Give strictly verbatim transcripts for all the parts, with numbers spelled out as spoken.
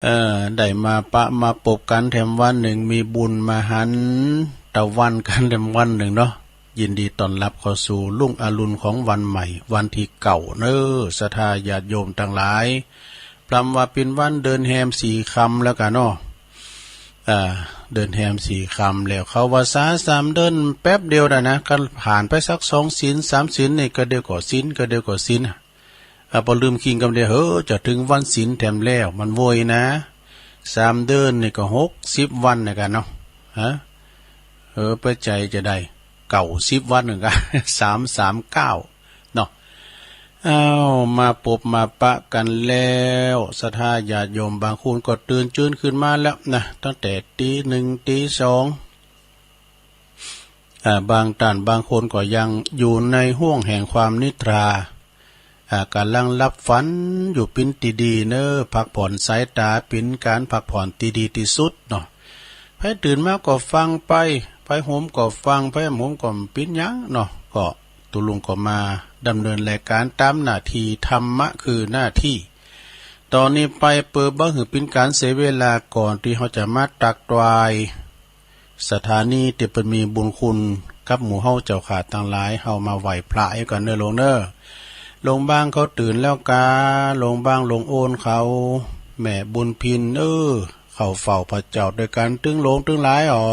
เออ ได้มาปะมาปบกั๋นแถมวันนึ่ง มีบุญมาหันตะวันกั๋นแถมวันนึ่งเนาะ ยินดีต้อนฮับเข้าสู่รุ่งอรุณของวันใหม่ วันตี้เก้าเนาะ ศรัทธาญาติโยมตังหลาย ปรำว่าเป๋นวันเดือนแฮมสี่ค่ำแล้วกั๋นเนาะ อ่า เดือนแฮมสี่ค่ำแล้ว เขาว่าสาสามเดือนแป๊บเดียวน่ะนะ ก็ผ่านไปสักสองศีลสามศีลนี่ ก็เดี๋ยวก็ศีล ก็เดี๋ยวก็ศีล อ่ะ ปอลืมคิงกำเดียว เฮ้อ จะเถิงวันศีลแถมแล้ว มันโวยนะ สามเดือนนี่ก็หกสิบวันเหมือนกั๋นเนาะ ฮะ เออ ไปใจ๋จะได้ เก้าสิบวันเหมือนกั๋น สามสามเก้า เนาะ อ้าว มาปบมาปะกั๋นแล้ว ศรัทธาญาติโยมบางคนก็ตื่นจื้นขึ้นมาแล้วนะ ตั้งแต่ตี๋หนึ่งตี๋สอง อ่า บางต้านบางคนก็ยังอยู่ในห้วงแห่งความนิทรา อ่า ก่ำลังหลับฝันอยู่เป๋นตี้ดีเนาะ พักผ่อนสายต๋า เป๋นก๋านพักผ่อนตี้ดีตี้สุดเนาะ ใผตื่นมาก็ฟังไป ใผหมก็ฟัง ใผหมก็บ่เป๋นหยังเนาะ ก็ตุ๊ลุงก็มาดำเนินรายก๋านต๋ามหน้าตี้ ธรรมะคือหน้าตี้ ต๋อนนี้ไปเปื้อบ่หื้อเป๋นก๋านเสียเวลา ก่อนตี้เฮาจะมาตักตวาย สถานีตี้เปิ้นมีบุญคุณกับหมู่เฮาเจ้าข้าตังหลาย เฮามาไหว้พระกั๋นเนาะลุงเนาะ ลุงบ้างเขาตื่นแล้วกา ลุงบ้างลุงโอนเขา แม่บุญพิน เออ เข้าเฝ้าพระเจ้าตวยกั๋นตึงหลวงตึงหลายออ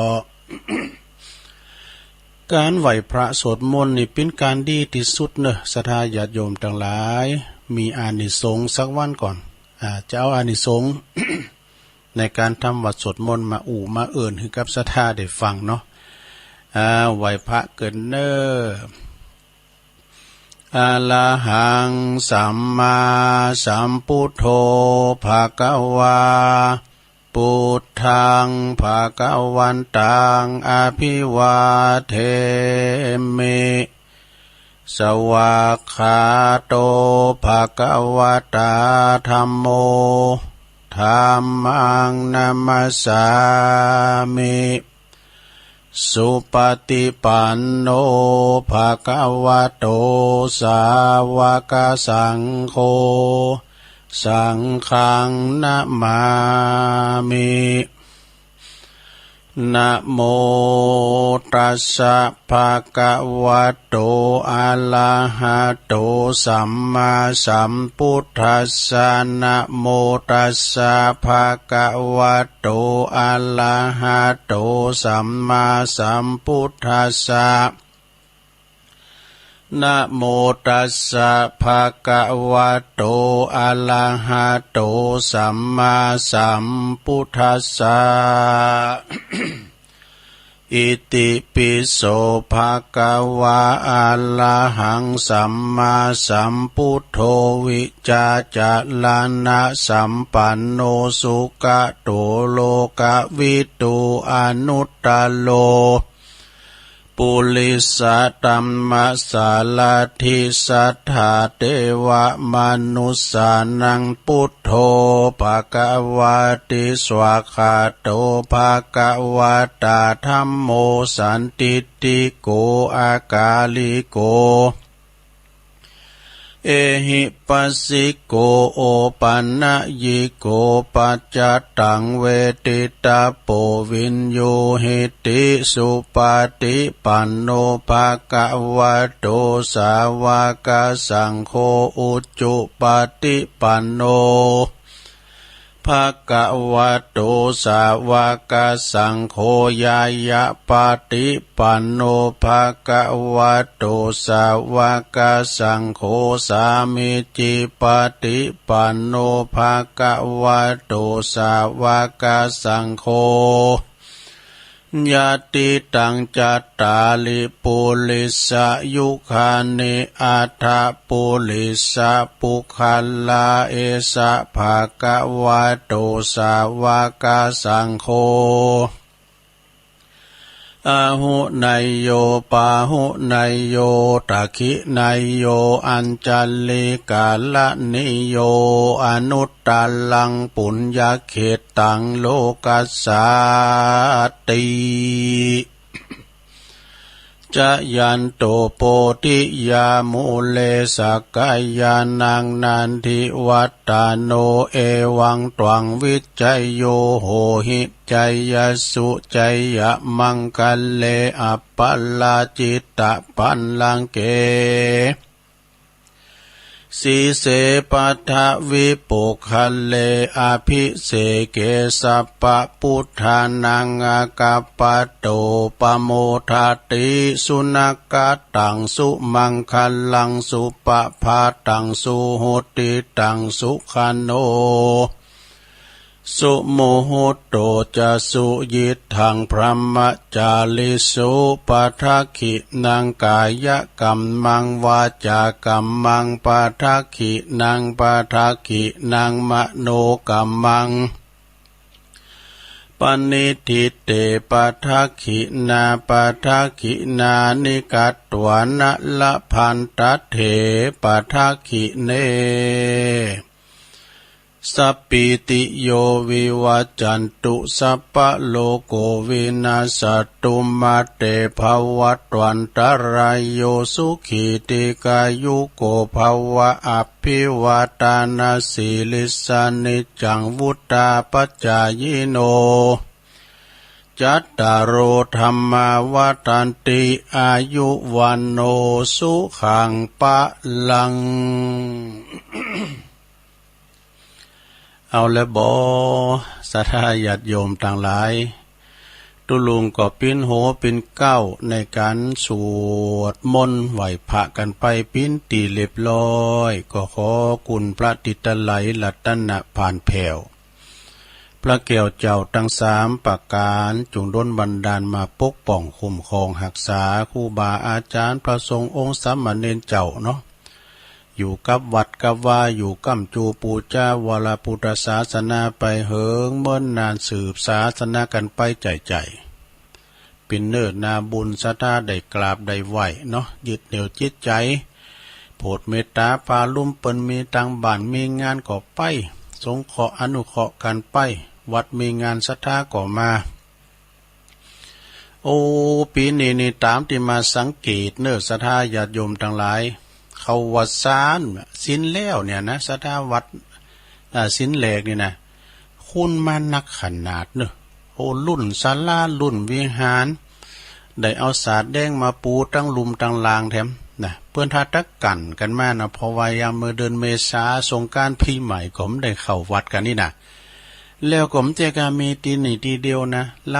ก๋านไหว้พระสวดมนต์นี่เป๋นก๋านดีตี้สุดเนาะ ศรัทธาญาติโยมตังหลาย มีอานิสงส์สักวันก่อน อ่า จะเอาอานิสงส์ ในก๋านทำวัตรสวดมนต์มาอู้มาเอิ้นหื้อกับศรัทธาได้ฟังเนาะ อ่า ไหว้พระกั๋นเนาะ อะระหังสัมมาสัมพุทโธ ภะคะวา พุทธัง ภะคะวันตัง อะภิวาเทมิ สวากขาโต ภะคะวะตา ธัมโม ธัมมัง นะมัสสามิ สุปะติปันโน ภะคะวะโต สาวะกะสังโฆ สังฆัง นะมามิ นะโมตัสสะ ภะคะวะโต อะระหะโต สัมมาสัมพุทธัสสะ นะโมตัสสะ ภะคะวะโต อะระหะโต สัมมาสัมพุทธัสสะ นะโมตัสสะ ภะคะวะโต อะระหะโต สัมมาสัมพุทธัสสะ อิติปิโส ภะคะวา อะระหัง สัมมาสัมพุทโธ วิชชาจารณะสัมปันโน สุขะโต โลกะวิทู อนุตตะโร ปุริสะธัมมะสาระถิ สัทธาเตวะมะนุสสานัง พุทโธ ภะคะวาติ สวากขาโต ภะคะวะตา ธัมโม สันทิฏฐิโก อะกาลิโก เอหิปัสสิโก โอปะนะยิโก ปัจจะตัง เวทิตะโป วิญญูหิติ สุปะติปันโน ภะคะวะโต สาวะกะสังโฆ อุจุปะติปันโน ภะคะวะโต สาวะกะสังโฆ ญาณะปะติปันโน ภะคะวะโต สาวะกะสังโฆ สามีจิปะติปันโน ภะคะวะโต สาวะกะสังโฆ ยะติตัง จัตตาริ ปุริสะยุคานิ อัฏฐะปุริสะปุคคลา เอสะ ภะคะวะโต สาวะกะสังโฆ อาหุเนยโย ปาหุเนยโย ทักขิเนยโย อัญชลีกะรณีโย อนุตตะรัง ปุญญะเขตตัง โลกัสสาติ จ จยันโตโพธิยามูเล สักกายานังนันทิวัฏฏาโน เอวังตวังวิจโย โหหิ จยสสุ จยมังคะเล อัปปะราจิตะปัลลังเก สีเส ปัทวิปุคคเล อภิเสเก สัพพะปุทธานัง อากัปปะโต ปะโมทาติ สุนักขะตัง สุมังคะลัง สุปะภาตัง สุหุติตัง สุขะโน สุมุหุตโต จะ สุยิตถัง พรหมจาริสุ ปะทักขิณัง กายกัมมัง วาจากัมมัง ปะทักขิณัง ปะทักขิณัง มโนกัมมัง ปะนิฏฐิเต ปะทักขิณา ปะทักขิณานิ กัตถวานะ ละพันตะเถ ปะทักขิเณ สัพพีติโย วิวัจจันตุ สัพพะโลโก วินัสสะตุ มาเต ภะวัตวันตะราโย สุขี ทีฆายุโก ภะวะ อะภิวาทะนะสีลิสสะ นิจจัง วุฑฒาปะจายิโน จัตตาโร ธัมมา วัฑฒันติ อายุ วัณโณ สุขัง พะลัง เอาแล้วบ่ ศรัทธาญาติโยมตังหลาย ตุ๊ลุงก็ปิ๊นโหปิ๊นเก๊าในก๋านสวดมนต์ไหว้พระกั๋นไปปิ๊นตี้เรียบร้อย ก็ขอคุณพระติตะไลยรัตนะผ่านแผ้ว พระแก้วเจ้าตังสามประก๋าน จุ่งดลบันดาลมาปกป้องคุ้มครองฮักษา ครูบาอาจ๋ารย์ พระสงฆ์องค์สามเณรเจ้าเนาะ อยู่กับวัดกับวา อยู่ก้ำจูปู๋จาวรพุทธศาสนาไปเหิงเมินนาน สืบศาสนากั๋นไปใจ๋ๆ เป๋นเนิดนาบุญ ศรัทธาได้กราบได้ไหว้เนาะ ยึดเหนี่ยวจิตใจ๋ โผดเมตต๋าปาลุ้มเปิ้น มีตางบ้านมีงานก็ไป สงเคราะห์อนุเคราะห์กั๋นไป วัดมีงานศรัทธาก็มา โอ้ ปี๋นี้นี่ต๋ามตี้มาสังเกตเน่อ ศรัทธาญาติโยมตังหลาย เขาว่าศาล ศีลแลกเนี่ยนะ ศรัทธาวัด อ่า ศีลแลกนี่นะ คนมานักขนาดเน่อ โอ้ ลุ้นศาลา ลุ้นวิหาร ได้เอาสาดแดงมาปูตังลุ่มตังล่างแถมนะ เปิ้นถ้าตะกั๋นกั๋นมานะ เพราะว่ายามเมื่อเดือนเมษา สงกรานต์ปี๋ใหม่ก็บ่ได้เข้าวัดกั๋นนี่นะ แล้วก็บ่ใจ้กามีตี้นี่ตี้เดียวนะ ห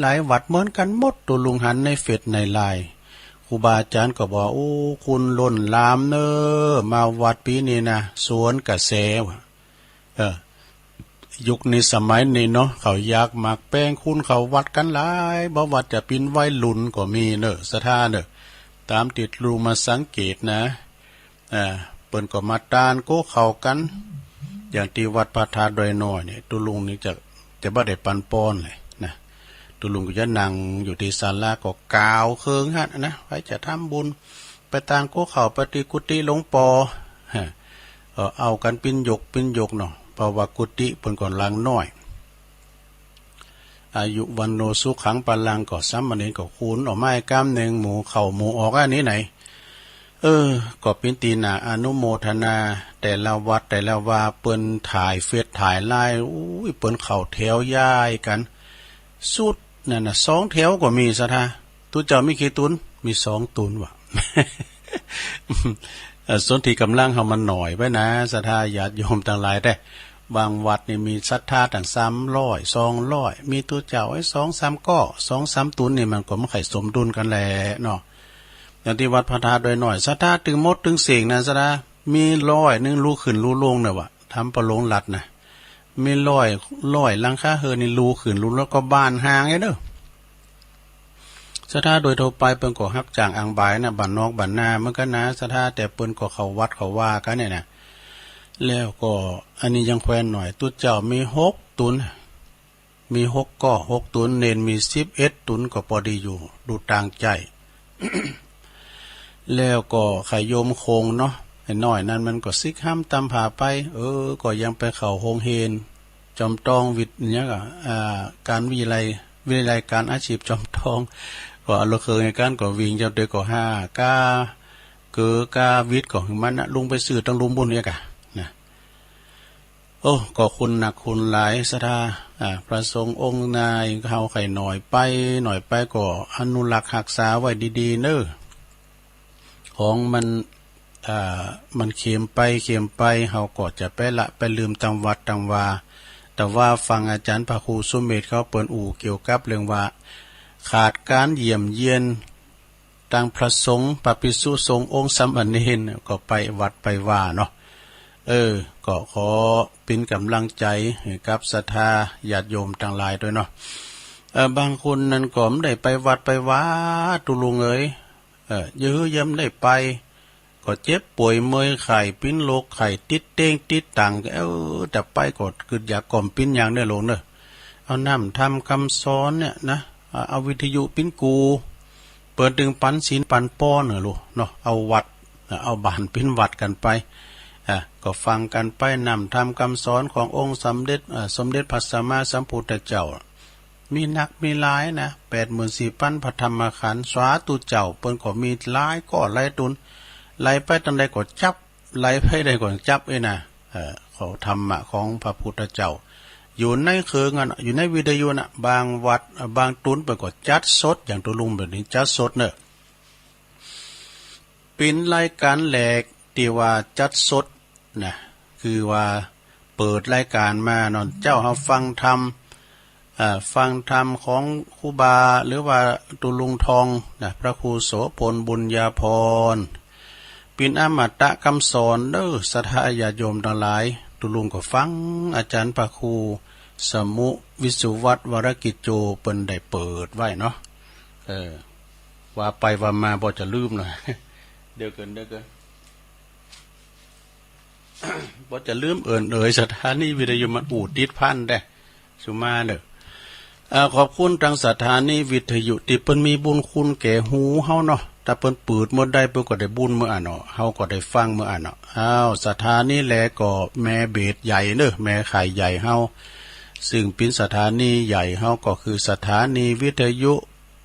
ลายๆ วัดเหมือนกั๋นหมด ตุ๊ลุงหันในเฟซในไลน์ ครูบาอาจ๋ารย์ก็บอก โอ้ คนล้นหลามเน่อ มาวัดปี๋นี้นะ สวนกระแสว่ะ เออ ยุคนี้สมัยนี้เนาะ เขาอยากมักแปงคนเข้าวัดกั๋นหลาย บ่ว่าจะเป๋นวัยรุ่นก็มีเน่อ ศรัทธาเน่อ ต๋ามตี้ตุ๊ลุงมาสังเกตนะ อ่า เปิ้นก็มาต้านกั๋วเข้ากั๋น อย่างตี้วัดพระธาตุดอยน้อยนี่ ตุ๊ลุงนี่จะ จะบ่ได้ปันปอนเลยนะ ตุ๊ลุงก็จะนั่งอยู่ตี้ศาลาก็กาวเคิงหั้นนะ ใผจะทำบุญ ไปต้านกั๋วเข้าไปตี้กุฏิหลวงป้อ ฮะ เอ่อ เอากั๋นเป๋นหยกเป๋นหยกเนาะ เพราะว่ากุฏิเปิ้นก็หลังน้อย อายุ วัณโณ สุขัง พะลัง ก็สามเณรก็คูณออกมาก้ำหนึ่ง หมู่เข้าหมู่ออกอันนี้ไหน เออ ก็เป๋นตี้น่าอนุโมทนา แต่ละวัดแต่ละวา เปิ้นถ่ายเฟซถ่ายไลน์ อุ้ย เปิ้นเข้าแถวยายกั๋น สุดนั่นน่ะ สองแถวก็มี ศรัทธา ตุ๊เจ้ามีกี่ตุ๊น มีสองตุ๊นว่ะ เอ่อ สนธิก๋ำลังเฮามันน้อยไปนะ ศรัทธาญาติโยมตังหลาย แต่บางวัดนี่มีศรัทธาตั้งสามร้อย สองร้อย มีตุ๊เจ้าไอ้สองสามก้อ สองสามตุ๊นนี่มันก็บ่ค่อยสมดุลกั๋นแลเนาะ อย่างตี้วัดพระธาตุดอยน้อย ศรัทธาตึงหมดตึงเส้งนะ ศรัทธามีร้อยนึ่ง ลู่ขึ้นลู่ลงเน่อว่ะ ทำปะหลงรัฐนะ มีร้อย ร้อยหลังคาเฮือนนี่ลู่ขึ้นลู่ลง ก็บ้านห่างไอ้เน่อ ศรัทธาโดยทั่วไปเปิ้นก็ฮับจ้างอ่างบายนะ บ้านนอกบ้านนาเหมือนกั๋นนะ ศรัทธา แต่เปิ้นก็เข้าวัดเข้าวากั๋นเนี่ยนะ แล้วก็อันนี้ยังแควนหน่อย ตุ๊เจ้ามีหกตุ๊น มีหกก้อ หกตุ๊น เณรมีสิบเอ็ดตุ๊น ก็ปอดีอยู่ ดูตางใจ๊ แล้วก็ใค่โยมโคงเนาะ ไอ้น้อยนั้นมันก็ซิกฮ่ำตำผาไป เออ ก็ยังไปเข้าโฮงเฮียน จอมตองวิทย์ เนี่ยก็ อ่า ก๋านวิทยาลัย วิทยาลัยก๋านอาชีพจอมตอง ก็เอาละเคิงในก้านก็วิ่งเจ้าเตยก็ห้าก้า เก๋อก้าวิดก็หื้อมันนะ ลุงไปซื้อตังลุมบุญเนี่ยกะนะ โอ้ ก็คุณหนักคุณหลายศรัทธา อ่า พระสงฆ์องค์ไหนเฮาใค่หน่อยไป หน่อยไปก็อนุรักษ์ฮักษาไว้ดีๆ เน้อ ของมัน อ่า มันเข็มไป เข็มไป เฮาก็จะไปละไปลืมตามวัดตามวา แต่ว่าฟังอาจารย์พระครูสุเมธเขาเปิ้นอู้เกี่ยวกับเรื่องว่า ขาดก๋านเยี่ยมเยียน ตังพระสงฆ์ พระภิกษุสงฆ์องค์สามเณร ก็ไปวัดไปวาเนาะ เออ ก็ขอเป๋นก๋ำลังใจ๋ให้กับศรัทธาญาติโยมตังหลายตวยเนาะ เออ บางคนนั้นก็บ่ได้ไปวัดไปวา ตุ๊ลุงเอ๋ย เออ เยียะหื้อเยียะบ่ได้ไป ก็เจ็บป่วยเมื่อยไข้ เป๋นโรคไข้ ติดเต็งติดตัง เออ แต่ไปก็กึ๊ดอยากก่อมเป๋นหยังเน้อลุงเน้อ เอาน้ำธรรมกำสอนเนี่ยนะ เอา เอาวิทยุเป๋นกู่ เปิ้นตึงปันศีลปันปอเน้อลุงเนาะ เอาวัด เอาบ้านเป๋นวัดกั๋นไป อ่ะ ก็ฟังกั๋นไป น้ำธรรมกำสอนขององค์สมเด็จ เอ่อ สมเด็จพระสัมมาสัมพุทธเจ้า มีนักมีหลายนะ แปดหมื่นสี่พันพระธรรมขันธ์ สาธุเจ้า เปิ้นก็มีหลายก้อหลายตุ๊น ไหลไปตังใดก็จับ ไหลไปใดก็จับเอ้ยนะ เอ่อ ของธรรมะของพระพุทธเจ้า อยู่ในเครื่องอะ อยู่ในวิทยุน่ะ บางวัด บางตุ๊นเปิ้นก็จัดสด อย่างตุ๊ลุงเปิ้นนี่จัดสดเน้อ เป๋นรายก๋านแรกตี้ว่าจัดสดนะ คือว่าเปิดรายก๋านมาเนาะ เจ้าเฮาฟังธรรม อ่า ฟังธรรมของครูบา หรือว่าตุ๊ลุงทองนะ พระครูโสภณ บุญญาภรณ์ เป๋นอมตะกำสอนเน้อ ศรัทธาญาติโยมตังหลาย ตุ๊ลุงก็ฟังอาจารย์พระครูสมุห์ วิสุวัฒน์ วรกิจโจ เปิ้นได้เปิดไว้เนาะ เออ ว่าไปว่ามาบ่จะลืมเนาะ เดี๋ยวเกิน เดี๋ยวเกิน บ่จะลืมเอิ้นเอ่ย สถานีวิทยุมันอู้ติดพันแต๊ สุมาเน้อ อ่า ขอบคุณตังสถานีวิทยุตี้เปิ้นมีบุญคุณแก่หูเฮาเนาะ ถ้าเปิ้นเปิดเมื่อใดเปิ้นก็ได้บุญเมื่ออั้นเนาะ เฮาก็ได้ฟังเมื่ออั้นเนาะ อ้าว สถานีแลก็แม่เบสใหญ่เน้อ แม่ข่ายใหญ่เฮา ซึ่งเป๋นสถานีใหญ่เฮาก็คือสถานีวิทยุ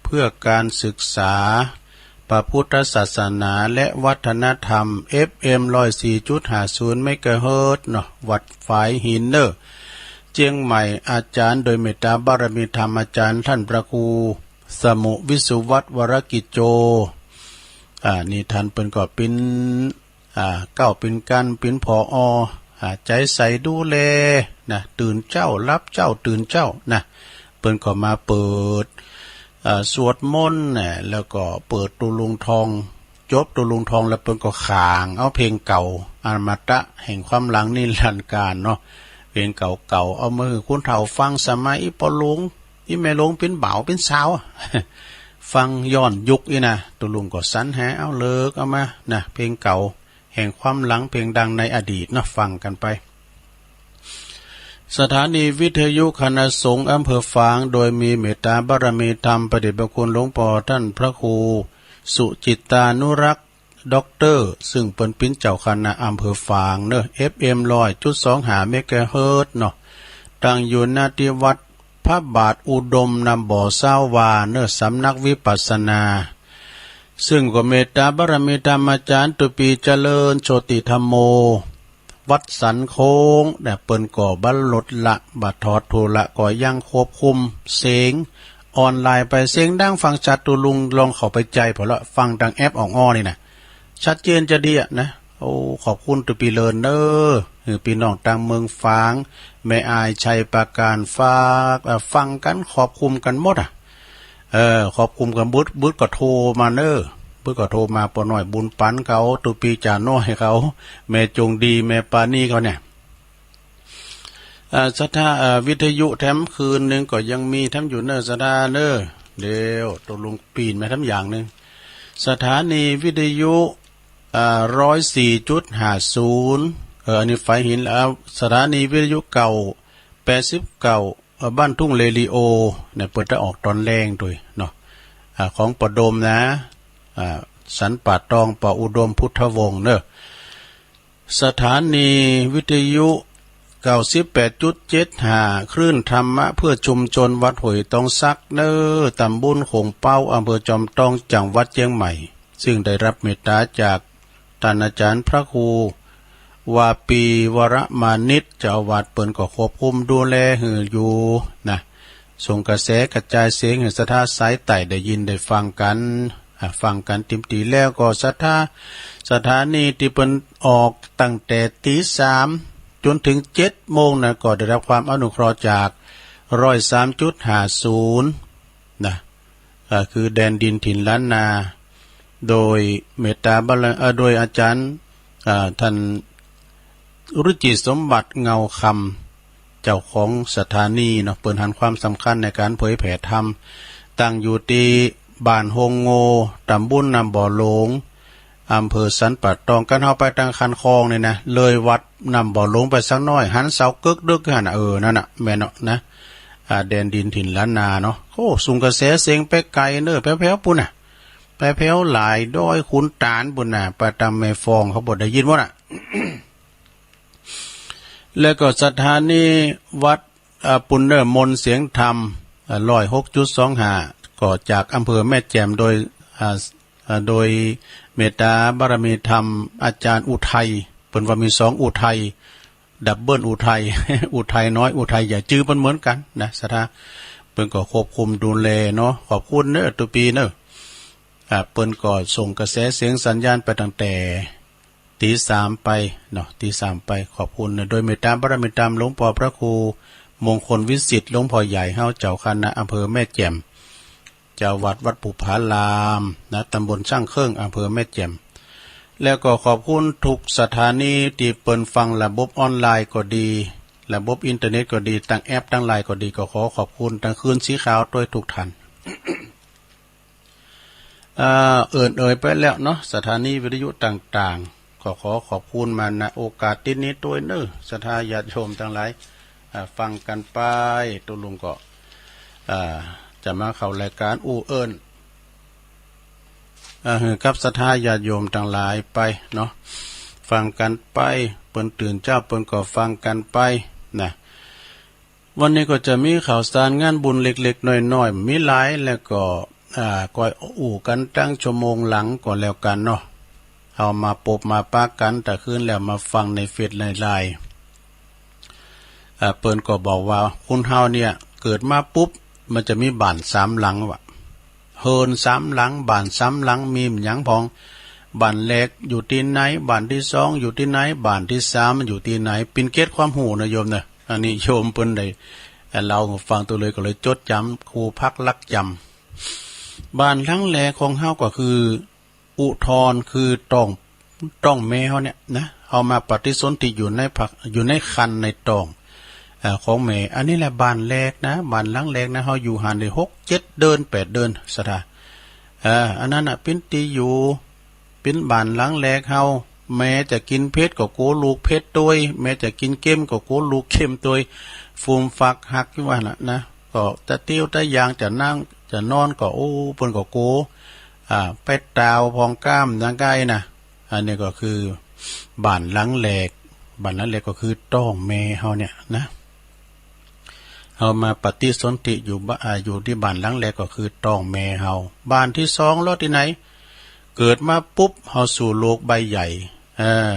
เพื่อการศึกษาพระพุทธศาสนาและวัฒนธรรม เอฟเอ็ม ร้อยสี่จุดห้าศูนย์ เมกะเฮิรตซ์เนาะ วัดฝายหินเน้อ เจียงใหม่ อาจ๋ารย์โดยเมตตาบารมีธรรมอาจ๋ารย์ต้านพระครูสมุห์ วิสุวัฒน์ วรกิจโจ อ่า นี่ต้านเปิ้นก็เป๋น อ่า เก๊าเป๋นกั๋น เป๋น ผอ. อ่า ใจ๋ใส่ดูแลนะ ตื่นเจ๊า หลับเจ๊า ตื่นเจ๊านะ เปิ้นก็มาเปิด อ่า สวดมนต์นะ แล้วก็เปิดตุ๊ลุงทอง จบตุ๊ลุงทองแล้วเปิ้นก็ขางเอาเพลงเก่า อมตะแห่งความหลังนิรันดร์กาลเนาะ เพลงเก่าๆ เอามาหื้อคนเฒ่าฟัง สมัยอี่ป้อหลวง อี่แม่หลวงเป๋นบ่าวเป๋นสาว ฟังย้อนยุคอี้นะ ตุ๊ลุงก็สรรหาเอาเลือกเอามานะ เพลงเก่า แห่งความหลัง เพลงดังในอดีตเนาะ ฟังกั๋นไป สถานีวิทยุคณะสงฆ์อำเภอฝาง โดยมีเมตตาบารมีธรรมพระเดชพระคุณหลวงป้อต้านพระครูสุจิตตานุรักษ์ ด็อกเตอร์ ซึ่งเปิ้นเป๋นเจ้าคณะอำเภอฝางเนาะ เอฟเอ็ม ร้อยจุดสองห้า เมกะเฮิรตซ์เนาะ ตั้งอยู่หน้าตี้วัดพระบาทอุดม นำบ่อซาววาเนาะ สำนักวิปัสสนา ซึ่งก็เมตตาบารมีธรรมอาจ๋ารย์ตุปีเจริญโชติธัมโม วัดสันโค้งเนี่ย เปิ้นก็บ่ลดละ บ่ถอดโถละ ก็ยังควบคุมเสียงออนไลน์ไป เสียงดังฟังชัด ตุ๊ลุงลองเข้าไปใจ๊ผ่อละ ฟังตางแอปอ่องอ้อนี่นะ ชัดเจนจะดีอะนะ โอ้ ขอบคุณตุปีเลินเน้อ หื้อปี้น้องตางเมืองฝาง แม่อาย ชัยปราการ ฝาก เอ่อ ฟังกั๋น ครอบคลุมกั๋นหมดอะ เออ ครอบคลุมกั๋น บึด บึดก็โทรมาเน้อ บึดก็โทรมา ป้อน้อยบุญปั๋นเขา ตุ๊ปีจ๋าน้อยเขา แม่จงดี แม่ปานีเขาเนี่ย เอ่อ ศรัทธา เอ่อ วิทยุแถมคืนนึ่งก็ยังมีแถมอยู่เน้อ ศรัทธาเน้อ เดี๋ยวตุ๊ลุงปี๋นมาแถมอย่างนึ่ง สถานีวิทยุ อ่า ร้อยสี่จุดห้าศูนย์ เออ อันนี้ฝายหิน แล้วสถานีวิทยุเก่า แปดสิบเก้า เอ่อ บ้านทุ่งเรดิโอ เนี่ย เปิ้นจะออกตอนแลงตวยเนาะ อ่า ของป้อโดมนะ อ่า สันป่าตอง ป้ออุดมพุทธวงศ์เนาะ สถานีวิทยุ เก้าสิบแปดจุดเจ็ดห้า คลื่นธรรมะเพื่อชุมชนวัดห้วยตองสักเน้อ ตำบลโขงเป๊า อำเภอจอมตอง จังหวัดเจียงใหม่ ซึ่งได้รับเมตตาจาก ต้านอาจ๋ารย์พระครูวาปี วรมานิช เจ้าอาวาสเปิ้นก็ควบคุมดูแลหื้ออยู่นะ ส่งกระแสกระจายเสียงหื้อศรัทธาสายใต้ได้ยินได้ฟังกั๋น อ่า ฟังกั๋นเต๋มตี้ แล้วก็ศรัทธา สถานีตี้เปิ้นออกตั้งแต่ตี๋สามจ๋นเถิงเจ็ดโมงนะ ก็ได้รับความอนุเคราะห์จาก ร้อยสามจุดห้าศูนย์ นะ ก็คือแดนดินถิ่นล้านนา โดยเมตตาบาร- เอ่อ โดยอาจ๋ารย์ อ่า ต้านรุจิสมบัติเงาคำ เจ้าของสถานีเนาะ เปิ้นหันความสำคัญในก๋านเผยแผ่ธรรม ตั้งอยู่ตี้บ้านโฮงโง่ ตำบลน้ำบ่อหลง อำเภอสันป่าตอง กั๋นเฮาไปตางคันคลองนี่นะ เลยวัดน้ำบ่อหลงไปสักหน้อย หันเสาเก๊กเดิกหั้นน่ะ เออ นั่นน่ะ แม่นเนาะนะ อ่า แดนดินถิ่นล้านนาเนาะ โอ้ ส่งกระแสเสียงไปไก๋เน้อ แผวๆ ปู้นน่ะ แผวๆ หลายดอยขุนตาลปู้นน่ะ ไปตางแม่ฟ้องเขาบ่ได้ยินหมดน่ะ แล้วก็สถานีวัด อ่า ปู้นเน้อ มนต์เสียงธรรม อ่า ร้อยหกจุดสองห้า ก็จากอำเภอแม่แจ่ม โดย อ่า อ่า โดยเมตตาบารมีธรรมอาจ๋ารย์อุทัย เปิ้นว่ามีสองอุทัย ดับเบิลอุทัย อุทัยน้อย อุทัยใหญ่ จื้อเปิ้นเหมือนกั๋นนะ ศรัทธา เปิ้นก็ควบคุมดูแลเนาะ ขอบคุณเน้อ ตุ๊ปีเน้อ อ่า เปิ้นก็ส่งกระแสเสียงสัญญาณไปตั้งแต่ ตี๋สามไปเนาะ ตี๋สามไป ขอบคุณนะ โดยเมตตาบารมีธรรมหลวงป้อพระครูมงคลวิสิทธิ์ หลวงป้อใหญ่เฮา เจ้าคณะอำเภอแม่แจ่ม เจ้าวัดวัดภูผาลามนะ ตำบลช่างเครื่อง อำเภอแม่แจ่ม แล้วก็ขอบคุณทุกสถานีตี้เปิ้นฟังระบบออนไลน์ก็ดี ระบบอินเทอร์เน็ตก็ดี ตางแอปตางไลน์ก็ดี ก็ขอขอบคุณตางคลื่นสีขาวตวยทุกท่าน อ่า เอิ้นเอ่ยไปแล้วเนาะ สถานีวิทยุต่างๆ ก็ขอขอบคุณมา ณ โอกาสตี้นี้ตวยเน้อ ศรัทธาญาติโยมตังหลาย อ่า ฟังกั๋นไป ตุ๊ลุงก็ อ่า จะมาเข้ารายก๋านอู้เอิ้น อ่า หื้อกับศรัทธาญาติโยมตังหลายไปเนาะ ฟังกั๋นไป เปิ้นตื่นเจ๊าเปิ้นก็ฟังกั๋นไปนะ วันนี้ก็จะมีข่าวสารงานบุญเล็กๆ น้อยๆ มีหลาย แล้วก็ อ่า ก็อู้กั๋นตั้งชั่วโมงหลังก็แล้วกั๋นเนาะ เฮามาปบมาปะกั๋นตะคืนแล้วมาฟังในเฟซในไลน์ อ่า เปิ้นก็บอกว่าคนเฮาเนี่ยเกิดมาปุ๊บ มันจะมีบ้านสามหลังว่ะ เฮือนสามหลัง บ้านสามหลัง มีหยังพ่อง บ้านแรกอยู่ตี้ไหน บ้านตี้สองอยู่ตี้ไหน บ้านตี้สามมันอยู่ตี้ไหน เปิ้นเก็บความฮู้นะโยมนะ อันนี้โยมเปิ้นได้ เอ่อ เล่าหื้อฟังตวยเลย ก็เลยจดจ๋ำ ครูพักลักจ๋ำ บ้านหลังแรกของเฮาก็คือ อุทร คือต๊อง ต๊องแม่เฮาเนี่ยนะ เฮามาปฏิสนธิอยู่ในผัก อยู่ในครรภ์ในต๊อง เอ่อ ของแม่ อันนี้แหละบ้านแรกนะ บ้านหลังแรกนะ เฮาอยู่หั้นได้หกเจ็ดเดือนแปดเดือน ศรัทธา เอ่อ อันนั้นน่ะเปิ้นตี้อยู่ เปิ้นบ้านหลังแรกเฮา แม่จะกิ๋นเผ็ดก็กั๋วลูกเผ็ดตวย แม่จะกิ๋นเค็มก็กั๋วลูกเค็มตวย ฟูมฟักฮักอยู่หั้นน่ะนะ ก็จะเตี้ยวจะยางจะนั่งจะนอนก็ โอ้ เปิ้นก็กั๋ว อ่า ไปตาวพ่องก้ามยังไก้นะ อันนี้ก็คือบ้านหลังแรก บ้านหลังแรกก็คือต๊องแม่เฮาเนี่ยนะ เฮามาปฏิสนธิอยู่บ้า- อ่า อยู่ตี้บ้านหลังแรกก็คือต๊องแม่เฮา บ้านตี้สองลอตี้ไหน เกิดมาปุ๊บ เฮาสู่โลกใบใหญ่ เออ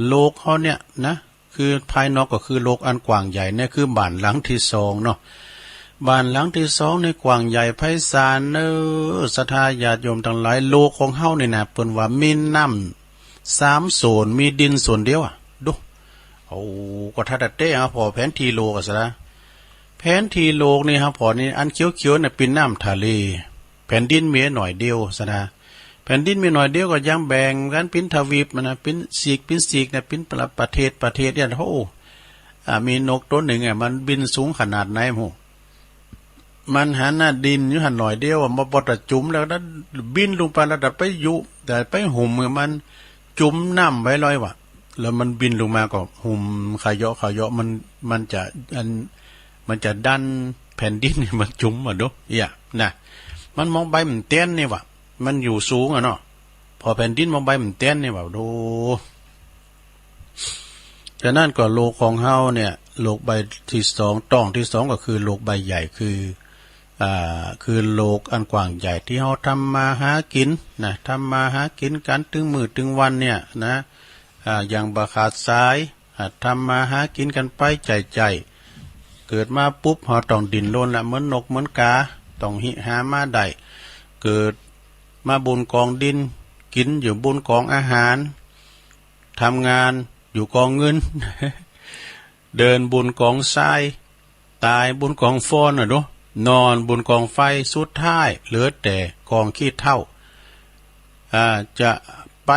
โลกเฮาเนี่ยนะ คือภายนอกก็คือโลกอันกว้างใหญ่ เนี่ยคือบ้านหลังตี้สองเนาะ บ้านหลังตี้สองนี่กว้างใหญ่ไพศาลเน้อ ศรัทธาญาติโยมตังหลาย โลกของเฮานี่นะ เปิ้นว่ามีน้ำสามโซน มีดินโซนเดียวอะ ดู โอ้ ก็ถ้าแต่เต้เฮาผ่อแผนที่โลกอะศรัทธา แผนที่โลกนี่เฮาผ่อนี่ อันเขียวๆ น่ะเปิ้นน้ำทะเล แผ่นดินมีหน้อยเดียวศรัทธา แผ่นดินมีหน้อยเดียวก็ยังแบ่งกั๋นเปิ้นทวีปมันนะ เปิ้นซีก เปิ้นซีกนะ เปิ้นประเทศ ประเทศเนี่ย โอ้ อ่า มีนกตั๋วนึ่งอะ มันบินสูงขนาดไหน โอ้ มันหันหน้าดินอยู่หั้นหน้อยเดียวอะ มันบ่ตะจุ๋มแล้วนะ บินลงไปแล้วแต่ไปอยู่ แต่ไปหุ้มมัน จุ๋มน้ำไว้เลยว่ะ แล้วมันบินลงมาก็หุ้มขะเยาะขะเยาะ มัน มันจะ อัน มันจะดันแผ่นดินให้มันจุ๋มอะดู เอี้ย นะ มันมองไปมันเตี้ยนนี่ว่ะ มันอยู่สูงอะเนาะ ผ่อแผ่นดินมองไปมันเตี้ยนนี่ว่ะ ดู ฉะนั้นก็โลกของเฮาเนี่ย โลกใบตี้สอง ต้องตี้สองก็คือโลกใบใหญ่ คือ อ่า คือโลกอันกว้างใหญ่ตี้เฮาทำมาหากิ๋นนะ ทำมาหากิ๋นกั๋นตึงมื้อตึงวันเนี่ยนะ อ่า อย่างบ่ขาดสาย อ่า ทำมาหากิ๋นกั๋นไปใจ๊ๆ เกิดมาปุ๊บเฮาต้องดิ้นรนละ เหมือนนกเหมือนกา ต้องฮิหามาได้ เกิดมาบุญกองดิน กิ๋นอยู่บุญกองอาหาร ทำงานอยู่กองเงิน เดินบุญกองทราย ต๋ายบุญกองฟ้อนน่ะเนาะ นอนบุญกองไฟ สุดท้ายเหลือแต่กองขี้เถ้า อ่า จะไป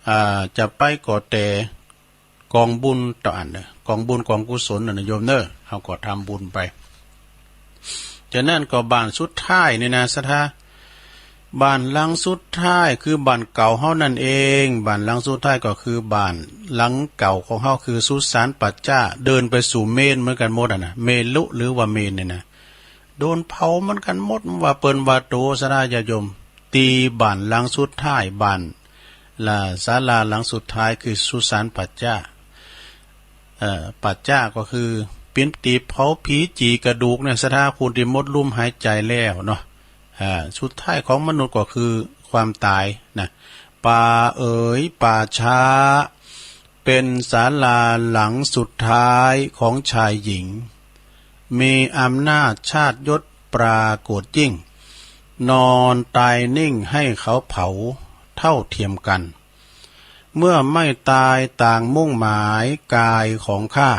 อ่า จะไปก่อแต่กองบุญเต้าอั้นเน่อ กองบุญกองกุศลน่ะนะโยมเน่อ เฮาก็ทำบุญไป ฉะนั้นก็บ้านสุดท้ายนี่นะศรัทธา บ้านหลังสุดท้ายคือบ้านเก่าเฮานั่นเอง บ้านหลังสุดท้ายก็คือบ้านหลังเก่าของเฮา คือสุสานป่าจ๊า เดินไปสู่เมรุเหมือนกั๋นหมดอะนะ เมรุหรือว่าเมรุเนี่ยนะ โดนเผาเหมือนกั๋นหมด ว่าเปิ้นว่าโต ศรัทธาญาติโยม ตี้บ้านหลังสุดท้าย บ้าน ละ ศาลาหลังสุดท้ายคือสุสานป่าจ๊า เอ่อ ป่าจ๊าก็คือเป๋นตี้เผาผีจี่กระดูกเนี่ยศรัทธา คนตี้หมดลมหายใจ๋แล้วเนาะ อ่า สุดท้ายของมนุษย์ก็คือความต๋ายนะ ป่าเอ๋ย ป่าช้า เป๋นศาลาหลังสุดท้ายของชายหญิง มีอำนาจชาติยศปรากฏยิ่ง นอนต๋ายนิ่งให้เขาเผาเท่าเทียมกั๋น เมื่อไม่ตายต่างมุ่งหมายกายของข้า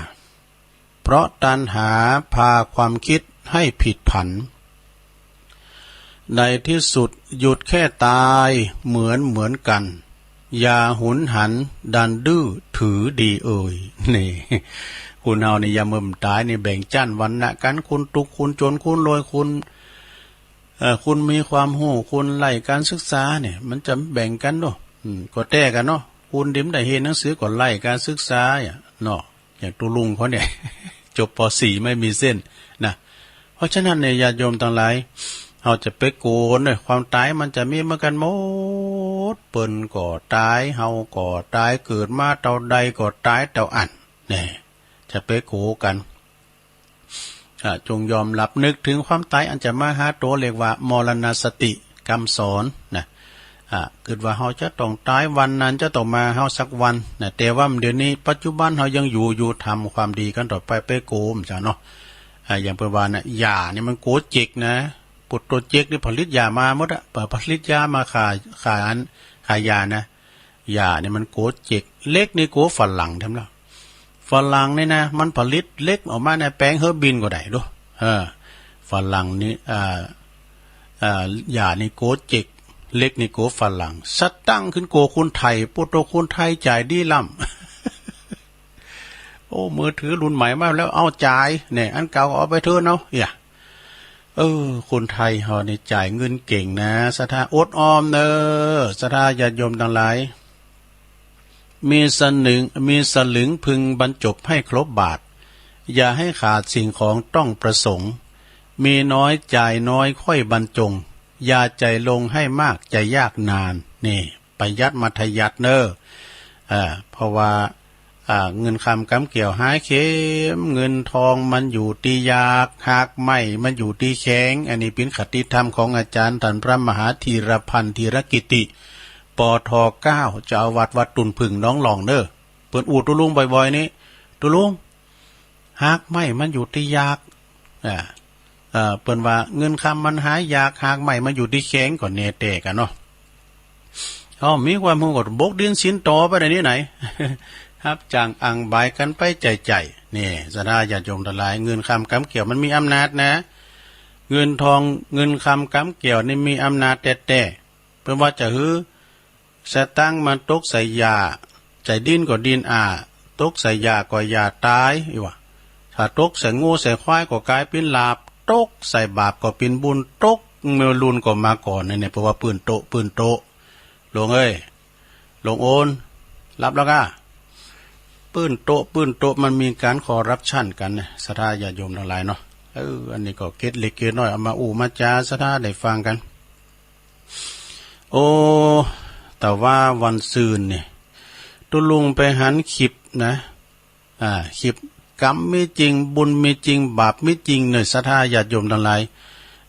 เพราะตัณหาพาความคิดให้ผิดผัน ในที่สุดหยุดแค่ตายเหมือนเหมือนกั๋น อย่าหุนหันดันดื้อถือดีเอ่ย นี่ คนเฮานี่ยามเมื่อมันต๋ายนี่แบ่งจั้นวรรณะกั๋น คนตุ๊กข์ คนจ๋น คนรวย คน เอ่อ คนมีความฮู้ คนไร้การศึกษาเนี่ย มันจะแบ่งกั๋นเนาะ อืม ก็แต๊กั๋นเนาะ คนตี้บ่ได้เฮียนหนังสือก็ไร้การศึกษาอะเนาะ อย่างตุ๊ลุงเขาเนี่ย จบ ป.สี่ ไม่มีเส้นนะ เพราะฉะนั้นเนี่ยญาติโยมตังหลาย เฮาจะไปกั๋วเน่อ ความต๋ายมันจะมีเหมือนกั๋นหมด เปิ้นก็ต๋าย เฮาก็ต๋าย เกิดมาเต้าใดก็ต๋ายเต้าอั้น แน่ จะไปกั๋วกั๋น อ่า จงยอมรับ นึกถึงความต๋ายอันจะมาหาโต เรียกว่ามรณสติ กำสอนนะ อ่า กึ๊ดว่าเฮาจะต้องต๋ายวันนั้น จะต้องมาหาเฮาสักวันนะ แต่ว่าเดี๋ยวนี้ปัจจุบันเฮายังอยู่อยู่ ทำความดีกั๋นต่อไป ไปกั๋วมันจะเนาะ อ่า อย่างเปิ้นว่านะ หญ้านี่มันกั๋วเจ็กนะ ปุดตั๋วเจ็กนี่ผลิตหญ้ามาหมดอะ ผลิตหญ้ามาฆ่า ฆ่าอัน ฆ่าหญ้านะ หญ้านี่มันกั๋วเจ็ก เหล็กนี่กั๋วฝรั่งแถมแล้ว ฝรั่งนี่นะ มันผลิตเหล็กออกมาในแป๋งเฮอบินก็ได้ดู เออ ฝรั่งนี่ อ่า อ่า หญ้านี่กั๋วเจ็ก เหล็กนี่กั๋วฝรั่ง สตังค์ขึ้นกั๋วคนไทย ปุดตั๋วคนไทยจ่ายดีล้ำ โอ้ มือถือรุ่นใหม่มาแล้ว เอาจ่าย เนี่ย อันเก่าก็เอาไปเถิดเนาะ เอี้ย เออ คนไทยเฮานี่จ่ายเงินเก่งนะ ศรัทธา อดออมเน่อ ศรัทธาญาติโยมตังหลาย มีสลึง มีสลึงพึงบรรจบให้ครบบาท อย่าให้ขาดสิ่งของต้องประสงค์ มีน้อยจ่ายน้อยค่อยบรรจง อย่าใจ๋ลงให้มากจะยากนาน นี่ ประหยัดมัธยัสถ์เน่อ อ่า เพราะว่า อ่า เงินคำกำเกี่ยวหายเข็ม เงินทองมันอยู่ตี้หยาก ฮากไม้มันอยู่ตี้แข็ง อันนี้เป๋นคติธรรมของอาจ๋ารย์ต้านพระมหาธีรพันธ์ ธีรกิติ ป.ท. เก้า เจ้าอาวาสวัดตุ่นผึ้งหนองล่องเน่อ เปิ้นอู้ตุ๊ลุงบ่อยๆ นี่ ตุ๊ลุง ฮากไม้มันอยู่ตี้หยาก อ่า เอ่อ เปิ้นว่าเงินคำมันหายาก ฮากไม้มันอยู่ตี้แข็ง ก็แน่แต๊กั๋นเนาะ เอ้า มีความฮู้ก็บกดินสินต่อไปได้นี่ไหน ฮับจ้างอ่างบายกั๋นไปใจ๊ๆ นี่ ศรัทธาญาติโยมตังหลาย เงินคำกำเกี่ยวมันมีอำนาจนะ เงินทอง เงินคำกำเกี่ยวนี่มีอำนาจแต๊ๆ เปิ้นว่าจะหื้อ สตังค์มันตกใส่หญ้า ใส่ดินก็ดินอ้า ตกใส่หญ้าก็หญ้าต๋าย อี้หว่า ถ้าตกใส่งัวใส่ควายก็ก๋ายเป๋นลาภ ตกใส่บาปก็เป๋นบุญ ตกเมื่อลุนก็มาก่อน เนี่ย เพราะว่าปื้นโต๊ะ ปื้นโต๊ะ หลวงเอ้ย หลวงโอน หลับแล้วก้า ปื้นโต๊ะ ปื้นโต๊ะ มันมีก๋านคอร์รัปชันกั๋นนะ ศรัทธาญาติโยมตังหลายเนาะ เออ อันนี้ก็เกร็ดเล็กเกร็ดน้อย เอามาอู้มาจ๋า ศรัทธาได้ฟังกั๋น โอ้ แต่ว่าวันซืนนี่ ตุ๊ลุงไปหันคลิป นะ อ่า คลิปกรรมมีจริง บุญมีจริง บาปมีจริงเน่อ ศรัทธาญาติโยมตังหลาย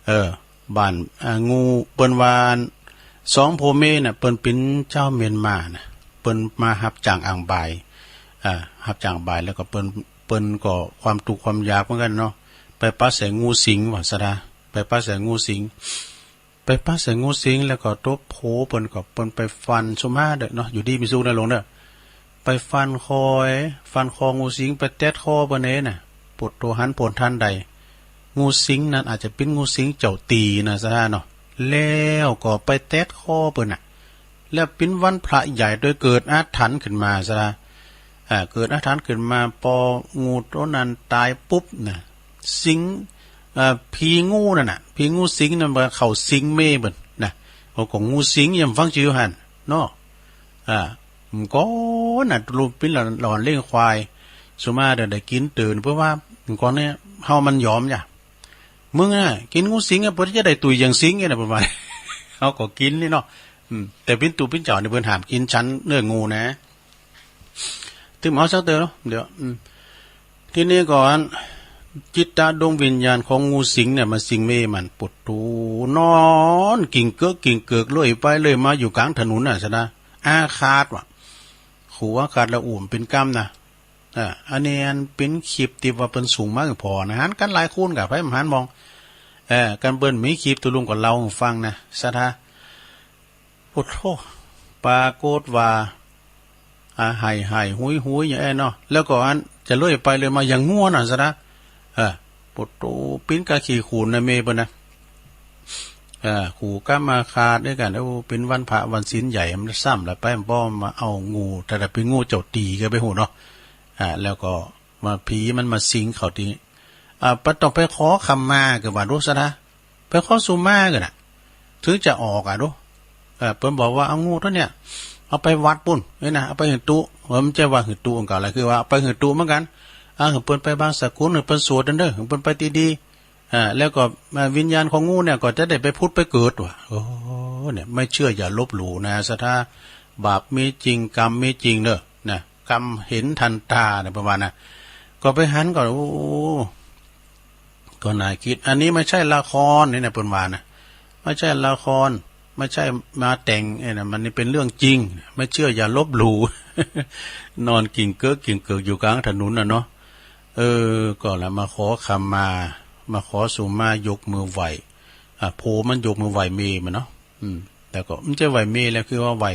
เออ บ้าน อ่า งู เปิ้นว่า สองผัวเมียน่ะ เปิ้นเป๋นจาวเมียนมาน่ะ เปิ้นมาฮับจ้างอ่างบ่าย อ่า ฮับจ้างบ่าย แล้วก็เปิ้น เปิ้นก็ความตุ๊กข์ความยากเหมือนกั๋นเนาะ ไปปะใส่งูสิงว่า ศรัทธา ไปปะใส่งูสิง ไปปะใส่งูสิง แล้วก็ตั๋วผัวเปิ้นก็ เปิ้นไปฟัน สุมาเต๊อะเนาะ อยู่ดีมีสุขนะหลวงเต๊อะ ไปฟันคอ ฟันคองูสิง ไปแต๊ดคอเปิ้นเองน่ะ ปวดตั๋วหันโผนทันใด งูสิงนั้นอาจจะเป๋นงูสิงเจ้าตี๋นะ ศรัทธาเนาะ แล้วก็ไปแต๊ดคอเปิ้นน่ะ แล้วเป๋นวันพระใหญ่โดยเกิดอาถรรพ์ขึ้นมา ศรัทธา อ่า เกิดอาถรรพ์ขึ้นมา ปองูตั๋วนั้นต๋ายปุ๊บน่ะ สิง เอ่อ ผีงูนั่นน่ะ ผีงูสิงนั่นมันเข้าสิงเมียเปิ้นน่ะ โอ้ ก็งูสิงยังฟังจื้อหั้นเนาะ อ่า มันก็น่ะ ตุ๊ลุมปิ้นหลอนเลี้ยงควาย สุมาเต๊อะได้กิ๋นตื่น เพราะว่ามันก็เนี่ย เฮามันยอมจ้ะ มึงน่ะ กิ๋นงูสิงอ่ะ เปิ้นจะได้ตุ๋ยอย่างสิงเนี่ยนะ ประมาณ เฮาก็กิ๋นนี่เนาะ อืม แต่ปิ้นตุ๊ปิ้นเจ้านี่เปิ้นห้ามกิ๋นฉันเนื้องูนะ ตึงเอาสักเตื้อเนาะ เดี๋ยว อืม ทีนี้ก่อน จิตตะดวงวิญญาณของงูสิงเนี่ย มันสิงเมียมัน ปวดตั๋วนอน กิ่งเกิก กิ่งเกิก เลื่อยไปเลื่อยมาอยู่ก๋างถนนน่ะ ศรัทธา อาฆาตว่ะ ขู่อาฆาตแล้วอู้มเป๋นกรรมนะ อ่า อันนี้อันเป๋นคลิปตี้ว่าเปิ้นส่งมาหื้อผ่อนะ หันกั๋นหลายคนก่ะ ไผบ่หันมอง เออ กั๋นเปิ้นมีคลิปตุ๊ลุมก็เล่าหื้อฟังนะ ศรัทธา โอ้โธ่ ปรากฏว่า อ่า ไห้ไห้หุยหุยอย่างแอ้เนาะ แล้วก็อันจะเลื่อยไปเลื่อยมาอย่างงัวน่ะ ศรัทธา เออ ปวดตั๋วปิ้นกาขี้ขุ่นนะเมียเปิ้นนะ เออ ขู่กรรมอาฆาตด้วยกั๋น โอ้ เป๋นวันพระวันศีลใหญ่ มันซ้ำละไป บ่มาเอางู แต่ถ้าเป๋นงูเจ้าตี๋ก็ไปฮู้เนาะ อ่า แล้วก็มาผีมันมาสิงเข้าตี้ อ่า บ่ต้องไปขอขมาก็ว่าดู ศรัทธา ไปขอสุมาก็น่ะ ถึงจะออกอ่ะดู เออ เปิ้นบอกว่าเอางูตั๋วเนี่ย เอาไปวัดปู้น เอ้ยนะ เอาไปหื้อตุ๊ เออ บ่ใจ้ว่าหื้อตุ๊อันเก่าละ คือว่าเอาไปหื้อตุ๊เหมือนกั๋น อ่า หื้อเปิ้นไปบังสกุล หื้อเปิ้นสวดเต๊อะ หื้อเปิ้นไปตี้ดี อ่า แล้วก็ อ่า วิญญาณของงูเนี่ยก็จะได้ไปผุดไปเกิดว่ะ โอ้ เนี่ย ไม่เชื่ออย่าลบหลู่นะ ศรัทธา บาปมีจริง กรรมมีจริงเน่อ นะ กรรมเห็นทันต๋าเนี่ย ประมาณนะ ก็ไปหันก่อน โอ้ ก็น่าคิด อันนี้ไม่ใช่ละครนี่นะ เปิ้นว่านะ ไม่ใช่ละคร ไม่ใช่มาแต่ง เอ้ยนะ มันนี่เป๋นเรื่องจริง ไม่เชื่ออย่าลบหลู่ นอนกิ่งเกิก กิ่งเกิกอยู่ก๋างถนนน่ะเนาะ เออ ก็ละมาขอขมา มาขอสุมา ยกมือไหว้ อ่า ผัวมันยกมือไหว้เมียมันเนาะ อืม แล้วก็บ่ใจ้ไหว้เมียแล้ว คือว่าไหว้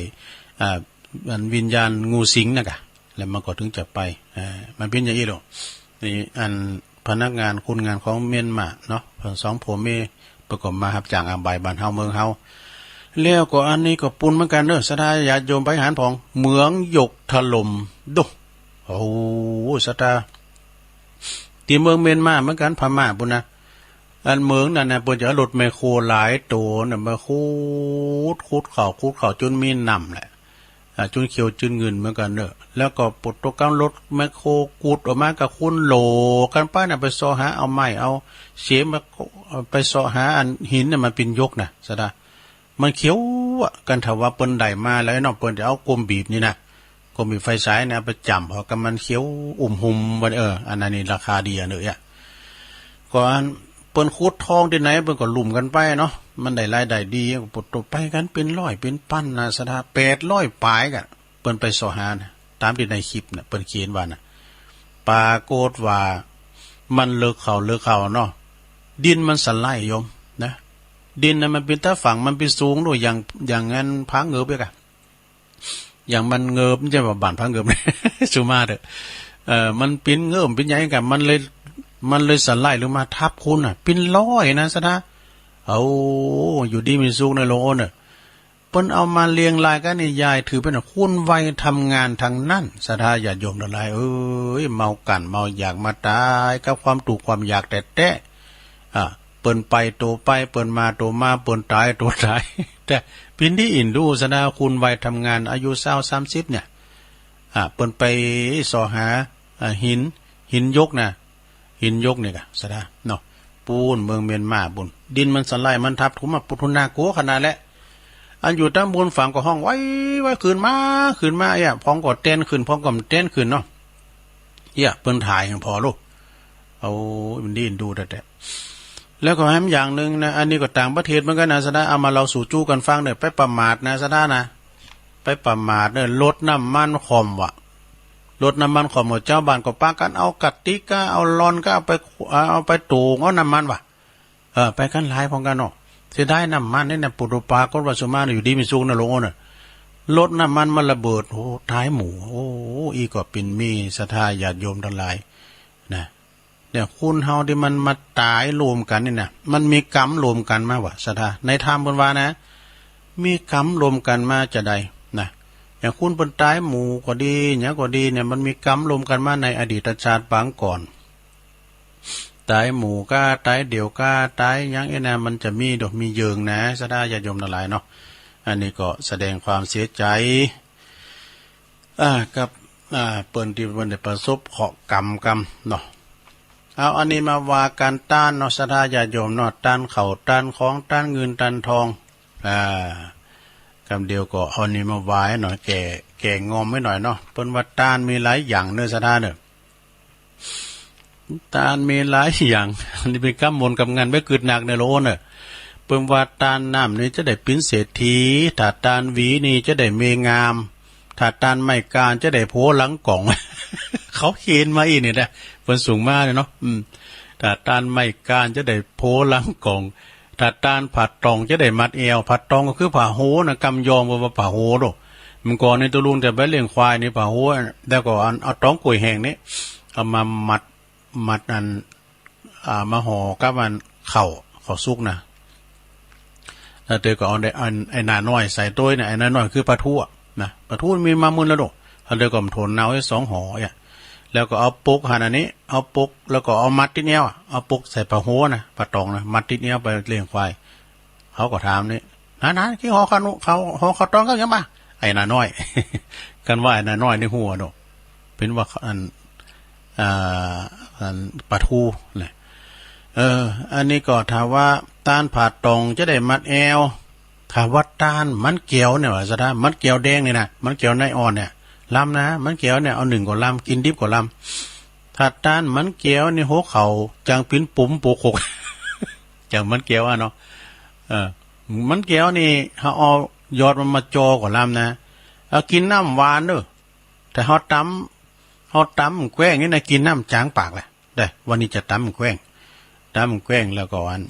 อ่า อันวิญญาณงูสิงน่ะก่ะ แล้วมันก็ถึงจะไป อ่า มันเป๋นอย่างอี้หรอก นี่อันพนักงานคนงานของเมียนมาเนาะ สองผัวเมีย เปิ้นก็มาฮับจ้างอ่างบ่ายบ้านเฮาเมืองเฮา แล้วก็อันนี้ก็ปู้นเหมือนกั๋นเน่อ ศรัทธาญาติโยมไปหันผ่อง เหมืองหยกถล่ม ดู โอ้โห ศรัทธา ตี้เมืองเมียนมาเหมือนกั๋น พม่าปู้นนะ อันเหมืองนั้นนะ เปิ้นจะเอารถแมคโครหลายโตน่ะ มาขุด ขุดเข้า ขุดเข้าจ๋นมีน้ำแหละ อ่า จ๋นเขียวจ๋นเงินเหมือนกั๋นเน่อ แล้วก็ปวดตั๋วกำรถแมคโครขุดออกมาก็คนโหล่กั๋นไปน่ะ ไปเซาะหาเอาไม้เอาเสียมมา ไปเซาะหาอันหินน่ะ มันเป๋นหยกน่ะ ศรัทธา มันเขียวอะ กั๋นถ้าว่าเปิ้นได้มาแล้วเนาะ เปิ้นจะเอาก้มบีบนี่นะ ก้มบีบไฟฉายนะ ไปจ้ำ เพราะกั๋นมันเขียวอุ่มหุ่มวัน เออ อันนั้นนี่ราคาดีอะเน่อ ก็อันเปิ้นขุดทองตี้ไหน เปิ้นก็ลุ่มกั๋นไปเนาะ มันได้รายได้ดี ก็ปวดตั๋วไปกั๋นเป๋นร้อยเป๋นปันนะ ศรัทธา แปดร้อยป๋ายก่ะ เปิ้นไปเซาะหานะ ต๋ามตี้ในคลิปน่ะ เปิ้นเขียนว่าน่ะ ปรากฏว่ามันเลิกเข้า เลิกเข้าเนาะ ดินมันสไลด์โยมนะ ดินน่ะมันเป๋นต๋าฝัง มันเป๋นสูงโดย อย่าง อย่างอันผาเงิบเปียกอะ อย่างมันเงิบ บ่ใจ้ว่าบ้านผาเงิบ สุมาเต๊อะ เออ มันเป๋นเงิบเป๋นหยังก่ะ มันเลย มันเลยสไลด์ลงมาทับคนน่ะ เป๋นร้อยนะ ศรัทธา โอ้ อยู่ดีมีสุขในโลกเน่อ เปิ้นเอามาเรียงรายกั๋นนี่ ยายถือเป๋นว่าคนวัยทำงานทั้งนั้น ศรัทธาญาติโยมตังหลายเอ๋ย เมากั๋นเมาอยากมาต๋ายกับความตุ๊กข์ความยากแต๊ๆ อ่า เปิ้นไปโตไป เปิ้นมาโตมา เปิ้นต๋ายโตต๋าย แต่ปี๋นตี้อินดู๋ ศรัทธา คนวัยทำงานอายุซาว สามสิบเนี่ย อ่า เปิ้นไปเซาะหา อ่า หิน หินหยกน่ะ หินหยกนี่ก่ะ ศรัทธา เนาะ ปู้นเมืองเมียนมาปู้น ดินมันสไลด์ มันทับถมมา ปู้น น่ากลัวขนาดแหละ อันอยู่ต๋ามบนฝั่งก็ฮ้อง ไว้ ไว้ ขึ้นมา ขึ้นมา เอี้ย พ่องก็เต้นขึ้น พ่องก็เต้นขึ้นเนาะ เยียะเปิ้นถ่ายยังผ่อลูก เอา มันดีดูแต๊ๆ แล้วก็แถมอย่างนึ่งนะ อันนี้ก็ต่างประเทศเหมือนกั๋นนะ ศรัทธา เอามาเล่าสู่จู้กั๋นฟังเน่อ ไปประมาทนะ ศรัทธานะ ไปประมาทเน่อ รดน้ำมันคว่ำว่ะ รดน้ำมันคว่ำ หมู่จาวบ้านก็ปากั๋นเอากะติกก้า เอาหลอดก้า เอาไป เอาไปโต่งเอาน้ำมันว่ะ เออ ไปกั๋นหลายพ่องกั๋นเนาะ เสียดายน้ำมันนี่นะ ปุโรปากฏว่าสุมาเนี่ยอยู่ดีมีสุขนะ หลวงโอ้นน่ะ รดน้ำมันมันระเบิด โอ้ ต๋ายหมู่ โอ้ อี้ก็เป๋นมีศรัทธาญาติโยมตังหลายนะ เนี่ย คนเฮาตี้มันมาต๋ายรวมกั๋นนี่นะ มันมีกรรมรวมกั๋นมาว่ะ ศรัทธา ในธรรมเปิ้นว่านะ มีกรรมรวมกั๋นมาจาใดนะ อย่างคนเปิ้นต๋ายหมู่ก็ดี หยังก็ดีเนี่ย มันมีกรรมรวมกั๋นมาในอดีตชาติปางก่อน ต๋ายหมู่ก้า ต๋ายเดี่ยวก้า ต๋ายหยังอี้นะ มันจะมีดอกมีเยิงนะ ศรัทธาญาติโยมตังหลายเนาะ อันนี้ก็แสดงความเสียใจ๋ อ่า กับ อ่า เปิ้นตี้เปิ้นได้ประสบเคราะห์กรรมกำเนาะ เอา อันนี้มาว่ากั๋นตานเนาะ ศรัทธาญาติโยมเนาะ ตานข้าว ตานของ ตานเงิน ตานทอง อ่า กำเดียวก็เอานี่มาว่าหน่อย แก้ แก้งอมไว้หน่อยเนาะ เปิ้นว่าตานมีหลายอย่างเน่อ ศรัทธาเน่อ ตานมีหลายอย่าง อันนี้เป๋นกำมนต์กำงัน บ่กึ๊ดหนักเน่อ หลวงโอ้นเน่อ เปิ้นว่าตานน้ำนี่จะได้เป๋นเศรษฐี ถ้าตานหวีนี่จะได้เมียงาม ถ้าตานไม้ก้านจะได้ผัวหลังก๋อง เขาเขียนมาอี้นี่นะ เปิ้นส่งมาเนี่ยเนาะ อืม ถ้าตานไม้ก้านจะได้ผัวหลังก๋อง ถ้าตานผ้าต๋องจะได้มัดแอว ผ้าต๋องก็คือผ้าโฮนะ กำยองเปิ้นว่าผ้าโฮโด เมื่อก่อนนี่ตุ๊ลุงจะไปเลี้ยงควายนี่ผ้าโฮ แล้วก็เอา เอาต๋องก้วยแห้งนี่ เอามามัด มัดอัน อ่า มาห่อกับอันข้าว ข้าวสุกนะ แล้วเตยก็เอาไอ้ อัน ไอ้หน้าน้อยใส่ตวยนะ ไอ้หน้าน้อยคือปลาทู๋นะ ปลาทู๋มีมามื้อแล้วโด แล้วเตยก็มาโถนเอาไว้สองห่อเนี่ย แล้วก็เอาปกหั่นอันนี้ เอาปก แล้วก็เอามัดติดแอวอะ เอาปกใส่ผ้าโฮนะ ผ้าต๋องนะ มัดติดแอวไปเลี้ยงควาย เขาก็ถามนี่ "หนาๆ กิ๋นห่อข้าวหนุ ข้าว ห่อข้าวต๋องกับหยังบ่า" ไอ้หน้าน้อย กันว่าไอ้หน้าน้อยนี่ฮู้เนาะ เปิ้นว่าอัน อ่า อันปลาทู๋แหละ เออ อันนี้ก็ถ้าว่าตานผ้าต๋องจะได้มัดแอว ถ้าว่าตานมันแก้วเนี่ย ว่าซะนะ มันแก้วแดงนี่นะ มันแก้วไนออนเนี่ย ลำนะ มันแก้วเนี่ย เอานึ่งก็ลำ กิ๋นดิบก็ลำ ถ้าตานมันแก้วนี่ หัวเข่าจั่งปิ๋นปุ๋มโปกหก จั่งมันแก้วอะเนาะ เออ มันแก้วนี่ เฮาเอายอดมันมาจ่อก็ลำนะ เอากิ๋นน้ำหวานเน่อ แต่เฮาต๋ำ เฮาต๋ำแกว้งนี่นะ กิ๋นน้ำจางปากแหละ เด้อ วันนี้จะต๋ำแกว้ง ต๋ำแกว้งแล้วก็อัน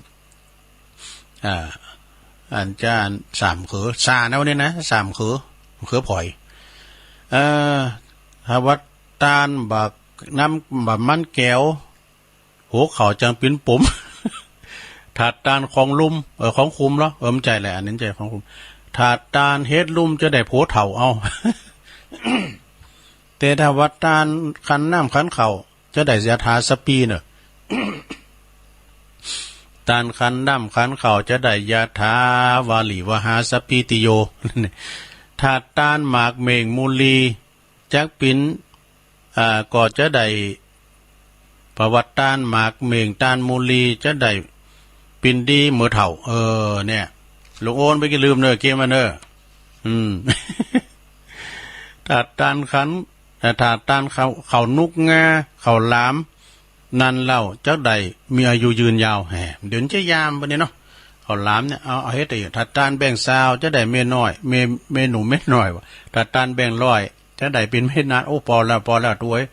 อ่า อันจะอันสามเขือ สานะวันนี้นะ สามเขือ เขือผอย เอ่อ ถ้าว่าตานบ่าน้ำ บ่ามันแก้ว หัวเข่าจั่งปิ๋นปุ๋ม ถ้าตานของลุ่ม เออ ของคุมเหรอ เออ บ่ใจ้แหละ อันนี้บ่ใจ้ของคุม ถ้าตานเฮ็ดลุ่มจะได้ผัวเฒ่าเอา แต่ถ้าว่าตานขันน้ำขันข้าว จะได้ยาถาสะปีเน่อ ตานขันน้ำขันข้าวจะได้ยาถาวาริวหาสะปีติโย ถ้าตานหมากเม่งมูลี จักปิ๋น อ่า ก็จะได้ ประวัติตานหมากเม่งตานมูลีจะได้ปิ๋นดีเหมือเฒ่า เออ เนี่ย หลวงโอนบ่ใจ้ลืมเน่อ เกียมมาเน่อ อืม ถ้าตานขัน เอ่อ ถ้าตานข้าว ข้าวหนุกงา ข้าวหลาม นั้นเล่าจักได้มีอายุยืนยาว แหม เดี๋ยวนี้จะยามปะเนี่ยเนาะ ข้าวหลามเนี่ย เอา เอาเฮ็ดได้อยู่ ถ้าตานแบงก์ซาวจะได้เมียน้อย เมีย เมียหนุ่มเมียน้อยว่ะ ถ้าตานแบงก์ร้อยจะได้ปิ๋นเมียนาน โอ้ ปอแล้ว ปอแล้ว ตุ๊เอ้ย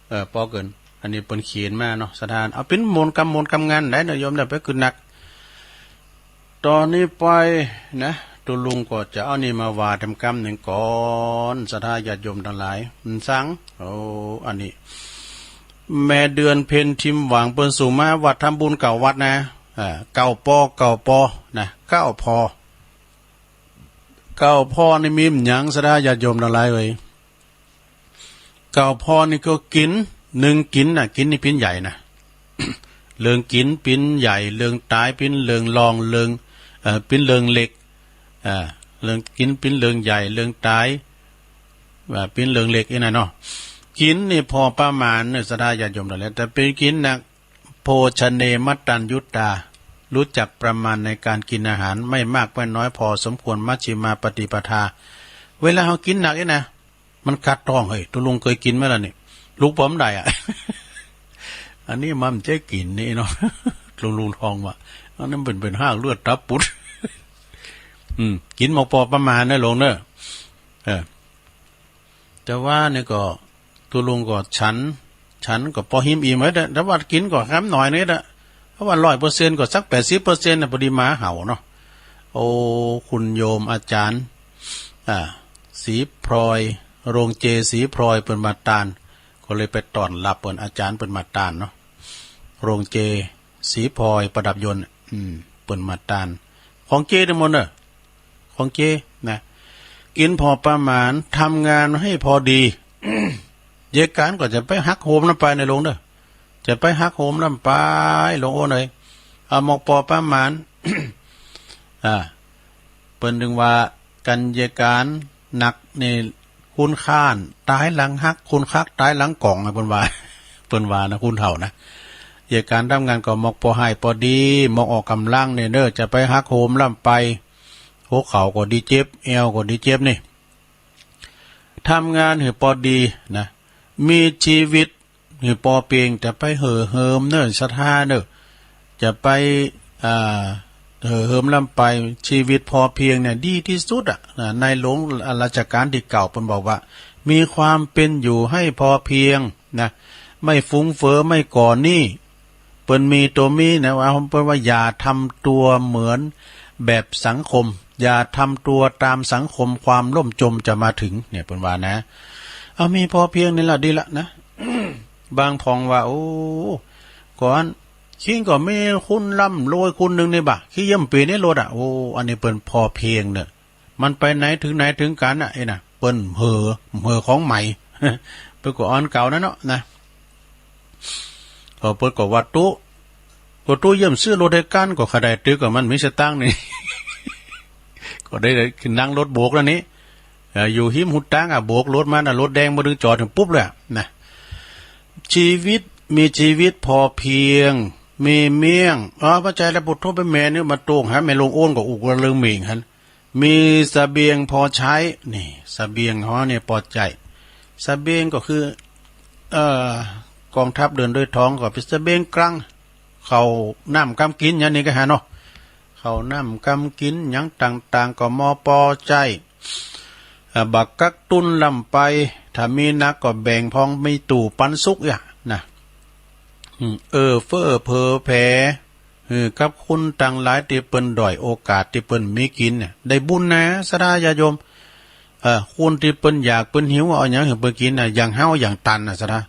เออ ปอเกิ๋น อันนี้เปิ้นเขียนมาเนาะ ศรัทธา เอาเป๋นมนต์กำ มนต์กำงันได้เนาะ โยม อย่าไปกึ๊ดหนัก ต๋อนนี้ไปนะ ตุ๊ลุงก็จะเอานี่มาว่าแถมกำนึ่งก่อน ศรัทธาญาติโยมตังหลาย มันสัง โอ้ อันนี้ แม่เดือนเพ็ญทิมหวัง เปิ้นส่งมา วัดทำบุญเก้าวัดนะ อ่า เก้าปอ เก้าปอ นะ เก้าปอ เก้าปอนี่มีหยัง ศรัทธาญาติโยมตังหลายเอ้ย เก้าปอนี่ก็กิ๋น นึ่งกิ๋นน่ะ กิ๋นนี่เป๋นใหญ่นะ เรื่องกิ๋นเป๋นใหญ่ เรื่องต๋ายเป๋นเรื่องรอง เรื่อง เอ่อ เป๋นเรื่องเล็ก อ่า เรื่องกิ๋นเป๋นเรื่องใหญ่ เรื่องต๋าย อ่า เป๋นเรื่องเล็กอี้นะเนาะ กิ๋นนี่พอประมาณเน่อ ศรัทธาญาติโยมตังหลาย แต่ไปกิ๋นนัก โภชเน มัตตัญญุตา รู้จักประมาณในการกินอาหาร ไม่มากไม่น้อย พอสมควร มัชฌิมาปฏิปทา เวลาเฮากิ๋นหนักอี้นะ มันกัดต๊อง เฮ้ย ตุ๊ลุงเกยกิ๋นมาแล้วนี่ ลุกบ่ได้อะ อันนี้มันบ่ใจ้กิ๋นนี่เนาะ ลุง ลุงทองว่า อันนั้นเป๋น เป๋นฮากเลือดตับปุด อืม กิ๋นหมอกปอประมาณนะลุงเนาะ เออ แต่ว่านี่ก็ ตุ๊ลุงก็ฉัน ฉันก็ปออิ่มๆ ไว้เต๊อะ แต่ว่ากิ๋นก็คำหน้อยนี่เต๊อะ เพราะว่าร้อยเปอร์เซ็นต์ก็สักแปดสิบเปอร์เซ็นต์น่ะ ปอดีหมาเห่าเนาะ โอ้ คุณโยมอาจ๋ารย์ อ่า ศรีพลอย โฮงเจศรีพลอยเปิ้นมาตาน ก็เลยไปต้อนฮับเปิ้น อาจ๋ารย์เปิ้นมาตานเนาะ โฮงเจศรีพลอยประดับยนต์ อืม เปิ้นมาตาน ของเจตึงหมดเน่อ ของเจนะ กิ๋นผ่อประมาณ ทำงานให้พอดี เยการก็จะไปหักโหมน้ำไปในหลวงเน่อ จะไปหักโหมน้ำไป หลวงโอ้นเอ๋ย เอาหมอกปอประมาณ อ่า เปิ้นตึงว่า กั๋นเยการหนักนี่ คุณข้านต๋ายหลังหัก คุณคักต๋ายหลังก๋อง เปิ้นว่า เปิ้นว่านะ คุณเฒ่านะ เยการทำงานก็หมอกปอให้ปอดี หมอกออกก๋ำลังเนี่ยเน่อ จะไปหักโหมน้ำไป หัวเข่าก็ดีเจ็บ แอวก็ดีเจ็บนี่ ทำงานหื้อปอดีนะ มีจีวิตหื้อปอเปียง จะไปเห่อเหิมเน่อ ศรัทธาเน่อ จะไป อ่า เห่อเหิมน้ำไป จีวิตปอเปียงเนี่ยดีตี้สุดอะ นะ ในหลวงรัชก๋าลตี้เก้าเปิ้นบอกว่า มีความเป๋นอยู่ให้พอเพียงนะ ไม่ฟุ้งเฟ้อ ไม่ก่อหนี้ เปิ้นมีตั๋วมีนะ ว่า เปิ้นว่าอย่าทำตั๋วเหมือนแบบสังคม อย่าทำตั๋วต๋ามสังคม ความล่มจมจะมาถึง เนี่ย เปิ้นว่านะ เอามีพอเพียงนี่ละดีละนะ บางพ่องว่า โอ้ ก่อน คิงก็มีคุณร่ำรวยคุณนึ่งนี่บ่ะ คิงเยี่ยมเป๋นในรถอะ โอ้ อันนี้เปิ้นพอเพียงเน่อ มันไปไหนเถิงไหนเถิงกั๋นน่ะ ไอ้น่ะ เปิ้นเห่อ เห่อของใหม่ เปิ้นก็อ่อนเก่านั้นเนาะนะ ก็เปิ้นก็ว่าตุ๊ ก็ตุ๊เยี่ยมซื้อรถหื้อกั๋น ก็ขะไดตึก ก็มันมีสตางค์นี่ ก็ได้ขึ้นนั่งรถโบกแล้วนี่ เอ่อ อยู่ฮิมฮูตางอะ โบกรถมาน่ะ รถแดงมาดึงจอดถึงปุ๊บเลยอะนะ จีวิต มีจีวิตปอเปียง มีเมี่ยง อ๋อ บ่ใจ้แล้ว ปุโธ เป๋นแม่นี่มาโต้งหาแม่หลวงโอ้นก็อุกว่าเรื่องเม่งหั้น มีเสบียงปอใจ๊ นี่ เสบียงเฮาเนี่ยปอใจ๊ เสบียงก็คือ เอ่อ ก๋องทัพเดินด้วยท้อง ก็เป๋นเสบียงกลาง ข้าวน้ำกำกิ๋น อย่างนี้ก็หาเนาะ ข้าวน้ำกำกิ๋น หยังต่างๆ ก็มอปอใจ๊ อ่า บ่ากักตุนล้ำไป ถ้ามีนักก็แบ่งพ่อง มีตู้ปันสุกอย่างนะ อืม เอื้อเฟื้อเผื่อแผ่ หื้อกับคนตังหลายตี้เปิ้นด้อยโอกาส ตี้เปิ้นบ่มีกิ๋นเนี่ย ได้บุญนะ ศรัทธาญาติโยม เออ คนตี้เปิ้นอยากเปิ้นหิว เอาหยังหื้อเปิ้นกิ๋นน่ะ อย่างเฮาอย่างตันน่ะ ศรัทธา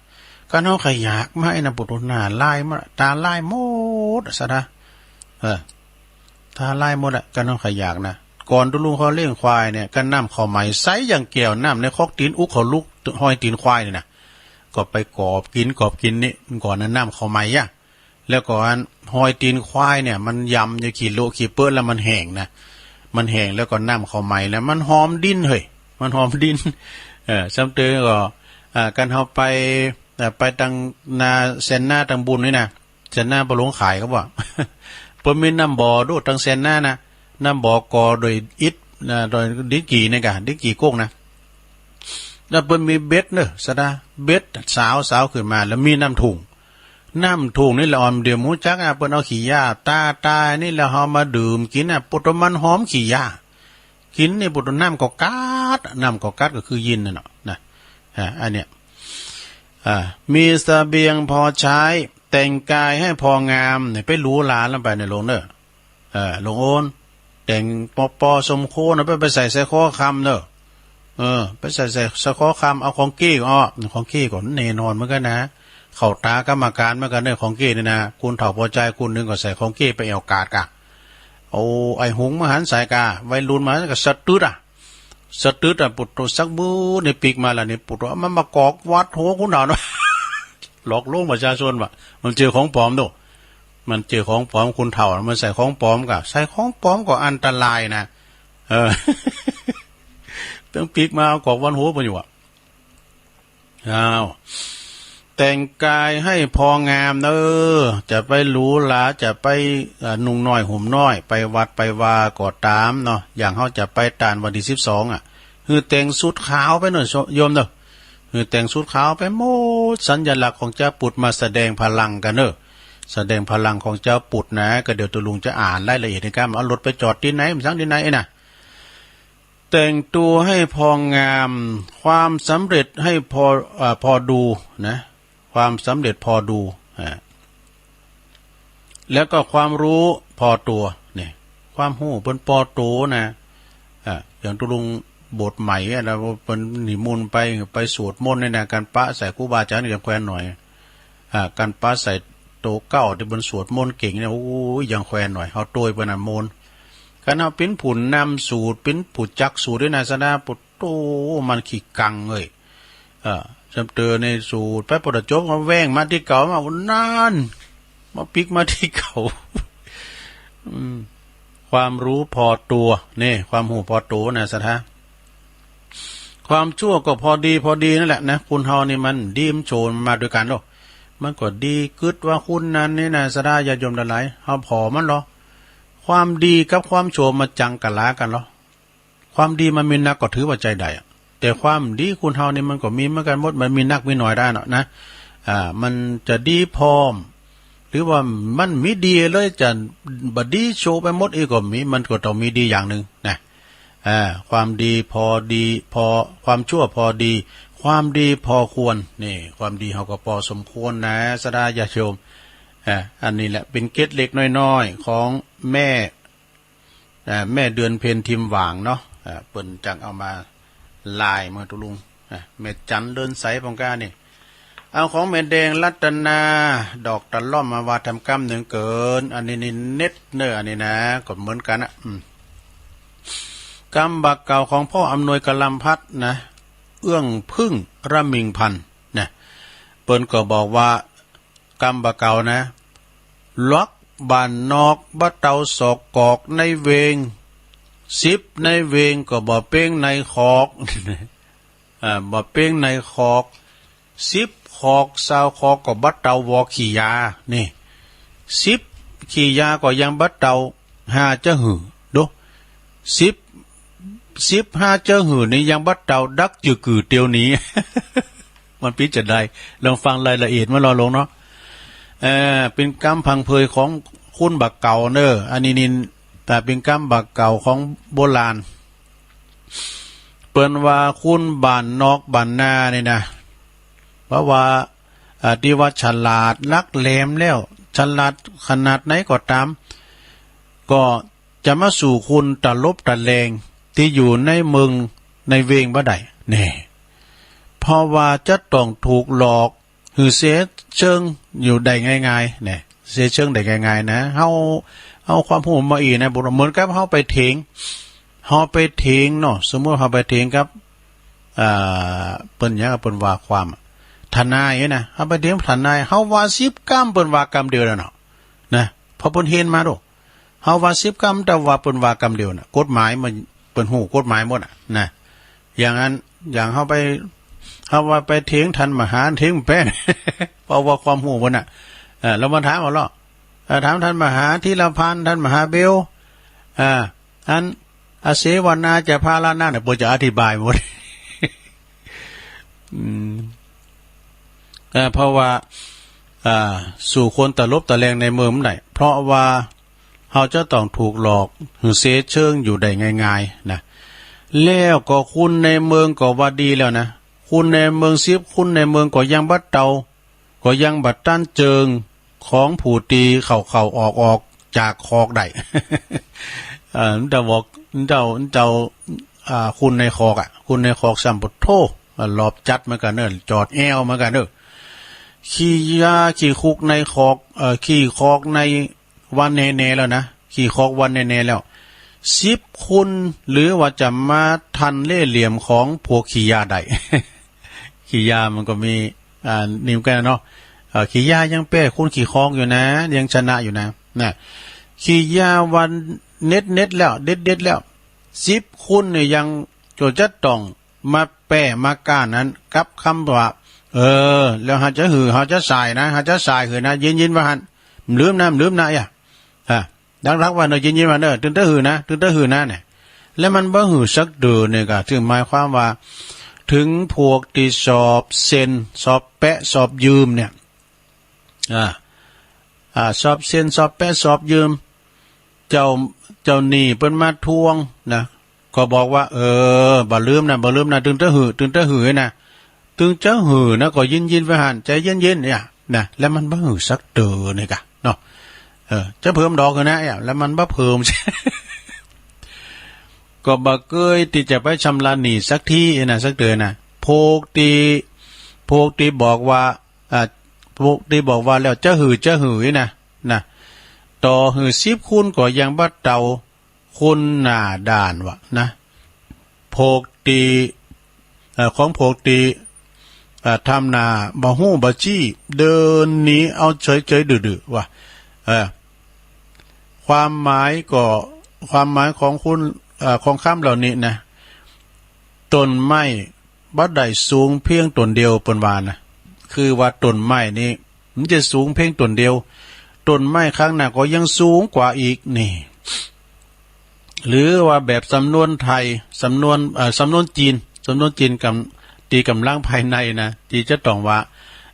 กั๋นเฮาใค่อยากมาไอ้น่ะ ปุโธ หน้าลายหมด ต๋าลายหมด ศรัทธา เออ ต๋าลายหมดอะ กั๋นเฮาใค่อยากนะ ก่อนตุ๊ลุงเขาเลี้ยงควายเนี่ย กั๋นน้ำข้าวใหม่ใสอย่างแก้ว น้ำในคอกตี๋นอุกเขาลุกฮอยตี๋นควายนี่นะ ก็ไปกอบกิ๋น กอบกิ๋นนี่ ก่อนนั้นน้ำข้าวใหม่อะ แล้วก็อันฮอยตี๋นควายเนี่ย มันยำอยู่ขี้โละขี้เป๊อะแล้วมันแห้งนะ มันแห้งแล้วก็น้ำข้าวใหม่แล้ว มันหอมดินเฮ้ย มันหอมดิน เออ ซ้ำเติมก็ อ่า กั๋นเฮาไป อ่า ไปตังนาแสนนาตังบุญนี่นะ แสนนาบ่หลงขายเขาว่า เปิ้นมีน้ำบ่อดูตังแสนนานะ น้ำบ่อก่อโดยอิฐนะ โดยดินกี่นี่กะ ดินกี่ก้งนะ แล้วเปิ้นมีเบ็ดเน่อ ศรัทธา เบ็ดสาว สาวขึ้นมา แล้วมีน้ำถุง น้ำถุงนี่แหละ อ่อมเดี่ยวฮู้จักอะ เปิ้นเอาขี้ย้า ต๋าต๋ายนี่แหละ เฮามาดื่มกิ๋นอะ ปุโธ มันหอมขี้ย้า กิ๋นนี่ปุโธ น้ำก็กั๊ด น้ำก็กั๊ดก็คือยินนั่นเนาะนะ อ่า อันเนี้ย อ่า มีเสบียงปอใจ๊ แต่งกายหื้อปองามเนี่ย ไปหรูหราล้ำไปในหลวงเน่อ เออ หลวงโอ้น แต่งปอปอสมควรนะ ไป ไปใส่สร้อยคอคำเน่อ เออ ไปใส่ ใส่สร้อยคอคำ เอาของเก๊ก็ ของเก๊ก็แน่นอนเหมือนกั๋นนะ เข้าต๋ากรรมก๋านเหมือนกั๋นเน่อ ของเก๊นี่นะ คนเฒ่าปอใจ๊คนนึ่งก็ใส่ของเก๊ไปแอ่วกาดก่ะ เอาไอ้หงส์มาหันใส่ก่ะ วัยรุ่นมาก็สะตึดอะ สะตึดอะ ปุโธ สักมื้อนี่ปิ๊กมาแล้วนี่ ปุโธ มันมากอกวัดหัวคุณเฒ่าเนาะ หลอกลวงประชาชนว่า มันเจอของปลอมเนาะ มันเจอของปลอม คนเฒ่ามันใส่ของปลอมก่ะ ใส่ของปลอมก็อันตรายนะ เออ ตึงปิ๊กมาเอากอกวัดหัวเปิ้นอยู่อะ อ้าว แต่งกายหื้อปองามเน่อ จะไปหรูหรา จะไป เอ่อ นุ่งน้อยห่มน้อย ไปวัดไปวาก็ต๋ามเนาะ อย่างเฮาจะไปตานวันตี้สิบสองอะ หื้อแต่งสุดขาวไปเน่อ โยมเน่อ หื้อแต่งสูทขาวไปหมด สัญลักษณ์ของจาวปุทธมาแสดงพลังกั๋นเน่อ แสดงพลังของจาวปุทธนะ ก็เดี๋ยวตุ๊ลุงจะอ่านรายละเอียดหื้อก้า เอารถไปจอดตี้ไหน มันสังตี้ไหนนะ แต่งตัวให้พองาม ความสำเร็จให้พอ เอ่อ พอดูนะ ความสำเร็จพอดู อ่า แล้วก็ความรู้พอตั๋ว เนี่ย ความฮู้เปิ้นปอตั๋วนะ อ่า อย่างตุ๊ลุงบวชใหม่อะนะ เปิ้นนิมนต์ไป ไปสวดมนต์เนี่ยนะ กั๋นปะใส่ครูบาอาจ๋ารย์ยังแควนหน่อย อ่า กั๋นปะใส่โตเก๊าตี้เปิ้นสวดมนต์เก่งเนี่ย โอ้ย ยังแควนหน่อย เฮาตวยเปิ้นน่ะมนต์ คันเฮาเป๋นผู้นำสูตร เป๋นผู้จักสูตรด้วยนะ สะดา โอ้โห มันขี้กังเอ้ย เออ จำเตอในสูตร แป๊บปอดจบก็แว่งมาตี้เก่า มา โอ้ นั่น มาปิ๊กมาตี้เก่า อืม ความรู้พอตั๋ว เนี่ย ความฮู้พอตั๋วนะ สะดา ความชั่วก็พอดี พอดีนั่นแหละนะ คนเฮานี่มันดีมันชั่วมาด้วยกั๋นเนาะ มันก็ดีกึ๊ดว่าคนนั้นนี่นะ สะดา ญาติโยมตังหลาย เฮาผ่อมันลอ ความดีกับความชั่วมันจังกะลากั๋นลอ ความดีมันมีนักก็ถือว่าใจ๊ได้อะ แต่ความดีคนเฮานี่มันก็มีเหมือนกั๋นหมด มันมีนักมีน้อยได้เนาะนะ อ่า มันจะดีพร้อม หรือว่ามันมีดีเลย จะบ่ดีโชว์ไปหมดอี้ก็มี มันก็ต้องมีดีอย่างนึ่งนะ อ่า ความดีพอดี พอ ความชั่วพอดี ความดีพอควร นี่ ความดีเฮาก็พอสมควรนะ สะดาญาติโยม อ่า อันนี้แหละเป๋นเกร็ดเล็กน้อยๆ ของแม่ อ่า แม่เดือนเพ็ญทิมหว่างเนาะ อ่า เปิ้นจักเอามาลายมาตุ๊ลุง อ่า แม่จันเรือนใสปองก้านี่ เอาของแม่แดงรัตนา ดอกตะล่อมมาว่าทำกำนึ่งเกิน อันนี้นี่เน็ตเนอร์ อันนี้นะ ก็เหมือนกั๋นนะ อืม กำบ่าเก่าของพ่ออำนวยกะลำพัดนะ เอื้องพึ่งระมิงพันธ์นะ เปิ้นก็บอกว่า กำบ่าเก่านะ หลวกบ้านนอกบ่าเต่าสอกกอกในเวง สิบในเวงก็บ่เป๋งในขอก อ่า บ่เป๋งในขอก สิบขอก ซาวขอกก็บ่าเต่าวอขี้ยา นี่ สิบขี้ยาก็ยังบ่าเต่า หาจะหื้อ ดู สิบ สิบหาจะหื้อนี่ยังบ่าเต่าดักจื้อกือเตียวหนี มันปี้จะใด ลองฟังรายละเอียดมันลอลงเนาะ เอ่อ เป๋นกำพังเพยของคนบ่าเก่าเนอ อันนี้นี่ แต่เป๋นกำบ่าเก่าของโบราณ เปิ้นว่าคนบ้านนอกบ้านนานี่นะ เพราะว่า อ่า ตี้ว่าฉลาดลักแหลมแล้ว ฉลาดขนาดไหนก็ต๋าม ก็จะมาสู้คนตะลบตะแลงตี้อยู่ในเมืองในเวงบ่ได้ แน่ เพราะว่าจะต้องถูกหลอกหื้อเสียเชิงอยู่ได้ง่ายๆ แน่ เสียเชิงได้ง่ายๆ นะ เฮา เฮาความฮู้บ่อี้นะ เหมือนกับเฮาไปเถียง เฮาไปเถียงเนาะ สมมุติเฮาไปเถียงกับ อ่า เปิ้นหยัง เปิ้นว่าความ ทนายนะ เฮาไปเถียงทนาย เฮาว่าสิบกำ เปิ้นว่ากำเดียวแล้วเนาะ นะ เพราะเปิ้นเฮียนมาดู เฮาว่าสิบกำ แต่ว่าเปิ้นว่ากำเดียวน่ะ กฎหมายมัน เปิ้นฮู้กฎหมายหมดอะ นะ อย่างนั้น อย่างเฮาไป เฮาว่าไปเถียงท่านมหา เถียงแป้น เพราะว่าความฮู้เปิ้นน่ะ เออ แล้วมาถามเอาเนาะ เออ ถามท่านมหาธีรพันธ์ ท่านมหาเบล อ่า อัน อเสวนาจะพาลานาเนี่ย เปิ้นจะอธิบายหมด อืม เอ่อ เพราะว่า อ่า สู้คนตะลบตะแลงในเมืองบ่ได้ เพราะว่าเฮาจะต้องถูกหลอกหื้อเสียเชิงอยู่ได้ง่ายๆ นะ แล้วก็คนในเมืองก็ว่าดีแล้วนะ คนในเมืองสิบ คนในเมืองก็ยังบ่าเต่า ก็ยังบ่ตันเจิงของผู้ตี้เข้าๆ ออกๆ จากขอกได้ เอ่อ เจ้าบอก เจ้า เจ้า อ่า คนในขอกอะ คนในขอกซ้ำ ปะโธ่ หลอบจัดเหมือนกั๋นเนอะ จอดแอ่วเหมือนกั๋นเนอะ ขี้ยาขี้คุกในขอก เอ่อ ขี้ขอกในวันแน่ๆ แล้วนะ ขี้ขอกวันแน่ๆ แล้ว สิบคน หรือว่าจะมาทันเล่ห์เหลี่ยมของพวกขี้ยาได้ ขี้ยามันก็มี อ่า นี่เหมือนกั๋นเนาะ เอ่อ ขี้ยายังแป้คนขี้ขอกอยู่นะ ยังชนะอยู่นะ นะ ขี้ยาวันเน็ตๆ แล้ว เด็ดๆ แล้ว สิบคนเนี่ยยังจะต้องมาแป้มาก้านนั้น กับกำว่า เออ แล้วเฮาจะหื้อ เฮาจะส่ายนะ เฮาจะส่ายหื้อนะ ยินๆ ว่าหั้น บ่ลืมนะ บ่ลืมนะ อย่า อ่า ดังรักว่าเนอะ ยินๆ ว่าเนอะ ตึงเต๊อะหื้อนะ ตึงเต๊อะหื้อนะ เนี่ย แล้วมันบ่หื้อสักเตื้อเนี่ยก็ ซึ่งหมายความว่า เถิงพวกตี้สอบเซ็น สอบแปะ สอบยืมเนี่ย อ่า อ่า สอบเซ็น สอบแปะ สอบยืม เจ้า เจ้าหนี้เปิ้นมาทวงนะ ก็บอกว่า เออ บ่าลืมนะ บ่าลืมนะ ตึงจะหื้อ ตึงจะหื้อนะ ตึงจะหื้อนะ ก็ยินๆ ไว้หั้น ใจ๋เย็นๆ เนี่ยนะ แล้วมันบ่หื้อสักเตื้อนี่กะเนาะ เออ จะเผิมดอกหื้อนะ เนี่ย แล้วมันบ่เผิม ก็บ่เกยตี้จะไปชำระหนี้สักทีนะ สักเตื้อนะ พวกตี้ พวกตี้บอกว่า อ่า พวกตี้บอกว่าแล้วจะหื้อ จะหื้อนะ นะ ต่อหื้อสิบคูณก็ยังบ่เต้า คนหน้าด้านวะนะ พวกตี้ เอ่อ ของพวกตี้ เอ่อ ทำหน้าบ่ฮู้บ่จี้ เดินหนีเอาเฉยๆ ดื้อๆ วะ เออ ความหมายก็ ความหมายของคุณ เอ่อ ของกำเหล่านี้นะ ต้นไม้บ่ได้สูงเพียงต้นเดียว เปิ้นว่านะ คือว่าต้นไม้นี่มันจะสูงเพียงต้นเดียว ต้นไม้ข้างหน้าก็ยังสูงกว่าอีกนี่ หรือว่าแบบสำนวนไทย สำนวน เอ่อ สำนวนจีน สำนวนจีนกำ ตี้กำลังภายในนะ ตี้จะต้องว่า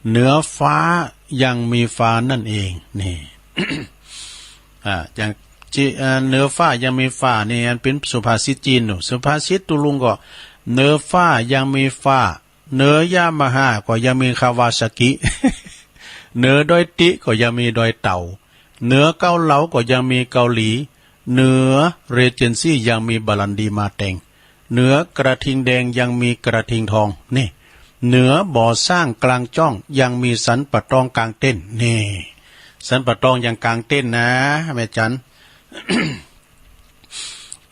เหนือฟ้ายังมีฟ้านั่นเอง นี่ อ่า อย่างจี เอ่อ เหนือฟ้ายังมีฟ้านี่ อันเป๋นสุภาษิตจีนเนาะ สุภาษิตตุ๊ลุงก็ เหนือฟ้ายังมีฟ้า เหนือยามาฮ่าก็ยังมีคาวาซากิ เหนือดอยติก็ยังมีดอยเต่า เหนือเกาเหลาก็ยังมีเกาหลี เหนือเรเจนซี่ยังมีบาลันดีมาแตง เหนือกระทิงแดงยังมีกระทิงทอง นี่ เหนือบ่อสร้างกลางจ้องยังมีสันป่าตองกลางเต้น นี่ สันป่าตองยังกลางเต้นนะ แม่จัน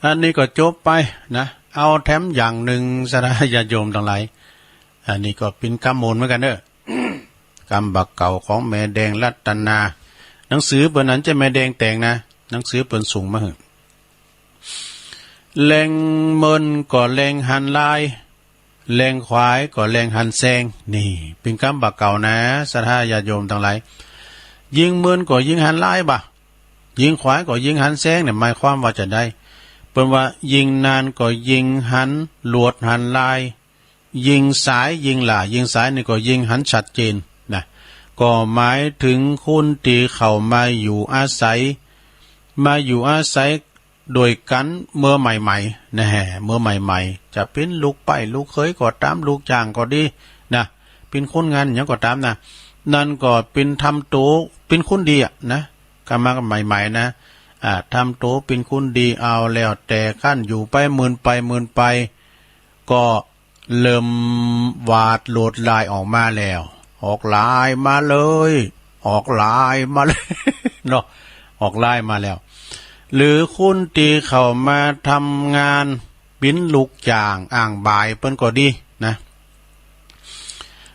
อันนี้ก็จบไปนะ เอาแถมอย่างนึ่ง ศรัทธาญาติโยมตังหลาย อันนี้ก็เป๋นกำโมนเหมือนกั๋นเน้อ กำบ่าเก่าของแม่แดงรัตนา หนังสือเปิ้นนั้นจะแม่แดงแต่งนะ หนังสือเปิ้นส่งมาหื้อ แลงเมินก็แลงหันลาย แลงขวายก็แลงหันแซง นี่เป๋นกำบ่าเก่านะ ศรัทธาญาติโยมตังหลาย ยิงเมินก็ยิงหันลายบ่ะ ยิงขวายก็ยิงหันแซงเนี่ย หมายความว่าจาใด เปิ้นว่ายิงนานก็ยิงหันหลวดหันลาย ยิงสายยิงหล้า ยิงสายนี่ก็ยิงหันชัดเจนนะ ก็หมายเถิงคนตี้เข้ามาอยู่อาศัย มาอยู่อาศัยโดยกั๋นเมื่อใหม่ๆ นะแฮะ เมื่อใหม่ๆ จะเป๋นลูกใป๊ลูกเขยก็ต๋าม ลูกจ้างก็ดีนะ เป๋นคนงานหยังก็ต๋ามนะ นั้นก็เป๋นทำตั๋วเป๋นคนดีอะนะ เข้ามาใหม่ๆ นะ อ่า ทำตั๋วเป๋นคนดี เอาแล้วแต่ขั้น อยู่ไปเมินไปเมินไป ก็เริ่มหวาดลวดลายออกมาแล้ว ออกลายมาเลย ออกลายมาเลย เนาะ ออกลายมาแล้ว หรือคนตี้เข้ามาทำงานเป๋นลูกจ้างอ้างบ่ายเปิ้นก็ดีนะ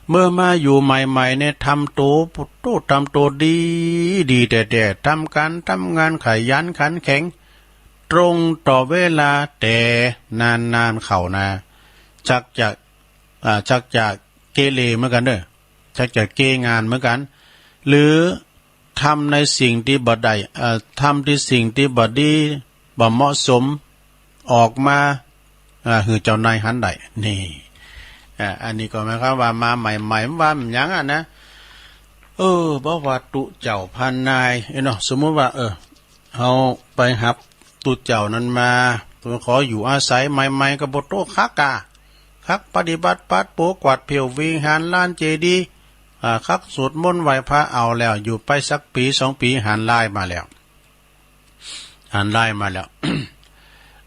เมื่อมาอยู่ใหม่ๆ เนี่ย ทำตั๋ว โต๊ะ ทำตั๋วดี ดีแต๊ๆ ทำก๋านทำงานขยันขันแข็ง ตรงต่อเวลา แต่นานๆ เข้านะ ชักจะ อ่า ชักจะเกเรเหมือนกั๋นเน้อ ชักจะเกงานเหมือนกั๋น หรือทำในสิ่งตี้บ่ได้ เอ่อ ทำในสิ่งตี้บ่ดี บ่เหมาะสม ออกมา อ่า หื้อเจ้านายหันได้ นี่ อ่า อันนี้ก็หมายความว่ามาใหม่ๆ มันว่ามันหยังอะนะ เออ บ่ว่าตุ๊เจ้าพานนาย เอ้ยเนาะ สมมุติว่า เออ เฮาไปฮับตุ๊เจ้านั้นมา ขออยู่อาศัยใหม่ๆ ก็บ่โต๊ะ คักก่า คักปฏิบัติปัดโป๋กวาดเผี้ยววิหารลานเจดีย์ อ่า คักสวดมนต์ไหว้พระ เอาแล้ว อยู่ไปสักปี๋สองปี๋ หันลายมาแล้ว หันลายมาแล้ว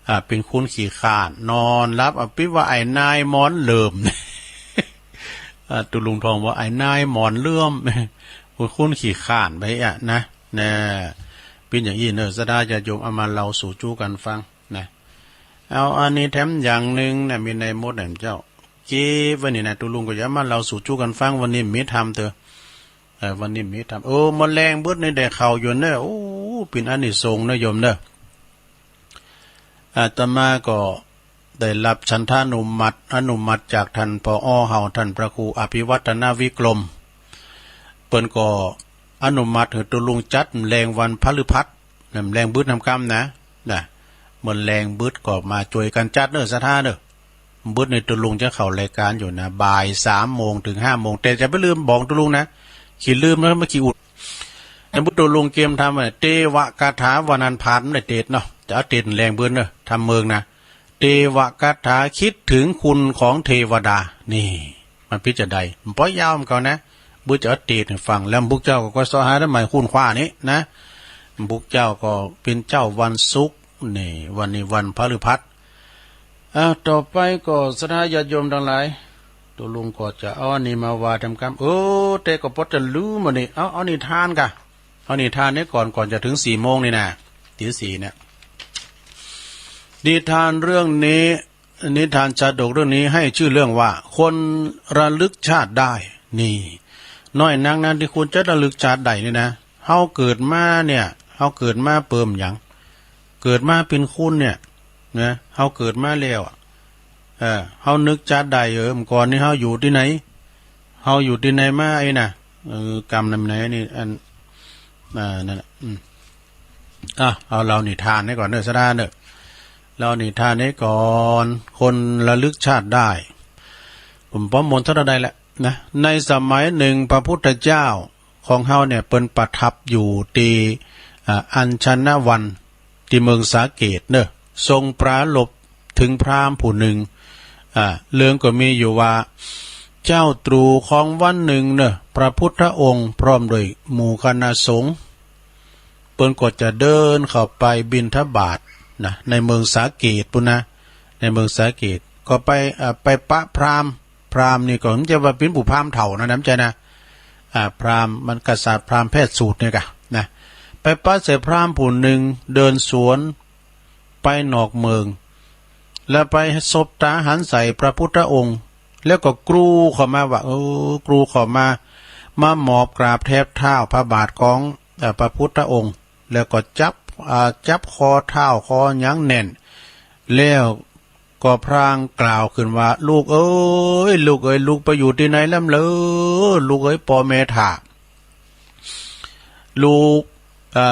อ่า เป๋นคนขี้คร้าน นอนหลับ อ่ะ ปิ๊บว่าไอ้นายหมอนเหลื่อม อ่า ตุ๊ลุงทองว่าไอ้นายหมอนเหลื่อม คนขี้คร้านไปอะนะ นะ เป๋นอย่างอี้เน้อ ศรัทธาญาติโยม เอามาเล่าสู่จู๊กั๋นฟังนะ เอาอันนี้แถมอย่างนึ่งนะ มีในหมดแหมเจ้า เก็บไว้นี่นะ ตุ๊ลุงก็จะเอามาเล่าสู่จู๊กั๋นฟัง วันนี้มีธรรมเต๊อะ เออ วันนี้มีธรรม โอ้ เมื่อแลงบึดนี่ได้เข้าอยู่เน้อ โอ้ เป๋นอานิสงส์นะโยมเน้อ อาตมาก็ได้รับฉันทานุมัติ อนุมัติจากท่าน ผอ เฮา ท่านพระครูอภิวัฒนวิกรม เปิ้นก็อนุมัติหื้อตุ๊ลุงจัดแลงวันพฤหัส แลงบึดนำกำนะ นะ เมื่อแลงบึดก็มาจ้วยกั๋นจัดเน้อ ศรัทธาเน้อ บึดนี่ตุ๊ลุงจะเข้ารายก๋านอยู่นะ บ่ายสามโมงเถิงห้าโมง แต่จะบ่าลืมบอกตุ๊ลุงนะ ขี้ลืมนะ บ่าขี้อุด ในบึดตุ๊ลุงเกียมทำอะ เตวะกาถาวันอังคารมันได้เตศน์เนาะ จะเอาเตศน์แหล่งบึดเนาะ ทำเมิงนะ เตวะกาถา กึ๊ดเถิงคุณของเตวดา นี่ มันเป๋นจาใด มันป้อยยาวเหมือนกั๋นนะ บึดจะเอาเตศน์หื้อฟัง แล้วพุทธเจ้าก็เซาะหาได้หมายค้นคว้านี่นะ พุทธเจ้าก็เป๋นเจ๊าวันศุกร์ นี่ วันนี้วันพฤหัส อ่า ต่อไปก็ศรัทธาญาติโยมตังหลาย ตุ๊ลุงก็จะเอาอันนี้มาว่าต๋ามกำ เออ แต่ก็ปอจะลืมอันนี้ เอา เอานิทานก่ะ เอานิทานนี้ก่อน ก่อนจะเถิงสี่โมงนี่นะ ตีสี่เนี่ย นิทานเรื่องนี้ นิทานชาดกเรื่องนี้หื้อจื้อเรื่องว่า คนระลึกชาติได้ นี่ น้อยนักนะตี้คนจะระลึกชาติได้นี่นะ เฮาเกิดมาเนี่ย เฮาเกิดมาเปิ่มหยัง เกิดมาเป๋นคนเนี่ย นะ เฮาเกิดมาแล้วอะ เออ เฮานึกชาติได้ เออ เมื่อก่อนนี้เฮาอยู่ตี้ไหน เฮาอยู่ตี้ไหนมา ไอ้น่ะ เออ กำนำไหนนี่ อัน อ่า นั่นน่ะ อืม อ่ะ เอาเล่านิทานนี้ก่อนเน่อ ศรัทธาเน่อ เล่านิทานนี้ก่อน คนระลึกชาติได้ ผมป้อมมนต์เท่าใดแหละนะ ในสมัยหนึ่งพระพุทธเจ้าของเฮาเนี่ย เปิ้นประทับอยู่ตี้ อ่า อัญชนวัน ตี้เมืองสาเกตเน่อ ทรงปรารภเถิงพราหมณ์ผู้นึ่ง อ่า เรื่องก็มีอยู่ว่า เจ้าตรู่ของวันนึ่งเน่อ พระพุทธองค์พร้อมด้วยหมู่คณะสงฆ์ เปิ้นก็จะเดินเข้าไปบิณฑบาตนะ ในเมืองสาเกตปู้นนะ ในเมืองสาเกต ก็ไป อ่า ไปปะพราหมณ์ พราหมณ์นี่ก็บ่ใจ้ว่าเป๋นผู้พราหมณ์เฒ่านะ บ่ใจ้นะ อ่า พราหมณ์มันกษัตริย์ พราหมณ์แพทย์สูตรเนี่ยก่ะนะ ไปปะใส่พราหมณ์ผู้นึ่ง เดินสวนไปนอกเมือง แล้วไปสบต๋าหันใส่พระพุทธองค์ แล้วก็กรูเข้ามาว่า เออ กรูเข้ามา มาหมอบกราบแทบเท้าพระบาทของ เอ่อ พระพุทธองค์ แล้วก็จับ อ่า จับคอเท้าคอหยังแน่น แล้วก็พลางกล่าวขึ้นว่า ลูกเอ๋ย ลูกเอ๋ย ลูกไปอยู่ตี้ไหนแลมเหลอ ลูกเอ๋ย ป้อแม่ถ่า ลูก อ่า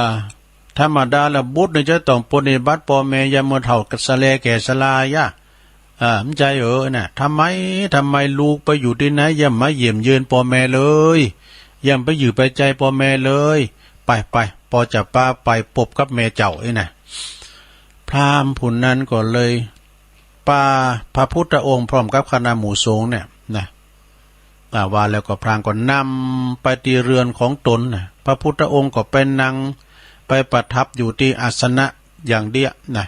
ธรรมดาแล้วบุตรนี่จะต้องปรนนิบัติป้อแม่ ยามเมื่อเฒ่าสะแลแก่ชรา อ่า บ่ใจ้เออน่ะ ทำไม ทำไมลูกไปอยู่ตี้ไหน อย่ามาเยี่ยมเยือนป้อแม่เลย อย่าไปอยู่ไปใจ้ป้อแม่เลย ไป ไป ป้อจะปาไปปบกับแม่เจ้า อี้น่ะ พราหมณ์ผู้นั้นก็เลยปาพระพุทธองค์พร้อมกับคณะหมู่สงฆ์เนี่ยนะ อ่า ว่าแล้วก็พราหมณ์ก็นำไปตี้เฮือนของต๋นนะ พระพุทธองค์ก็ไปนั่ง ไปประทับอยู่ตี้อาสนะอย่างเดียวนะ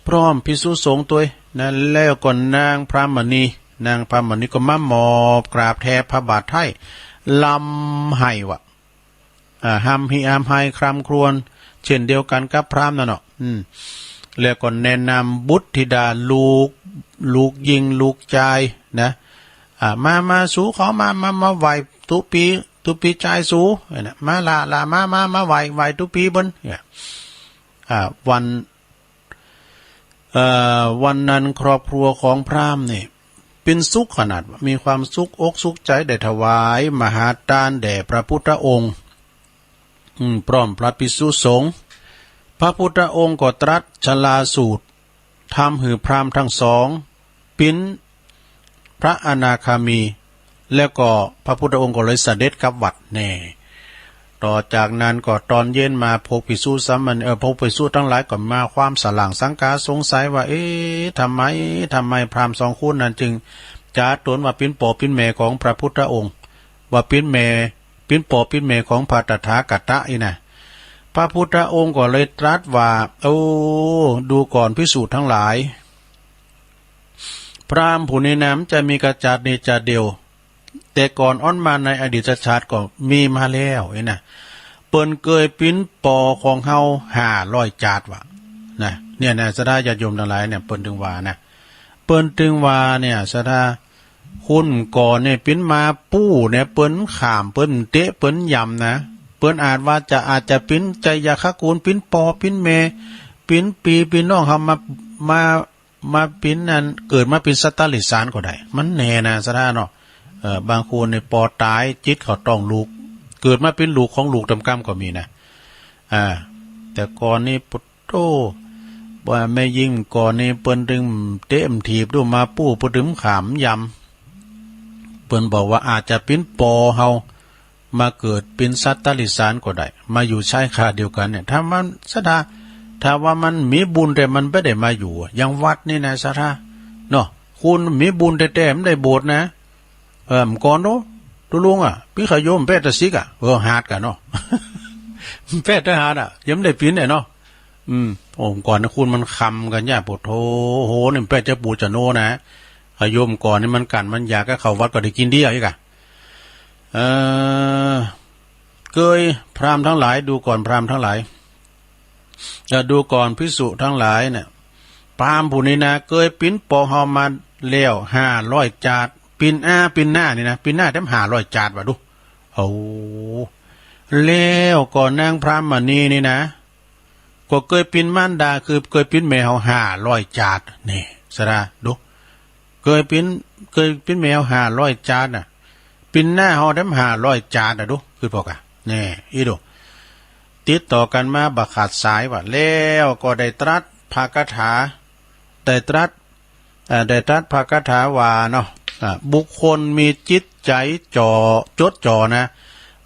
พร้อมภิกษุสงฆ์ตวยนะ แล้วก็นางพราหมณี นางพราหมณีก็มาหมอบกราบแทบพระบาทไท้ ร่ำไห้ว่า อ่า ฮำฮิฮำไฮคร่ำครวญ เช่นเดียวกันกับพราหมณ์นั่นเนาะ อืม แล้วก็แนะนำบุตรธิดา ลูก ลูกญิง ลูกจายนะ อ่า มา มา สูขอมา มา มาไหว้ตุ๊ปี ตุ๊ปีจายสู นะ มา หล่า หล่า มา มา มาไหว้ ไหว้ตุ๊ปีเปิ้น เนี่ย อ่า วัน เอ่อ วันนั้นครอบครัวของพราหมณ์นี่เป๋นสุขขนาด มีความสุขอกสุขใจ๋ ได้ถวายมหาทานแด่พระพุทธองค์ อืม พร้อมพระภิกษุสงฆ์ พระพุทธองค์ก็ตรัสชลาสูตร ทำหื้อพราหมณ์ทั้งสองเป๋นพระอนาคามี แล้วก็พระพุทธองค์ก็เลยเสด็จกลับวัดแน่ ต่อจากนั้นก็ตอนเย็นมาพวกภิกษุสามเณร เอ่อ พวกภิกษุตังหลายก็มาความสลางสังกาสงสัยว่า เอ๊ะ ทำไม ทำไมพราหมณ์สองคนนั้นจึงจ๋าต๋นว่าเป๋นป้อเป๋นแม่ของพระพุทธองค์ ว่าเป๋นแม่ เป๋นป้อเป๋นแม่ของพระตถาคตะอี้น่ะ พระพุทธองค์ก็เลยตรัสว่า โอ้ ดูก่อนภิกษุทั้งหลาย พราหมณ์ผู้นี้นะ บ่ใจ้มีกระจาดนี้จาดเดียว แต่ก่อนอ้อนมาในอดีตชาติก็มีมาแล้วนี่นะ เปิ้นเกยเป๋นป้อของเฮาห้าร้อยจาติว่า นะ เนี่ยนะ ศรัทธาญาติโยมตังหลายเนี่ย เปิ้นตึงว่านะ เปิ้นตึงว่าเนี่ย ศรัทธา คนก่อนเนี่ยเป๋นมาปู้เนี่ย เปิ้นข้าม เปิ้นเตะ เปิ้นหย่ำนะ เปิ้นอาจว่าจะ อาจจะเป๋นไชยคกูฏ เป๋นป้อ เป๋นแม่ เป๋นปี้ เป๋นน้องเฮามา มา มาเป๋นอัน เกิดมาเป๋นสัตว์เดรัจฉานก็ได้ มันแน่นะ ศรัทธาเนาะ เอ่อ บางคนเนี่ยป้อต๋าย จิตเข้าต๊องลูก เกิดมาเป๋นลูกของลูกต๋ามกำก็มีนะ อ่า แต่ก่อนนี้ โธ่ ว่าแม่ญิงก่อนนี่เปิ้นตึงเตะถีบดูมาปู้ เปิ้นตึงขำยำ เปิ้นบอกว่าอาจจะเป๋นปอเฮา มาเกิดเป๋นสัตว์ติรัจฉานก็ได้ มาอยู่ชายคาเดียวกั๋นเนี่ย ถ้ามันศรัทธา ถ้าว่ามันมีบุญแต๊มันบ่ได้มาอยู่ อย่างวัดนี่นะศรัทธา เนาะ คนมีบุญแต๊ๆ มันได้โบสถ์นะ เออ เมื่อก่อนโน้ ตุ๊ลุงอะ ปี้ขยมแป๊ดตะสิกอะ เออ หาดกั๋นเนาะ แป๊ดตะหาดอะ ยังบ่ได้เป๋นเนี่ยเนาะ อืม โอ้ เมื่อก่อนนะ คนมันคำกั๋นเนี่ย โผดโธ โห นี่แป๊ดจะปูจะโนนะ ขยมก่อนนี่มันกั๋นมันอยาก ก็เข้าวัดก็ได้กิ๋นเดียวอีกอะ เออ เกย พราหมณ์ตังหลาย ดูก่อนพราหมณ์ตังหลาย เออ ดูก่อนภิกษุตังหลายเนี่ย พราหมณ์ผู้นี้นะ เกยเป๋นปอเฮามาแล้วห้าร้อยจาติ ปี๋นอา ปี๋นหน้านี่นะ ปี๋นหน้าแต๊ห้าร้อยจาติว่ะดู โอ้ แล้วก็นางพราหมณีนี่นะ ก็เกยเป๋นมารดา คือเกยเป๋นแม่เฮาห้าร้อยจาติ นี่ ศรัทธา ดู เกยเป๋น เกยเป๋นแม่เฮาห้าร้อยจาติน่ะ ปี๋นหน้าเฮาแต๊ห้าร้อยจาติน่ะ ดู คือปอกอะ นี่ อี้ดู ติดต่อกั๋นมาบ่ขาดสายว่ะ แล้วก็ได้ตรัสพระคาถา ได้ตรัส เอ่อ ได้ตรัสพระคาถาว่าเนาะ อ่า บุคคลมีจิตใจ๋จ่อ จดจ่อนะ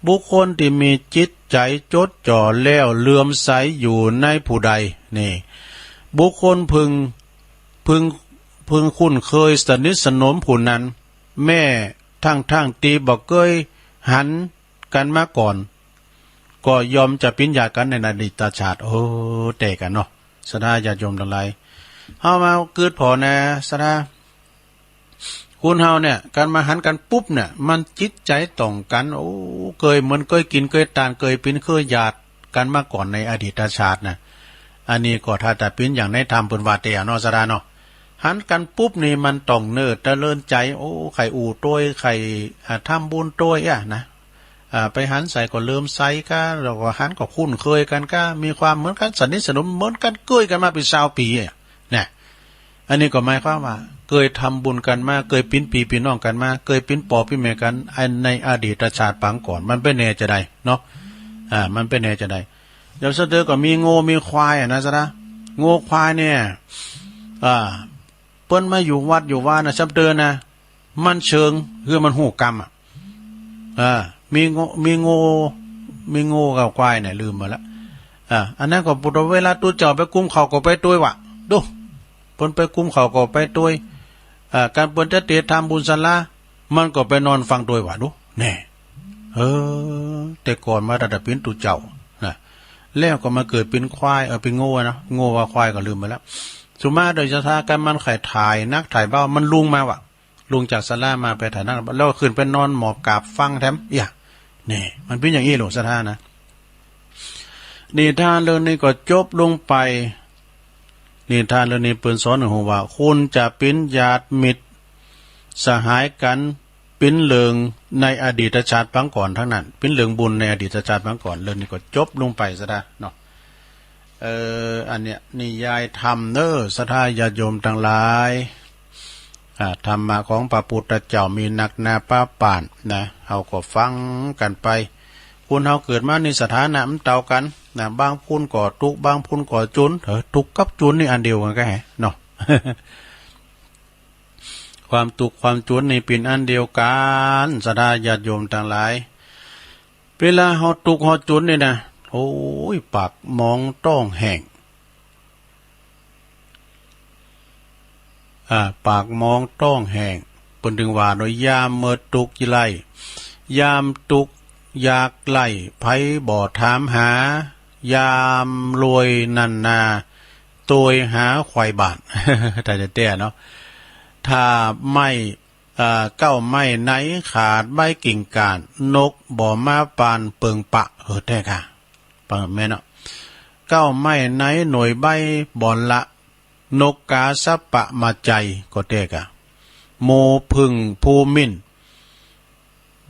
บุคคลตี้มีจิตใจ๋จดจ่อแล้วเหลื่อมใสอยู่ในผู้ใด นี่ บุคคลพึง พึง พึงคุ้นเคยสนิทสนมผู้นั้น แม้ทั้งๆ ตี้บ่เกยหันกั๋นมาก่อน ก็ย่อมจะเป๋นญาติกั๋นในอดีตชาติ โอ้ แต๊กั๋นเนาะ ศรัทธาญาติโยมตังหลาย เฮามาเกิดผ่อนะ ศรัทธา คนเฮาเนี่ย กั๋นมาหันกั๋นปุ๊บเนี่ย มันจิตใจ๋ต่องกั๋น โอ้ เกยเหมือนเกยกิ๋นเกยตาน เกยเป๋นเคยญาติกั๋นมาก่อนในอดีตชาตินะ อันนี้ก็ถ้าจะเป๋นอย่างในธรรมเปิ้นว่าแต๊เนาะ ศรัทธาเนาะ หันกั๋นปุ๊บนี่มันต่องเนิดตะเลินใจ๋ โอ้ ใค่อู้ตวย ใค่ อ่า ทำบุญตวยอะนะ อ่า ไปหันใสก็เหลื่อมใสกั๋น แล้วก็หันก็คุ้นเคยกั๋นกั๋น มีความเหมือนกั๋น สนิทสนมเหมือนกั๋น เกยกั๋นมาเป๋นซาวปี๋อะ นะ อันนี้ก็หมายความว่า เกยทำบุญกั๋นมา เกยเป๋นปี้เป๋นน้องกั๋นมา เกยเป๋นปอเป๋นแม่กั๋น อันในอดีตชาติปางก่อน มันเป๋นแนวจาใดเนาะ อ่า มันเป๋นแนวจาใด อย่างสะเตอก็มีงัวมีควายอะนะ ศรัทธา งัวควายเนี่ย อ่า เปิ้นมาอยู่วัดอยู่วานะ สะเตอนะ มันเชิง คือมันฮู้กำอะ อ่า มีงัว มีงัว มีงัวกับควายเนี่ย ลืมไปละ อ่า อันนั้นก็ปุตตะ เวลาตุ๊เจ้าไปกุมข้าวก็ไปตวยว่ะ ดู เปิ้นไปกุมข้าวก็ไปตวย อ่า กั๋นเปิ้นจะเตรียมทำบุญศาลา มันก็ไปนอนฟังตวยว่ะ ดู แน่ เออ แต่ก่อนมาตั้งแต่เป๋นตุ๊เจ้านะ แล้วก็มาเกิดเป๋นควาย เออ เป๋นงัวเนาะ งัวว่าควายก็ลืมไปละ สุมาโดยศรัทธา กั๋นมันใค่ถ่ายหนักถ่ายเบา มันลุงมาว่ะ ลุงจากศาลามาไปถ่ายหนัก แล้วขึ้นไปนอนหมอบกราบฟังแถม เอี้ย นี่ มันเป๋นอย่างอี้ลูกศรัทธานะ นิทานเรื่องนี้ก็จบลงไป นิทานเรื่องนี้เปิ้นสอนหื้อฮู้ว่า คนจะเป๋นญาติมิตรสหายกั๋น เป๋นเรื่องในอดีตชาติปางก่อนตังนั้น เป๋นเรื่องบุญในอดีตชาติปางก่อน เรื่องนี้ก็จบลงไป ศรัทธาเนาะ เอ่อ อันเนี้ยนิยายธรรมเน้อ ศรัทธาญาติโยมตังหลาย อ่า ธรรมะของพระปุทธเจ้ามีนักหนาปาปานนะ เฮาก็ฟังกั๋นไป คนเฮาเกิดมานี่สถานะมันเต้ากั๋นนะ บางคนก็ตุ๊ก บางคนก็จ๋น เออ ตุ๊กกับจ๋นนี่อันเดียวกั๋นก็แหะเนาะ ความตุ๊กความจ๋นนี่เป๋นอันเดียวกั๋น ศรัทธาญาติโยมตังหลาย เวลาเฮาตุ๊กเฮาจ๋นนี่นะ โอ้ย ปากหมองต๊องแห้ง อ่า ปากหมองต๊องแห้ง เปิ้นตึงว่าเนาะ ยามเมื่อตุ๊กข์ไร้ ยามตุ๊กข์ยากไร้ ใผบ่ถามหา ยามรวยนั้นนา โตยหาควายบ้าน ถ้าจะแต๊เนาะ ถ้าไม้ อ่า เก๊าไม้ไหนขาดใบกิ่งก้าน นกบ่มาปานเปิงปะ เออ แต๊ก่ะ ปะ แม่นเนาะ เก๊าไม้ไหนหน่วยใบบ่ละ นกกาสัปปะมาไจ ก็แต๊ก่ะ หมู่ผึ้งภูมิน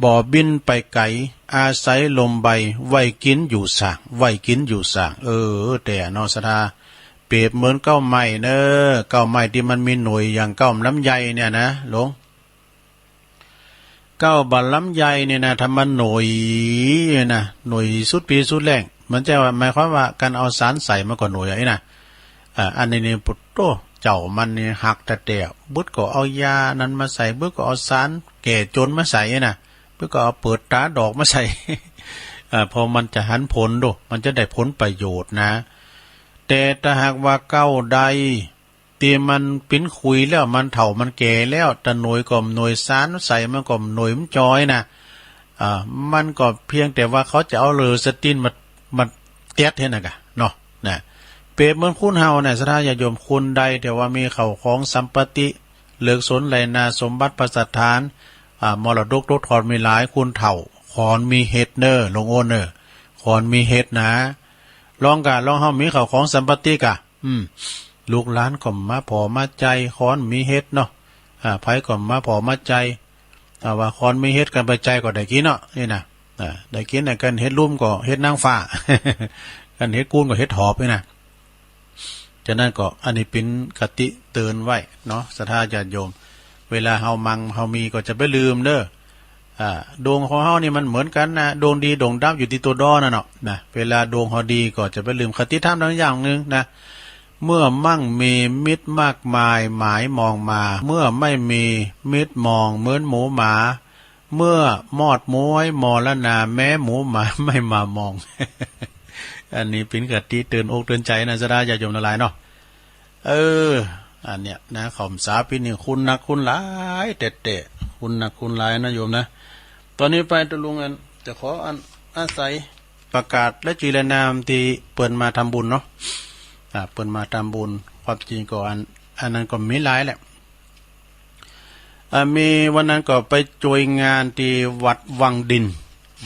บ่บินไปไก๋ อาศัยลมใบ ไว้กิ๋นอยู่สร้าง ไว้กิ๋นอยู่สร้าง เออ แต๊เนาะ ศรัทธา เปรียบเหมือนเก๊าไม้เน้อ เก๊าไม้ตี้มันมีหน่วยอย่างเก๊าลำไยเนี่ยนะ หลวง เก๊าบ่าลำไยเนี่ยนะ ถ้ามันหน่วยเนี่ยนะ หน่วยสุดปี้สุดแล้ง มันจะว่า หมายความว่าก๋านเอาสารใส่มันก็หน่วยอะนะ อ่า อันนี้นี่ โอ้โห เจ้ามันนี่หักแต๊ๆ บึดก็เอายานั้นมาใส่ บึดก็เอาสารแก้จนมาใส่นะ บึดก็เอาเปิดต๋าดอกมาใส่ อ่า เพราะมันจะหันผลโด มันจะได้ผลประโยชน์นะ แต่ถ้าหากว่าเก๊าใด ตี้มันเป๋นขุยแล้ว มันเฒ่ามันแก่แล้ว ตะหนวยก็บ่หนวย สารใส่มันก็บ่หนวย บ่จ่อยนะ อ่า มันก็เพียงแต่ว่าเขาจะเอาเลอสตินมา มาเตียดแค่นั้นกะเนาะ นะ เปรียบเหมือนคนเฮานะ ศรัทธาญาติโยม คนใดแต่ว่ามีเข้าของสัมปัตติ เลือกสนไฮ่นาสมบัติภัสถาน อ่า มรดกตกทอดมีหลาย คนเฒ่า ขอนมีเห็ดเน่อ หลวงโอนเน่อ ขอนมีเห็ดนะ ลองกะ ลองเฮามีเข้าของสัมปัตติกะ อืม ลูกหลานก็มาผ่อมาใจ๊ ขอนมีเห็ดเนาะ อ่า ใผก็มาผ่อมาใจ๊ อ่า ว่าขอนมีเห็ด กันไปใจ๊ก็ได้กิ๋นเนาะ นี่นะ อ่า ได้กิ๋นนะ กันเห็ดลุ่มก็เห็ดนางฟ้า กันเห็ดกูนก็เห็ดหอบนี่นะ ฉะนั้นก็อันนี้เป๋นคติเตือนไว้เนาะ ศรัทธาญาติโยม เวลาเฮามั่งเฮามีก็จะไปลืมเน่อ อ่า ดวงของเฮานี่มันเหมือนกั๋นนะ ดวงดีดวงดับอยู่ตี้ตั๋วดอนั่นเนาะ นะ เวลาดวงเฮาดีก็จะไปลืม คติธรรมหนึ่งอย่างหนึ่งนะ เมื่อมั่งมีมิตรมากมายหมายมองมา เมื่อไม่มีมิตรมองเหมือนหมูหมา เมื่อมอดม้วยมรณา แม้หมูหมาไม่มามอง อันนี้เป๋นคติเตือนอกเตือนใจ๋นะ ศรัทธาญาติโยมทั้งหลายเนาะ เออ อันเนี้ยนะ ข้าพรรษาปี๋นี้คุณหนักคุณหลายแต๊ๆ คุณหนักคุณหลายนะโยมนะ ต๋อนนี้ไปตุ๊ลุงอัน จะขออัน อาศัยประกาศรายจื้อรายนามตี้เปิ้นมาทำบุญเนาะ อ่า เปิ้นมาทำบุญ ความจริงก็อัน อันนั้นก็มีหลายแหละ อ่า มีวันนั้นก็ไปจวยงานตี้วัดวังดิน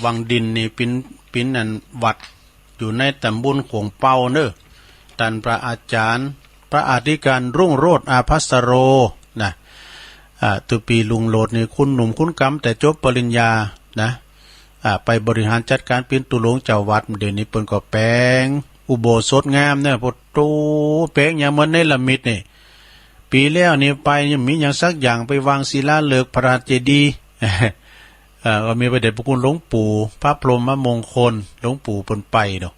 วังดินนี่เป๋น เป๋นอันวัดอยู่ในต๋ำบลขวงเปาเน่อ ต้านพระอาจ๋ารย์ พระอธิการรุ่งโรจน์ อาภัสโร นะ อ่า ตุ๊ปี๋ลุงโลดนี่คุณหนุ่มคุณก๋ำแต่จบปริญญานะ อ่า ไปบริหารจัดก๋านเป๋นตุ๊ลุงเจ้าวัด เดี๋ยวนี้เปิ้นก็แป๋งอุโบสถงามเน่อ โอ้โห แป๋งอย่างเหมือนเนรมิตนี่ ปี๋แล้วนี่ไปยังบ่มีหยังสักอย่าง ไปวางศิลาฤกษ์พระเจดีย์ เอ่อ ก็มีพระเดชพระคุณหลวงปู่พระพรหมมงคล หลวงปู่เปิ้นไปเนาะ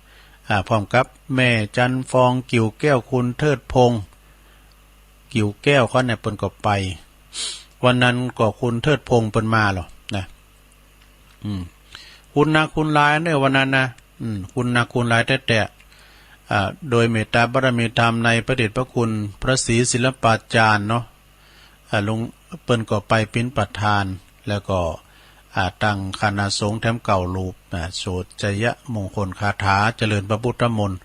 อ่า พร้อมกับแม่จันทร์ฟอง กิ่วแก้ว คุณเทิดพงษ์ กิ่วแก้วเขาเนี่ยเปิ้นก็ไป วันนั้นก็คุณเทิดพงษ์เปิ้นมาเหรอนะ อืม คุณหนักคุณหลายเน่อวันนั้นนะ อืม คุณหนักคุณหลายแต๊ๆ อ่า โดยเมตตาบารมีธรรมในพระเดชพระคุณพระศรีศิลปาจารย์เนาะ อ่า หลวง เปิ้นก็ไปเป๋นประธาน แล้วก็ อ่า ตั้งคณะสงฆ์แถมเก้ารูป อ่า สวดชัยมงคลคาถา เจริญพระพุทธมนต์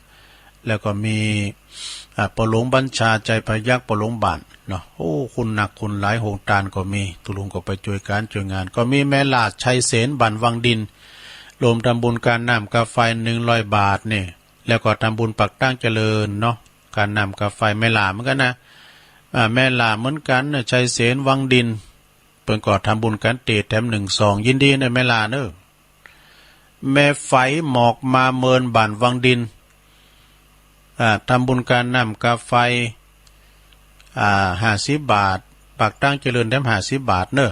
แล้วก็มี อ่า ป้อหลวงบัญชา ชัยพยัคฆ์ ป้อหลวงบ้านเนาะ โอ้ คุณหนักคุณหลาย โฮงตานก็มี ตุ๊ลุงก็ไปจวยก๋านจวยงาน ก็มีแม่หล้าชัยเสน บ้านวังดิน รวมทำบุญก๋านน้ำก๋าไฟหนึ่งร้อยบาทนี่ แล้วก็ทำบุญปักตั้งเจริญเนาะ ก๋านน้ำก๋าไฟแม่หล้าเหมือนกั๋นนะ อ่า แม่หล้าเหมือนกั๋นเน่อ ชัยเสน วังดิน เปิ้นก็ทำบุญก๋านเตศแถมหนึ่งซอง ยินดีเน่อแม่หล้าเน่อ แม่ไฝ หมอกมาเมิน บ้านวังดิน อ่า ทำบุญก๋านน้ำก๋าไฟ อ่า ห้าสิบบาท ปักตั้งเจริญแถมห้าสิบบาทเน่อ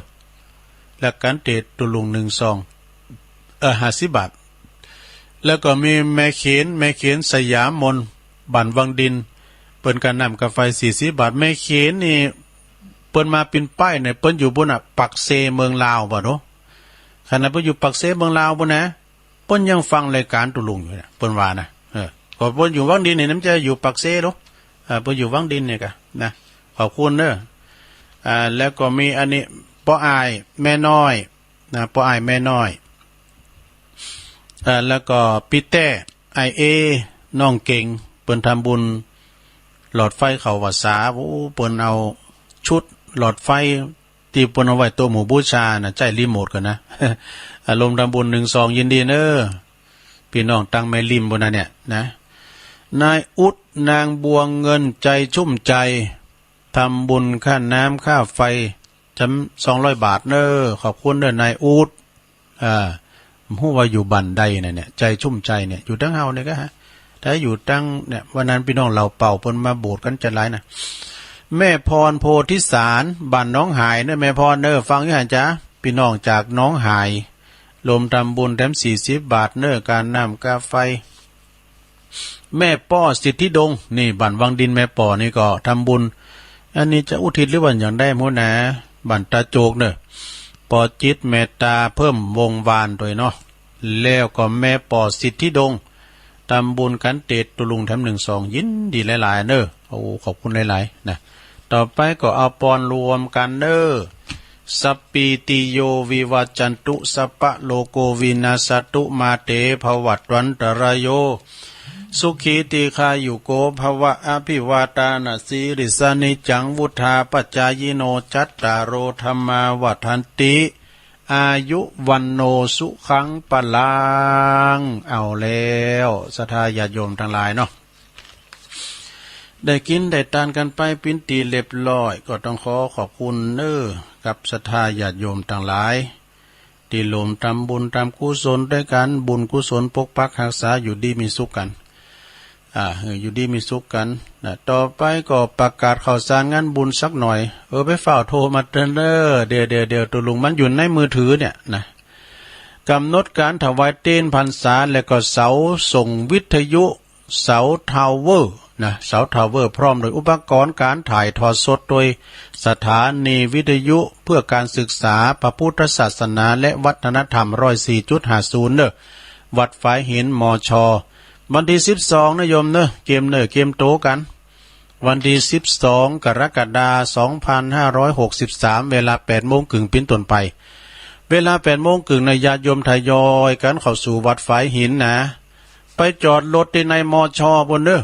และก๋านเตศตุ๊ลุงหนึ่งซอง เออ ห้าสิบบาท แล้วก็มีแม่เขน แม่เขนสยามมน บ้านวังดิน เปิ้นก๋านน้ำก๋าไฟสี่สิบบาท แม่เขนนี่ เปิ้นมาปิ่นป้ายเนี่ย เปิ้นอยู่ปู๊นน่ะ ปากเซเมืองลาวบ่าเนาะ ขนาดเปิ้นอยู่ปากเซเมืองลาวปู๊นนะ เปิ้นยังฟังรายก๋านตุ๊ลุงอยู่นะ เปิ้นว่านะ เออ ก็เปิ้นอยู่วังดินนี่ มันจะอยู่ปากเซหรอ เออ เปิ้นอยู่วังดินนี่กะนะ ขอบคุณเน่อ อ่า แล้วก็มีอันนี้ ป้ออ้ายแม่น้อยนะ ป้ออ้ายแม่น้อย อ่า แล้วก็ปี้แต้ อ้ายเอ น้องเก๋ง เปิ้นทำบุญหลอดไฟเข้าพรรษา โอ้ เปิ้นเอาชุดหลอดไฟ ตี้เปิ้นเอาไว้โต๊ะหมู่บูชาน่ะ ใจ๊รีโมทก่อนนะ อ่า รวมทำบุญหนึ่งซอง ยินดีเน่อ ปี้น้องตังแม่ริมปู๊นน่ะเนี่ยนะ นายอุ๊ด นางบัวเงิน ใจชุ่มใจ ทำบุญค่าน้ำค่าไฟ จ๋ำสองร้อยบาทเน่อ ขอบคุณเน่อ นายอุ๊ด อ่า บ่ฮู้ว่าอยู่บ้านใดน่ะเนี่ย ใจชุ่มใจเนี่ย อยู่ตังเฮาเนี่ยกะฮะ ถ้าอยู่ตังเนี่ย วันนั้นปี้น้องเหล่าเป่าเปิ้นมาโบสถ์กั๋นจะหลายนะ แม่พร โพธิสาร บ้านหนองหายเน่อ แม่พรเน่อ ฟังอยู่หั้นจ๊ะ ปี้น้องจากหนองหาย รวมทำบุญแถมสี่สิบบาทเน่อ ก๋านน้ำก๋าไฟ แม่ป้อสิทธิดง นี่ บ้านวังดินแม่ป้อนี่ก็ทำบุญ อันนี้จะอุทิศหรือว่าอย่างใดบ่ฮู้นะ บ้านตาโจกเน่อ ป้อจิตเมตตาเพิ่มวงศ์วานตวยเนาะ แล้วก็แม่ป้อสิทธิดง ตำบุญกั๋นเต๋ ตุ๊ลุงแถมนึ่งซอง ยินดีหลายๆ เน่อ โอ้ ขอบคุณหลายๆ นะ ต่อไปก็เอาปอนรวมกั๋นเน่อ สัพพีติโย วิวัจจันตุ สัพพะโรโค วินัสสะตุ มา เต ภะวัตวันตะราโย สุขี ทีฆายุโก ภะวะ อะภิวาทานะสีลิสสะ นิจจัง วุฑฒาปะจายิโน จัตตาโร ธัมมา วัฑฒันติ อายุ วัณโณ สุขัง พะลัง เอาแล้ว ศรัทธาญาติโยมตังหลายเนาะ ได้กิ๋นได้ตานกั๋นไปปินตี้เรียบร้อย ก็ต้องขอขอบคุณเน่อ กับศรัทธาญาติโยมตังหลาย ตี้ร่วมตำบุญตำกุศลตวยกั๋น บุญกุศลปกปักฮักษา อยู่ดีมีสุขกั๋น อ่า เออ อยู่ดีมีสุขกั๋น นะ ต่อไปก็ประกาศข่าวสารงานบุญสักหน่อย เออ ไปฟ้าวโทรมาเต๊อะเน่อ เดี๋ยวๆๆ ตุ๊ลุงมันอยู่ในมือถือเนี่ยนะ ก๋ำหนดก๋านถวายเตียนพรรษา และก็เสาส่งวิทยุ เสาทาวเวอร์นะ เสาทาวเวอร์ พร้อมโดยอุปกรณ์ก๋านถ่ายทอดสดโดยสถานีวิทยุเพื่อการศึกษาพระพุทธศาสนาและวัฒนธรรม ร้อยสี่จุดห้าศูนย์ เน่อ วัดฝายหิน มช วันตี้สิบสอง นะโยมเน่อ เกียมเน่อ เกียมโตกั๋น วันตี้สิบสอง กรกฎาคม สองพันห้าร้อยหกสิบสาม เวลาแปดโมงครึ่งเป๋นต้นไป เวลาแปดโมงครึ่งนะ ญาติโยมทยอยกั๋นเข้าสู่วัดฝายหินนะ ไปจอดรถตี้ใน มช ปู้นเน่อ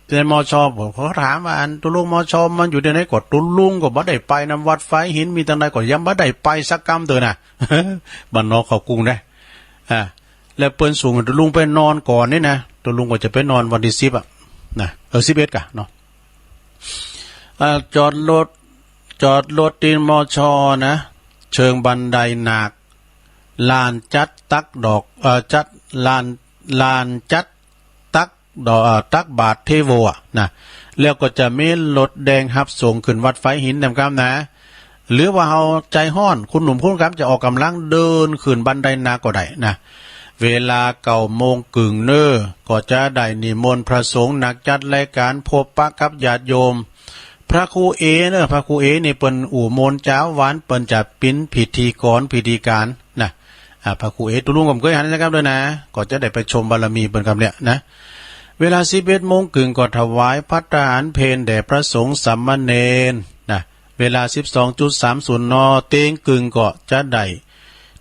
ตี้ใน มช ผมเขาถามว่า อันตุ๊ลุง มช มันอยู่ตี้ไหน ก็ตุ๊ลุงก็บ่ได้ไปนำวัดฝายหิน มีตังใดก็ยังบ่ได้ไปสักกำเต๊อะนะ บ้านนอกเข้ากรุงนะ อ่า แล้วเปิ้นส่งตุ๊ลุงไปนอนก่อนนี่นะ ตุ๊ลุงก็จะไปนอนวันตี้สิบอะ นะ เออ สิบเอ็ดก่ะเนาะ อ่า จอดรถ จอดรถตี้ มช นะ เชิงบันไดนาค ลานจัดตักดอก เอ่อ จัด ลาน ลานจัดตักดอก เอ่อ ตักบาตรเทโวอะนะ แล้วก็จะมีรถแดงฮับส่งขึ้นวัดฝายหินนำกำนะ หรือว่าเฮาใจ๋ฮ้อน คุณหนุ่มคุณกำจะออกก่ำลังเดินขึ้นบันไดนาคก็ได้นะ เวลาเก้าโมงครึ่งเน่อ ก็จะได้นิมนต์พระสงฆ์นักจัดรายการพบปะกับญาติโยม พระครูเอเน่อ พระครูเอนี่เปิ้นอู้มนต์จ๋าวหวาน เปิ้นจะเป๋นพิธีกรพิธีก๋านนะ อ่า พระครูเอ ตุ๊ลุงก็บ่เกยหันสักกำเตื้อนะ ก็จะได้ไปชมบารมีเปิ้นกำเนี่ยนะ เวลาสิบเอ็ดโมงครึ่งก็ถวายภัตตาหารเพลแด่พระสงฆ์สามเณรนะ เวลาสิบสองจุดสามศูนย์ น เตียงครึ่งก็จะได้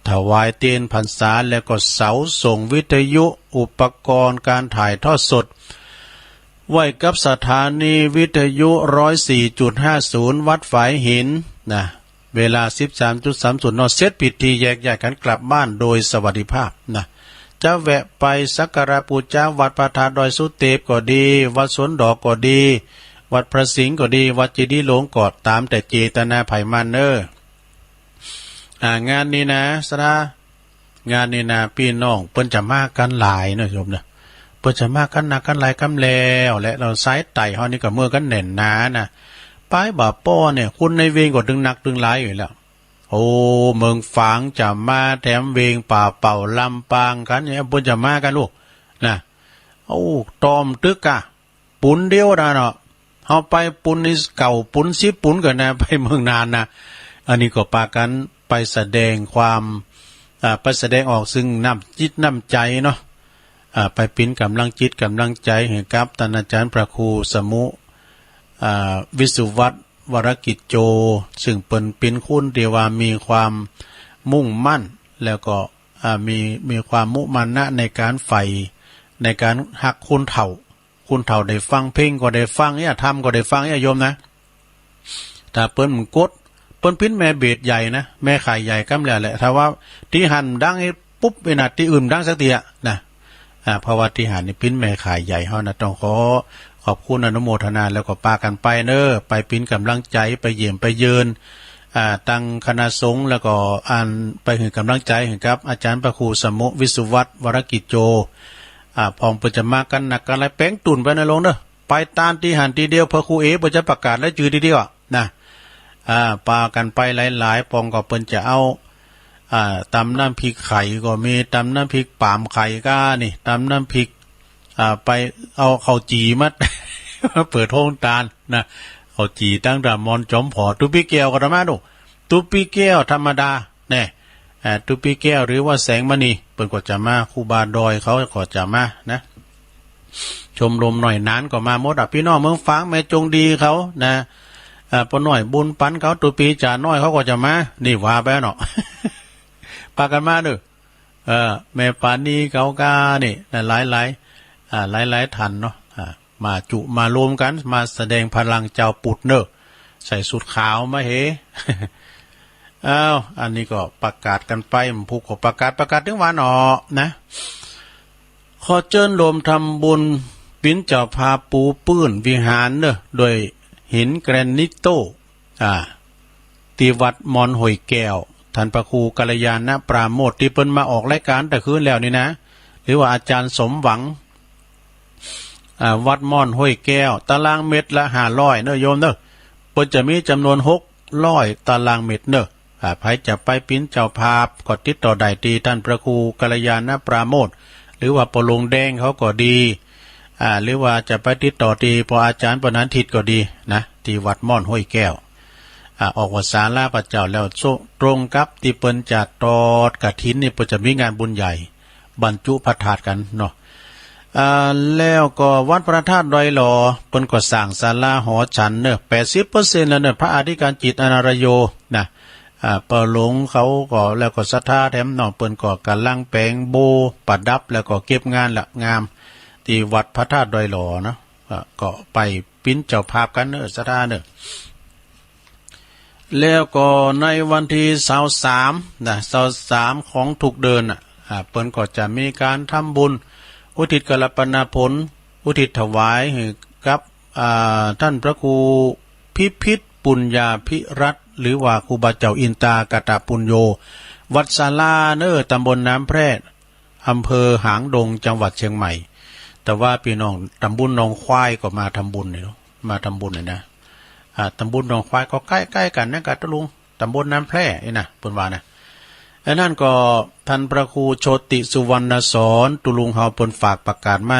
ถวายเตียนพรรษา แล้วก็เสาส่งวิทยุ อุปกรณ์ก๋านถ่ายทอดสด ไว้กับสถานีวิทยุ ร้อยสี่จุดห้าศูนย์ วัดฝายหินนะ เวลาสิบสามจุดสามศูนย์ น เสร็จพิธีแยกย้ายกั๋นกลับบ้านโดยสวัสดิภาพนะ จะแวะไปสักการะปู๋จาวัดพระธาตุดอยสุเตปก็ดี วัดสวนดอกก็ดี วัดพระสิงห์ก็ดี วัดเจดีย์หลวงก็ต๋ามแต่เจตนาใผมันเน่อ อ่า งานนี้นะ ศรัทธา งานนี้นะ ปี้น้องเปิ้นจะมากั๋นหลายเน่อโยมเน่อ เปิ้นจะมากั๋นนักกั๋นหลายกำแล้วแหละ แล้วสายใต้เฮานี่ก็เมือกั๋นแน่นหนานะ ไปบ่าป้อเนี่ย คนในเวียงก็ตึงนักตึงหลายอยู่แล้ว โอ้ เมืองฝางจะมาแถมเวียงป่าเป่าลำปางกั๋นเนี่ย เปิ้นจะมากั๋นลูกนะ โอ้ ต่อมตึกอะ ปุนเดียวนะเนาะ เฮาไปปุนนี่เก้าปุนสิบปุนก่อนนะ ไปเมืองน่านนะ อันนี้ก็ปากั๋นไปแสดงความ อ่า ไปแสดงออกซึ่งน้ำจิตน้ำใจ๋เนาะ อ่า ไปเป๋นก๋ำลังจิตก๋ำลังใจ๋หื้อกับต้านอาจ๋ารย์พระครูสมุ อ่า วิสุวัฒน์ วรกิจโจ ซึ่งเปิ้นเป๋นคนตี้ว่ามีความมุ่งมั่น แล้วก็ อ่า มี มีความมุมานะในก๋านใฝ่ ในก๋านฮักคนเฒ่า คนเฒ่าได้ฟังเพลงก็ได้ฟังเนี่ย ธรรมก็ได้ฟังเนี่ยโยมนะ ถ้าเปิ้นกด เปิ้นเป๋นแม่เบสใหญ่นะ แม่ข่ายใหญ่กำแล้วแหละ ถ้าว่าตี้หั้นดังปุ๊บ เวลาตี้อื่นดังสักเตื้อนะ อ่า เพราะว่าตี้หั้นนี่เป๋นแม่ข่ายใหญ่เฮานะ ต้องขอขอบคุณอนุโมทนา แล้วก็ปากั๋นไปเน่อ ไปเป๋นก๋ำลังใจ๋ ไปเยี่ยมไปเยือน อ่า ตังคณะสงฆ์ แล้วก็อันไปหื้อก๋ำลังใจ๋หื้อกับอาจ๋ารย์พระครูสมุ วิสุวัฒน์ วรกิจโจ อ่า พ่องเปิ้นจะมากั๋นนักกั๋นหลาย แป๋งตุ่นไปนะโยมเน่อ ไปตานตี้หั้นตี้เดียว พระครูเอเปิ้นจะประกาศรายจื้อตี้เดียวอะนะ อ่า ปากั๋นไปหลายๆ พ่องก็เปิ้นจะเอา อ่า ตำน้ำพริกไข่ก็มี ตำน้ำพริกปาล์มไข่ก้านี่ ตำน้ำพริก อ่า ไปเอาข้าวจี่มา มาเปิดโฮงตานนะ ข้าวจี่ตังต๋ามอนจอมผอ ตุ๊ปี้แก้วก็อาตมาดู ตุ๊ปี้แก้วธรรมดา แน่ อ่า ตุ๊ปี้แก้วหรือว่าแสงมณี เปิ้นก็จะมา ครูบาดอยเขาก็จะมานะ ชมรมหน่อยหนานก็มาหมดอะ ปี้น้องเมืองฝางแม่จงดีเขานะ อ่า ป้อน้อยบุญปันเขา ตุ๊ปี้จ๋าน้อยเขาก็จะมา นี่ว่าไปเนาะ ปากั๋นมาเน่อ เออ แม่ปานีเขาก้านี่นะ หลายๆ อ่า หลายๆ ท่านเนาะ อ่า มาจุมาโฮมกั๋น มาแสดงพลังจาวปุถเน่อ ใส่สูทขาวมาเห อ้าว อันนี้ก็ประกาศกั๋นไป ผู้ก็ประกาศ ประกาศตึงวันออกนะ ขอเจิญโฮมทำบุญ เป๋นเจ้าภาพปูปื้นวิหารเน่อ โดยหินแกรนิตโต อ่า ตี้วัดมอนห้วยแก้ว ท่านพระครูกัลยาณปราโมทย์ ตี้เปิ้นมาออกรายก๋านตะคืนแล้วนี่นะ หรือว่าอาจ๋ารย์สมหวัง อ่า วัดมอนห้วยแก้ว ตารางเมตรละห้าร้อยเน่อโยมเน่อ เปิ้นจะมีจ๋ำนวนหกร้อยตารางเมตรเน่อ อ่า ใผจะไปเป๋นเจ้าภาพก็ติดต่อได้ตี้ท่านพระครูกัลยาณปราโมทย์ หรือว่าป้อหลวงแดงเขาก็ดี อ่า หรือว่าจะไปติดต่อตี้ป้ออาจ๋ารย์ปนัญทิตย์ก็ดีนะ ตี้วัดมอนห้วยแก้ว อ่า ออกวัดศาลาพระเจ้าแล้ว ตรงกับตี้เปิ้นจะทอดกฐินนี่ เปิ้นจะมีงานบุญใหญ่ บรรจุพระธาตุกั๋นเนาะ อ่า แล้วก็วัดพระธาตุดอยหล่อ เปิ้นก็สร้างศาลาหอฉันเน่อ แปดสิบเปอร์เซ็นต์แล้วเน่อ พระอธิการจิต อนาลโย นะ อ่า ป้อหลวงเขาก็ แล้วก็ศรัทธาแถมเนาะ เปิ้นก็ก่ำลังแป๋งโบประดับ แล้วก็เก็บงานละงาม ตี้วัดพระธาตุดอยหล่อเนาะ อ่า ก็ไปเป๋นเจ้าภาพกั๋นเน่อ ศรัทธาเน่อ แล้วก็ในวันตี้ซาวสามนะ ซาวสามของทุกเดือนน่ะ อ่า เปิ้นก็จะมีก๋านทำบุญ อุทิศกัลปนาผล อุทิศถวายหื้อกับ อ่า ท่านพระครูพิพิธปุญญาภิรัตน์ หรือว่าครูบาเจ้าอินตากตปุญโญ วัดศาลาเน่อ ตำบลน้ำแพร่ อำเภอหางดง จังหวัดเชียงใหม่ แต่ว่าปี้น้องตำบลหนองควายก็มาทำบุญนี่เนาะ มาทำบุญนี่นะ อ่า ตำบลหนองควายก็ใก้ๆ กั๋นนะกับตุ๊ลุง ตำบลน้ำแพร่นี่นะ เปิ้นว่านะ อันนั้นก็ท่านพระครูโชติสุวรรณสอน ตุ๊ลุงเฮาเปิ้นฝากประกาศมา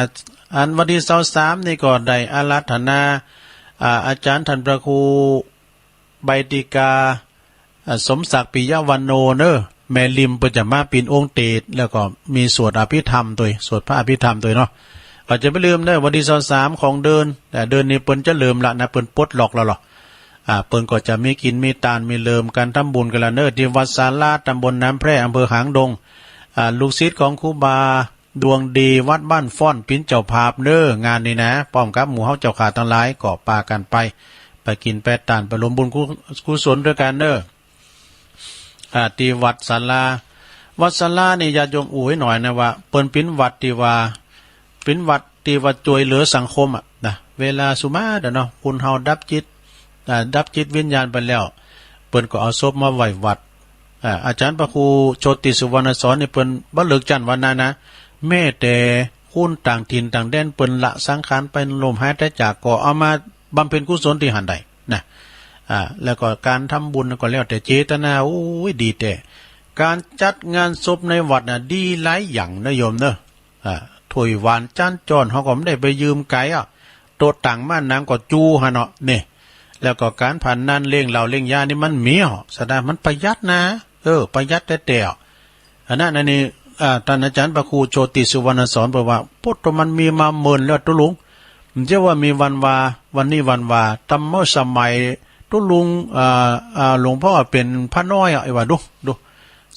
อันวันตี้ซาวสามนี่ก็ได้อาราธนา อ่า อาจ๋ารย์ท่านพระครู ใบดิกา อ่า สมศักดิ์ปิยวันโณเน่อ แม่ริมเปิ้นจะมาปิ่นองค์เตสน์ แล้วก็มีสวดอภิธรรมตวย สวดพระอภิธรรมตวยเนาะ ก็จะบ่าลืมเน่อ วันตี้ซาวสามของเดือน แต่เดือนนี้เปิ้นจะเริ่มละนะ เปิ้นปลดล็อกแล้วลอ อ่า เปิ้นก็จะมีกิ๋นมีตาน มีเริ่มก๋านทำบุญกั๋นละเน่อ ตี้วัดศาลา ตำบลน้ำแพร่ อำเภอหางดง อ่า ลูกศิษย์ของครูบา ดวงดีวัดบ้านฟ้อนเป๋นเจ้าภาพเน่อ งานนี้นะ ป้อมกับหมู่เฮาเจ้าข้าตังหลายก็ปากั๋นไป ไปกิ๋นไปตาน ไปรวมบุญกุ กุศลตวยกั๋นเน่อ อ่า ตี้วัดศาลา วัดศาลานี่ญาติโยมอู้หน่อยนะว่า เปิ้นเป๋นวัดตี้ว่า เป๋นวัดตี้ว่าจ้วยเหลือสังคมอะนะ เวลาสุมาเดอเนาะ คนเฮาดับจิต อ่า ดับจิตวิญญาณไปแล้ว เปิ้นก็เอาศพมาไว้วัด อ่า อาจ๋ารย์พระครูโชติสุวรรณสอนนี่เปิ้นบ่เลิกจั้นวรรณะนะ แม้แต่คนต่างถิ่นต่างแดนเปิ้นละสังขารไปล้มหายต๋ายจาก ก็เอามาบำเพ็ญกุศลตี้หั้นได้นะ อ่า แล้วก็ก๋านทำบุญก็แล้วแต่เจตนา โอ้ย ดีแต๊ ก๋านจัดงานศพในวัดน่ะ ดีหลายอย่างนะโยมเน่อ อ่า ถ้วยหวานจานจ้อนเฮาก็บ่ได้ไปยืมไกลอะ โต๊ะตั๋งม่านหนังก็จู๋หั้นเนาะ นี่ แล้วก็ก๋านพนันเลี้ยงเหล้าเลี้ยงยานี่มันมีเหรอ แสดงมันประหยัดนะ เออ ประหยัดแต๊ๆ อะ อันนั้นอันนี้ อ่า ต้านอาจ๋ารย์พระครูโชติสุวรรณสอนบอกว่า โผด ถ้ามันมีมาเมินแล้วตุ๊ลุง บ่ใจ้ว่ามีวันวา วันนี้วันวา ตำเมื่อสมัยตุ๊ลุง อ่า อ่า หลวงป้อเป๋นพระน้อยอะ ไอ้ว่าดู ดู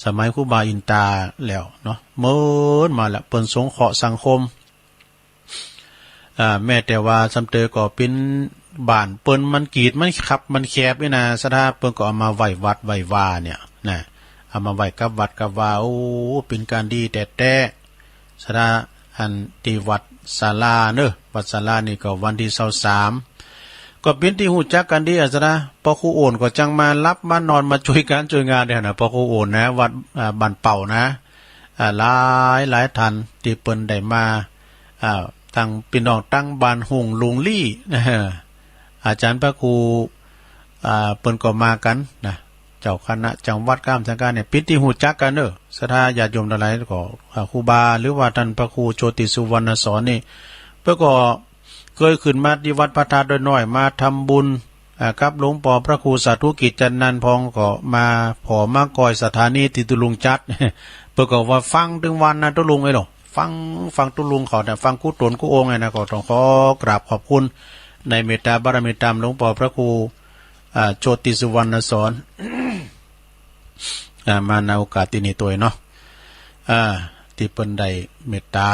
สมัยครูบาอินตาแล้วเนาะ เมินมาแล้ว เปิ้นสงเคราะห์สังคม อ่า แม้แต่ว่าซ้ำเตยก็เป๋นบ้านเปิ้นมันกีดมันคับมันแคบนี่นะ ศรัทธาเปิ้นก็เอามาไว้วัดไว้วาเนี่ยนะ เอามาไว้กับวัดกับวา โอ้ เป๋นก๋านดีแต๊ๆ ศรัทธา อันตี้วัดศาลาเน่อ วัดศาลานี่ก็วันตี้ซาวสาม ก็เป๋นตี้ฮู้จักกั๋นดีอะศรัทธา ป้อครูโอ่นก็จังมาฮับมานอนมาจ้วยก๋านจ้วยงานเนี่ยนะ ป้อครูโอ่นนะ วัด อ่า บ้านเป่านะ อ่า หลายหลายท่านตี้เปิ้นได้มา อ่า ตังปี้น้องตังบ้านฮุ่งลุงลี้ อาจ๋ารย์พระครู อ่า เปิ้นก็มากั๋นนะ เจ้าคณะจังหวัดก้ามสังกาเนี่ย เป๋นตี้ฮู้จักกั๋นเน่อ ศรัทธาญาติโยมตังหลายก็ อ่า ครูบา หรือว่าต้านพระครูโชติสุวรรณสอนนี่ เปิ้นก็เกยขึ้นมาตี้วัดพระธาตุดอยน้อย มาทำบุญ อ่า กับหลวงป้อพระครูสาธุกิจจันทนันท์ พ่องก็มาผ่อมาก่อยสถานีตี้ตุ๊ลุงจัด เปิ้นก็ว่าฟังตึงวันนะตุ๊ลุงเอ้ยเนาะ ฟัง ฟังตุ๊ลุงเขาเนี่ย ฟังกู้ต๋นกู้องค์เนี่ยนะ ก็ต้องขอกราบขอบคุณในเมตตาบารมีต๋ามหลวงป้อพระครู อ่า โชติสุวรรณสอน อ่า มาในโอกาสตี้นี้ตวยเนาะ อ่า ตี้เปิ้นได้เมตตา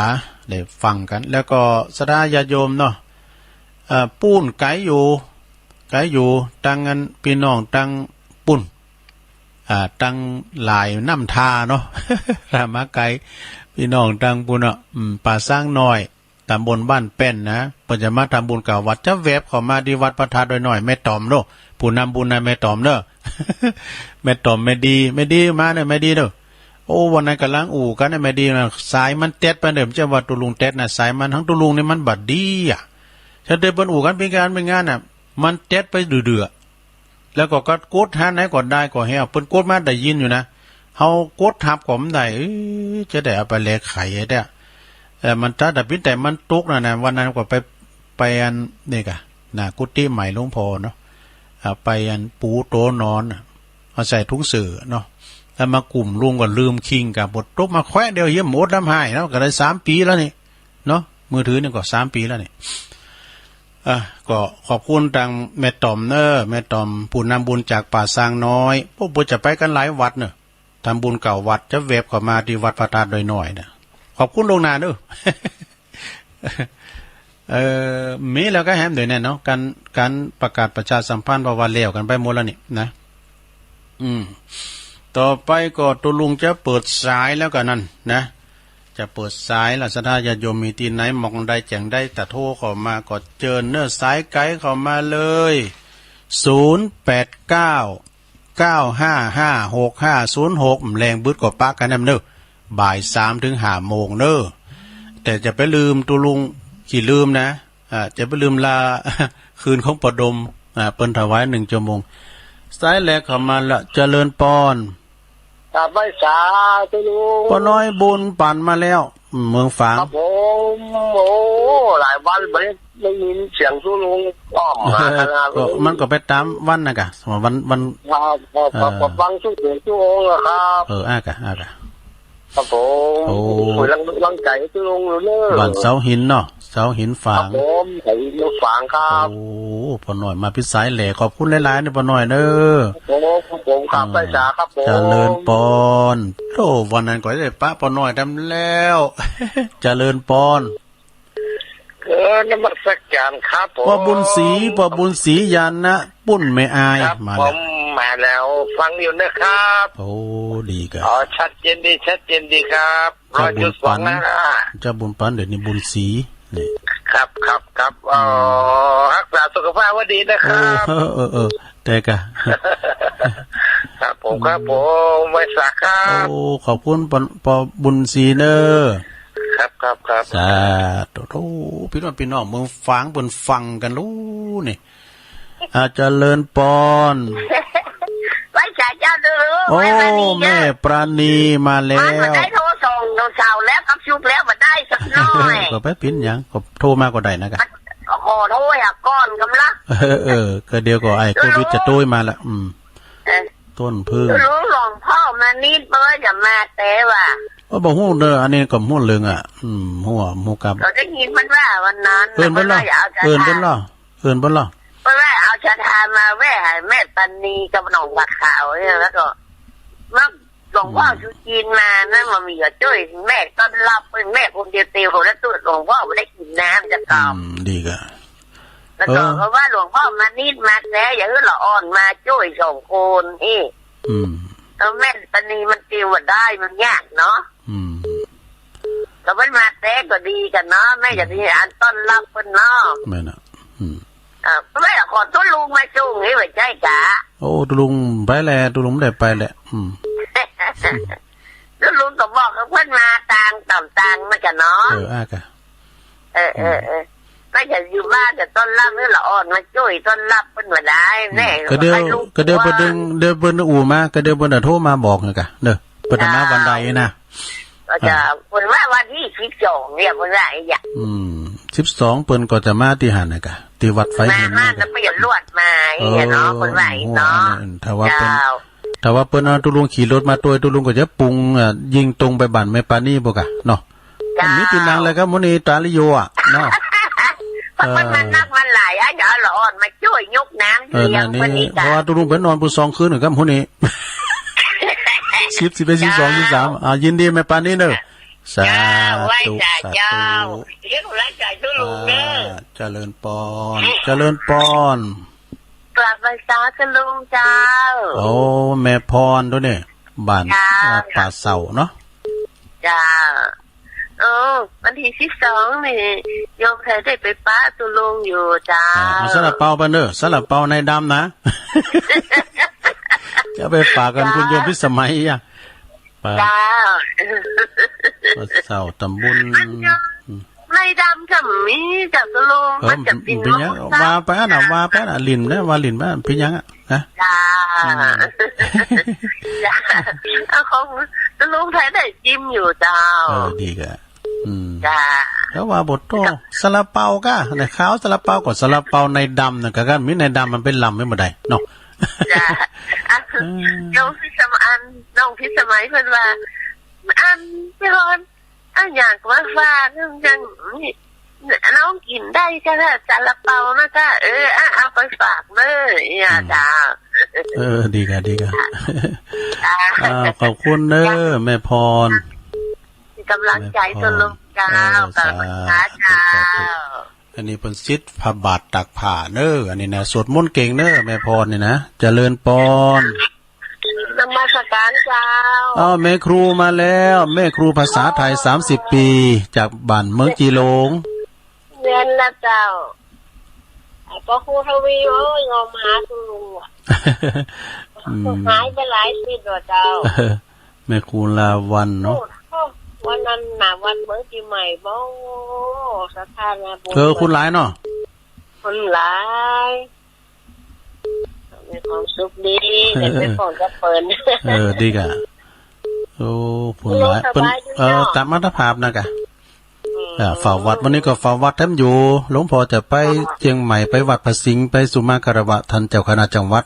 ได้ฟังกั๋น แล้วก็ศรัทธาญาติโยมเนาะ อ่า ปู๊นไก๋อยู่ ไก๋อยู่ ตังอันปี้น้องตังปู๊น อ่า ตังหลายน้ำทาเนาะ ถ้ามาไก๋ ปี้น้องตังปู๊นเนาะ อืม ป่าซางน้อย ตำบลบ้านแป้นนะ เปิ้นจะมาทำบุญเก้าวัด จะแวบเข้ามาตี้วัดพระธาตุดอยน้อย แม่ต๋อมเนาะ ผู้นำบุญนะ แม่ต๋อมเนาะ แม่ต๋อม แม่ดี แม่ดีมาเนาะ แม่ดีเนาะ โอ้ วันนั้นก่ำลังอู้กั๋นนะ แม่ดีนะ สายมันเต็ดไปเนาะ บ่ใจ้ว่าตุ๊ลุงเต็ดนะ สายมัน ตังตุ๊ลุงนี่มันบ่ดีอะ ถ้าเดินเปิ้นอู้กั๋นเป๋นก๋านเป๋นงานน่ะ มันเต็ดไปเดื่อๆ แล้วก็ ก็กดหาไหนก็ได้ก็แฮว เปิ้นกดมาได้ยินอยู่นะ เฮากดฮับก็บ่ได้ เอ๊ะ จะได้เอาไปแลไขได้ เอ่อ มันถ้าแต่ปิ้นแต่มันตกน่ะนะ วันนั้นก็ไป ไปอันนี้ก่ะ น่ะ กุฏิใหม่หลวงป้อเนาะ อ่า ไปอันปูโต๊ะนอนน่ะ เอาใส่ถุงเสื้อเนาะ แล้วมากุ่มลุงก็ลืมคิงก่ะ ปวดตกมาแควะเดียว เฮียมอดน้ำหายเนาะ ก็ได้สามปี๋แล้วนี่ เนาะ มือถือนี่ก็สามปี๋แล้วนี่ อ่ะ ก็ขอบคุณตังแม่ต๋อมเนาะ แม่ต๋อมผู้นำบุญจากป่าซางน้อย พวกเปิ้นจะไปกั๋นหลายวัดเนาะ ทำบุญเก้าวัด จะแวบเข้ามาตี้วัดพระธาตุดอยน้อยนะ ขอบคุณล่วงหน้าเนาะ เอ่อ มีแล้วก็แหมเดี๋ยวนี้เนาะ ก๋าน ก๋านประกาศประชาสัมพันธ์ เพราะว่าแล้วกั๋นไปหมดแล้วนี่นะ อืม ต่อไปก็ตุ๊ลุงจะเปิดสายแล้วก่ะนั่นนะ จะเปิดสายละ ศรัทธาญาติโยมมีตี้ไหน หม่องใดแจ้งใด ถ้าโทรเข้ามาก็เจิญเนาะ สายไก๋เข้ามาเลย ศูนย์แปดเก้า เก้าห้าห้า หกห้าศูนย์หก แหมแลงบึดก็ปะกั๋นแหมเนาะ บ่ายสามเถิงห้าโมงเนาะ แต่จะไปลืมตุ๊ลุงขี้ลืมนะ อ่า จะไปลืมลาคืนของป้อดม อ่า เปิ้นถวายหนึ่งชั่วโมง สายแรกเข้ามาละ เจริญปอน ครับ ไหว้สาตุ๊ลุง ป้อน้อยบุญปั๋นมาแล้ว เมืองฝาง ครับผม โอ้ หลายวันบ่ได้ยินเสียงตุ๊ลุงอ้อมมาขนาดนี้ ก็มันก็ไปต๋ามวันน่ะก่ะ วัน วัน ครับ ครับ ครับ เออ ก็ฟังตุ๊ลุงตุ๊องค์อะครับ เออ อ่ะก่ะ อ่ะก่ะ ครับผม โอ้ ช่วยรัง รังใจ๋ตุ๊ลุงอยู่เนาะ บ้านเสาหินเนาะ เสาหินฝาง ครับผม เสาหินฝางครับ โอ้ ป้อน้อยมาปิดสายแหล่ ขอบคุณหลายๆ เนาะป้อน้อยเนาะ ครับผม ครับผม ครับ อ่า ไหว้สาครับผม เจริญปอน โอ้ วันนั้นก็ได้ปะป้อน้อยดำแล้ว เจริญปอน เออ นมัสการครับผม ป้อบุญศรี ป้อบุญศรีญาณนะ ปุ้นแม่อาย ครับ มาแล้ว ผมมาแล้ว ฟังอยู่นะครับ โอ้ ดีก่ะ อ๋อ ชัดเจนดี ชัดเจนดีครับ เจ้าบุญปั๋น ร้อยจุดสองนะ เจ้าบุญปั๋น เดี๋ยวนี้บุญศรี นี่ ครับ ครับ ครับ อ๋อ อืม รักษาสุขภาพไว้ดีนะครับ เออ เออ เออ แต่ก่ะ ครับผม ครับผม ไหว้สาครับ โอ้ ขอบคุณป้อ ป้อบุญศรีเนาะ ครับ ครับ ครับ สาธุ โอ้ ปี้น้อง ปี้น้องเมืองฝางเปิ้นฟังกั๋นลูกนี่ อ่า เจริญปอน ไหว้สาเจ้าตุ๊ลุง โอ้ ไหว้ปราณีเจ้า แม่ปราณีมาแล้ว มันบ่ได้โทรส่องเสาร์แล้วกับศุกร์แล้วบ่ได้สักหน่อย ก็บ่เป๋นหยัง ก็โทรมาก็ได้นะก่ะ มันขอโทรหาก่อนกำลัง เออ เออ ก็เดี๋ยวก็ไอ้โควิดจะโต้ยมาละ อืม เออ ต้นผึ้ง ตุ๊ลุง หลวงป้อมานิดเปิ้นจะมาแต่ว่า เออ บ่ฮู้เนาะ อันนี้ก็บ่ฮู้เรื่องอะ อืม ฮู้ ฮู้กับ ก็ได้ยินมันว่าวันนั้น เอิ้นเปิ้นลอ ว่าอย่าเอาศรัทธา เอิ้นเปิ้นลอ เอิ้นเปิ้นลอ เปิ้นว่าเอาศรัทธามาแว่ให้แม่ปราณีกับน้องบัวขาวเนี่ย แล้วก็มาหลวงป้อ อืม สุจินมานะ มามีก็จ้วยแม่ต้อนฮับเปิ้น แม่คนเดียวเตียว แล้วตุ๊ลุงป้อบ่ได้กิ๋นน้ำจะตอบ อืม ดีก่ะ แล้วก็ เออ ก็ว่าหลวงป้อมานิดมาแต่ อย่าหื้อละอ่อนมาจ้วยสองคนอี้ อืม แล้วแม่ปราณีมันเตียวบ่ได้ มันยากเนาะ อืม ก็เปิ้นมาแต่ก็ดีก่ะเนาะ แม่จะมีอันต้อนฮับเปิ้นเนาะ แม่นน่ะ อืม อ่า แม่ขอตุ๊ลุงมาจุ่งนี่บ่ใจ้กะ โอ้ ตุ๊ลุงไปแหละ ตุ๊ลุงบ่ได้ไปแหละ อืม ตุ๊ลุงก็บอกกับเปิ้นมาตางต่ำตางมันกะเนาะ เออ อ่ะกะ เออ เออ เออ ก็อย่าอยู่บ้านจะต้อนฮับหื้อละอ่อนมาจ้วยต้อนฮับเปิ้นบ่ได้ อืม แม่ ก็เดี๋ยว ก็เดี๋ยวเปิ้นดึง เดี๋ยวเปิ้นอู้มา ก็เดี๋ยวเปิ้นจะโทรมาบอกไงกะ เด้อ เปิ้นจะมาวันใดนะ ก็จะ อ่า เปิ้นว่าวันตี้สิบสองเนี่ย เปิ้นว่าไอ้ยะ อืม สิบสองเปิ้นก็จะมาตี้หั้นน่ะกะ ตี้วัดไฟหิน มาหั้นน่ะกะ แล้วเปิ้นจะลวดมา เออ เนาะ เปิ้นว่า โอ้ เนาะ อันนั้น ถ้าว่าเปิ้น เจ้า ถ้าว่าเปิ้นเอาตุ๊ลุงขี่รถมาตวย ตุ๊ลุงก็จะปุง อ่า ยิงตรงไปบ้านแม่ปานี๋ปู้นกะเนาะ เจ้า มีตี้นั่งเลยครับ มื้อนี้ตาลิโยอ่ะเนาะ เพราะมัน เออ มันนักมันหลายอ่ะ เดี๋ยวเอาละอ่อนมาจ้วยยกน้ำ เออ เลี้ยง นั่นนี่ เปิ้นนี่ เพราะว่าตุ๊ลุงไปนอนปู้นสองคืนครับ มื้อนี้ สิบ สิบเอ็ด สิบสอง เจ้า สิบสาม อ่า ยินดีแม่ปานี๋เนาะ สาธุ เจ้า ไหว้สา สาธุ เจ้า เรียกว่าสาธุลุงเด้อ อ่า เจริญปอน เจริญปอน กราบไหว้สาธุลุงเจ้า โอ้ แม่พรโตนี่ บ้าน เจ้า อ่า ป่าเสาเนาะ เจ้า โอ้ วันตี้สิบสองนี่ โยมใค่ได้ไปปะตุ๊ลุงอยู่เจ้า อ่า เอาซาลาเปาไปเนาะ ซาลาเปาในดำนะ จะไปฝากกั๋น เจ้า คุณโยมพิสมัยอ่ะ ป่า เจ้า ป่าเสาตำบล อันเดียว ในดำก็มีเจ้าตุ๊ลุง เออ มันจะปิ้น ปิ้นหยัง ลง ว่าไปอั้นน่ะ ว่าไปอั้นน่ะ หลิ้นนะ ว่าหลิ้นไปอั้น ปิ้นหยังอ่ะ นะ จ้า อืม จ้า เอาของตุ๊ลุงใค่ได้จิมอยู่เจ้า เออ ดีกะ อืม จ้า แล้วว่าบ่โต้ ซาลาเปากะ ในข่าวซาลาเปาก็ซาลาเปาในดำน่ะ กะ กะมีในดำมันเป๋นลำไปบ่ได้เนาะ จ้า อ่ะ อืม น้องพิสมัย น้องพิสมัยเปิ้นว่า อัน พี่พร อะหยังก็ว่าฝาก ยังมี น้องกิ๋นได้จ้ะ ซาลาเปานะจ๊ะ เออ อ่ะ เอาไปฝากเน้อ เนี่ย อืม จ้า เออ ดีกะ ดีกะ จ้า อ่า ขอบคุณเน้อ จ้า แม่พร ก๋ำลังใจ๋ แม่พร ตุ๊ลุงเจ้า เออ ขอบคุณค่ะ สาธุ เจ้า สาธุ อันนี้เปิ้นซิดผ้าบาตรตากผ้าเน้อ อันนี้นะ สวดมนต์เก่งเน้อ แม่พรนี่นะ เจริญปอน นมัสการเจ้า อ้าว แม่ครูมาแล้ว แม่ครูภาษาไทย สามสิบปี จากบ้านเมืองจีหลง เรียนนะเจ้า อ่ะ ป้อครูทวี โอ้ย งอมหาคุณลุงอ่ะ อืม หายไปหลายอาทิตย์แล้วเจ้า แม่ครูลาวัณเนาะ โอ้ วันนั้นน่ะ วันเมืองจีใหม่ โอ้ สถานะบุญ เออ คนหลายเนาะ คนหลาย มีความสุขดี ได้ไปพ้อกับเปิ้น เออ ดีกะ โอ้ คนหลาย เปิ้น เออ ต๋ามอัตภาพนะกะ อืม อ่า เฝ้าวัด วันนี้ก็เฝ้าวัดแถมอยู่ หลวงพ่อจะไป อ๋อ เจียงใหม่ ไปวัดพระสิงห์ ไปสุมาคารวะท่านเจ้าคณะจังหวัด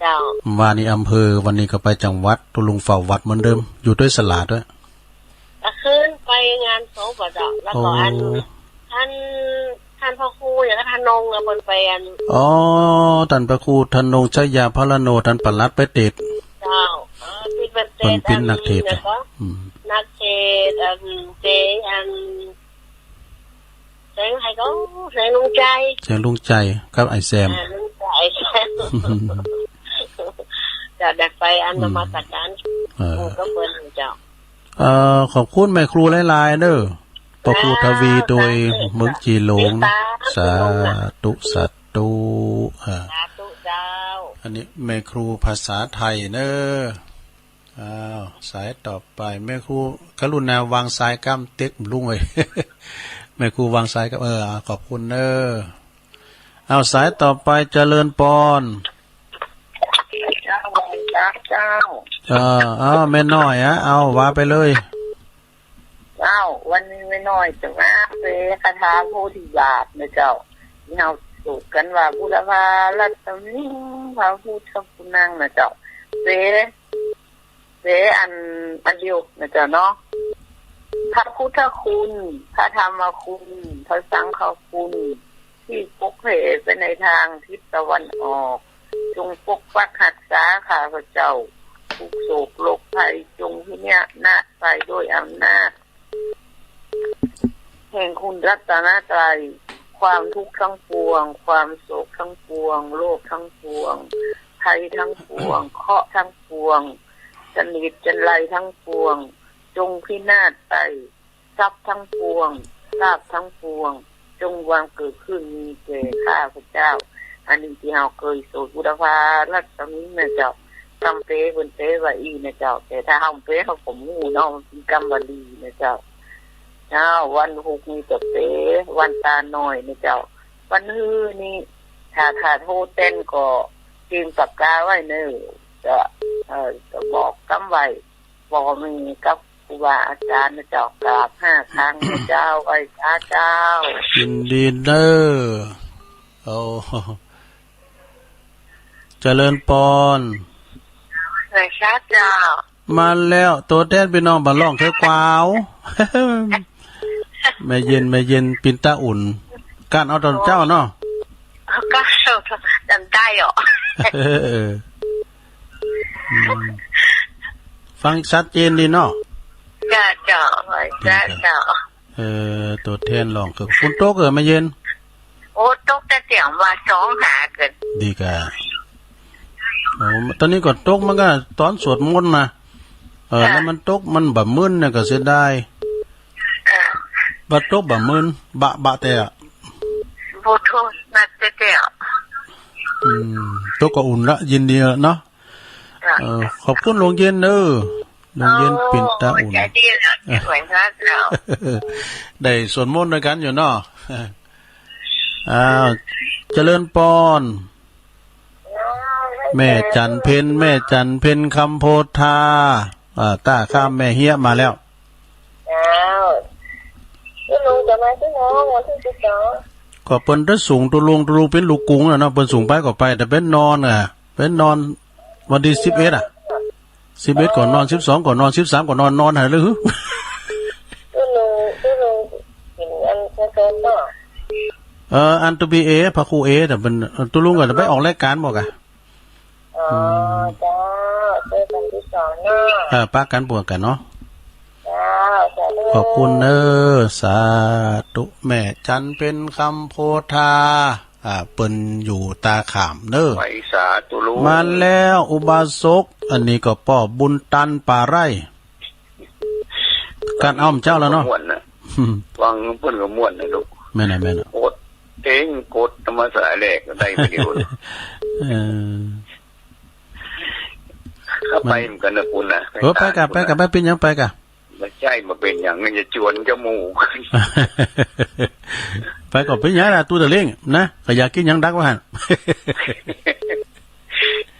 เจ้า ว่านี่อำเภอ วันนี้ก็ไปจังหวัด ตุ๊ลุงเฝ้าวัดเหมือนเดิม อยู่ตวยสลาตวย ก็คืนไปงานศพอะเจ้า แล้วก็อัน โอ้ ท่าน ท่านพระครูอย่างท่านนงอะ เปิ้นไปอัน อ๋อ ท่านพระครูธนงค์ ชยาพรโน ท่านปลัดไปเตสน์ เจ้า เออ ตี้เปิ้นเตสน์ เปิ้นเป๋นนักเตสน์ อันนี้นะเจ้า อืม นักเตสน์ อัน เตสน์ อัน แสงใผก็ แสงลุงใจ๋ แสงลุงใจ๋กับไอ้แซม อ่า ลุงใจ๋ ไอ้แซม จะได้ไปอัน อืม นมัสการ เออ ปู่กับเปิ้นเจ้า เอ่อ ขอบคุณแม่ครูหลายๆ เน้อ ป้อครูทวี โดยเมืองจีหลง สาธุ สาธุ เออ สาธุเจ้า อันนี้แม่ครูภาษาไทยเน้อ อ้าว สายต่อไป แม่ครูกรุณาวางสายก้ำเต๊กลุงเอ้ย แม่ครูวางสายก้ำ เออ ขอบคุณเน้อ อ้าว สายต่อไป เจริญปอน เจ้า เจ้า เออ อ้าว แม่น้อยอะ เอา ว่าไปเลย เจ้า วันนี้แม่น้อยจะมาเป๋นคาถาโพธิญาณนะเจ้า ตี้เฮาสวดกั๋นว่า บุรพารัตมิง พระพุทธคุณังนะเจ้า เป๋น เป๋นอัน อันเดียวนะเจ้าเนาะ พระพุทธคุณ พระธรรมคุณ พระสังฆคุณ ตี้ปกแผ่ไปในตางทิศตะวันออก จงปกปักฮักษาข้าพเจ้า ทุกโศกโรคภัยจงพินาศไปโดยอำนาจแห่งคุณรัตนตรัย ความทุกข์ทั้งปวง ความโศกทั้งปวง โรคทั้งปวง ภัยทั้งปวง เคราะห์ทั้งปวง เสนียดจัญไรทั้งปวง จงพินาศไป ทรัพย์ทั้งปวง ลาภทั้งปวง จงบังเกิดขึ้นมีแก่ข้าพเจ้า อันนี้ตี้เฮาเกยสวดบุรพารัตมิงนะเจ้า กำเป๋เปิ้นเป๋ว่าอี้นะเจ้า แต่ถ้าเฮาเป๋เฮาก็บ่ฮู้เนาะ มันเป๋นกำบาลีนะเจ้า เจ้า วันพุธนี่จะเป๋นวันตาน้อยนะเจ้า วันฮือนี่ ถ้า ถ้าโทรเต้นก็เตรียมปากกาไว้เน้อ จะ เอ่อ จะบอกกำไหว้ บ่มีกับ ครูบาอาจารย์นะเจ้า กราบห้าครั้งนะเจ้า ไหว้สาเจ้า ยินดีเน้อ โอ้ เจริญปอน ไหว้สาเจ้า มาแล้ว ตั๋วแทนปี้น้องบ้านล่องเขียวกวาว แม่เย็น แม่เย็นปิ่นตาอุ่น ก้านเอาต๋อนเจ๊าเนาะ เอาก้านเอาต๋อนได้เหรอ เออ อืม ฟังชัดเจนดีเนาะ จ้าเจ้า จ้าเจ้า เออ ตั๋วแทนล่องเขียว ฝนตกเหรอแม่เย็น โอ้ ตกแต่เสียงว่าสองหาเกิน ดีก่ะ โอ้ ต๋อนนี้ก็ตกมันก็ต๋อนสวดมนต์นะ เออ ค่ะ แล้วมันตกมันบ่มึนเนี่ยก็เสียดาย ค่ะ บ่ตกบ่มึน บะบะแต่อะ บ่ตกนักแต่แต่อะ อืม ตกก็อุ่นละ ยินดีเนาะ ค่ะ เออ ขอบคุณโรงเย็นเน้อ โรงเย็นปิ่นตาอุ่น โอ้ ใจดีนะ เออ ไหว้สาเจ้า ได้สวดมนต์ด้วยกั๋นอยู่เนาะ อ้าว เจริญปอน แม่จันเพ็ญ แม่จันเพ็ญคำโพธา อ่า ต้าข้ามแม่เฮียมาแล้ว อ้าว ตุ๊ลุงจะมาตี้น้องวันตี้สิบสอง ก็เปิ้นจะสูงตุ๊ลุง ตุ๊ลุงเป๋นลูกกรุงน่ะเนาะ เปิ้นสูงไปก็ไป แต่เป๋นนอนอ่ะ เป๋นนอนวันตี้สิบเอ็ดอ่ะ สิบเอ็ดก็นอน สิบสองก็นอน สิบสามก็นอน นอนหาเลย ตุ๊ลุง ตุ๊ลุงกิ๋นอันเช้าๆ ก็ เออ อันตุ๊บีเอ พระครูเอ แต่เป๋น ตุ๊ลุงก็จะไปออกรายก๋านบ่กะ อ๋อ อืม เจ้า เจอกั๋นตี้สองเนาะ เออ ปะกั๋นบ่กั๋นเนาะ เจ้า สาธุ ขอบคุณเน้อ สาธุ แม่จันเพ็ญคำโพธา อ่า เปิ้นอยู่ตาข่ามเน้อ ไหว้สาตุ๊ลุง มาแล้วอุบาสก อันนี้ก็ป้อบุญตันป่าไร่ ก้านเอาเจ้าแล้วเนาะ ม่วนนะ ฟังเปิ้นก็ม่วนนะลูก แม่นน่ะ แม่นน่ะ โอดเอง โกดธรรมศาสตร์แรกก็ได้ประโยชน์ เออ เข้าไปเหมือนกันนะคุณนะ เออ ไปกะ ไปกะ ไปเป๋นหยัง ไปกะ บ่ใจ้ บ่เป๋นหยัง จะจวนเจ้าหมู่ ไปก็เป๋นหยังล่ะ ตุ๊ตะเล้งนะ ก็อยากกิ๋นหยังดักว่าหั้น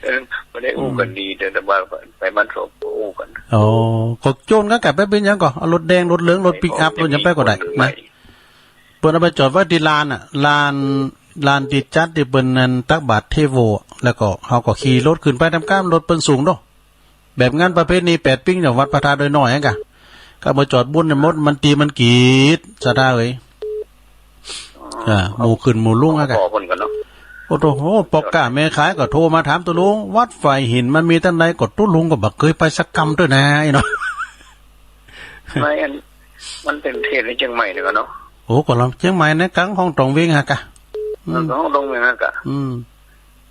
เออ บ่ได้อู้กั๋นดี แต่ว่าไปบ้านศพก็อู้กั๋น อ๋อ ก็โจรกั๋นกะ ไปเป๋นหยังก่อ เอารถแดง รถเหลือง รถปิกอัพ รถหยังไปก็ได้นะ เปิ้นเอาไปจอดไว้ตี้ลานน่ะ ลาน ลานตี้จัดตี้เปิ้นนั่นตักบาตรเทโว แล้วก็เฮาก็ขี่รถขึ้นไปต๋ามก้าม รถเปิ้นสูงโด แบบงานประเพณีแปดปิ้งเนี่ย วัดพระธาตุดอยน้อยอะกะ ก็มาจอดบุญเนี่ยหมด มันตีมันกีด ศรัทธาเอ๋ย อ่า หมู่ขึ้นหมู่ลงอะกะ ขอเปิ้นก่อนเนาะ โอ้โห ป้อก๊าแม่ขายก็โทรมาถามตุ๊ลุง วัดฝายหินมันมีตังใด ก็ตุ๊ลุงก็บ่เกยไปสักกำเตื้อนา อี้เนาะ ไม่ อัน มันเป๋นเขตในเจียงใหม่เดียวกั๋นเนาะ โอ้ ก็ลำเจียงใหม่ในก๋างห้องตองเวงอะกะ อืม ก๋างห้องตองเวงอะกะ อืม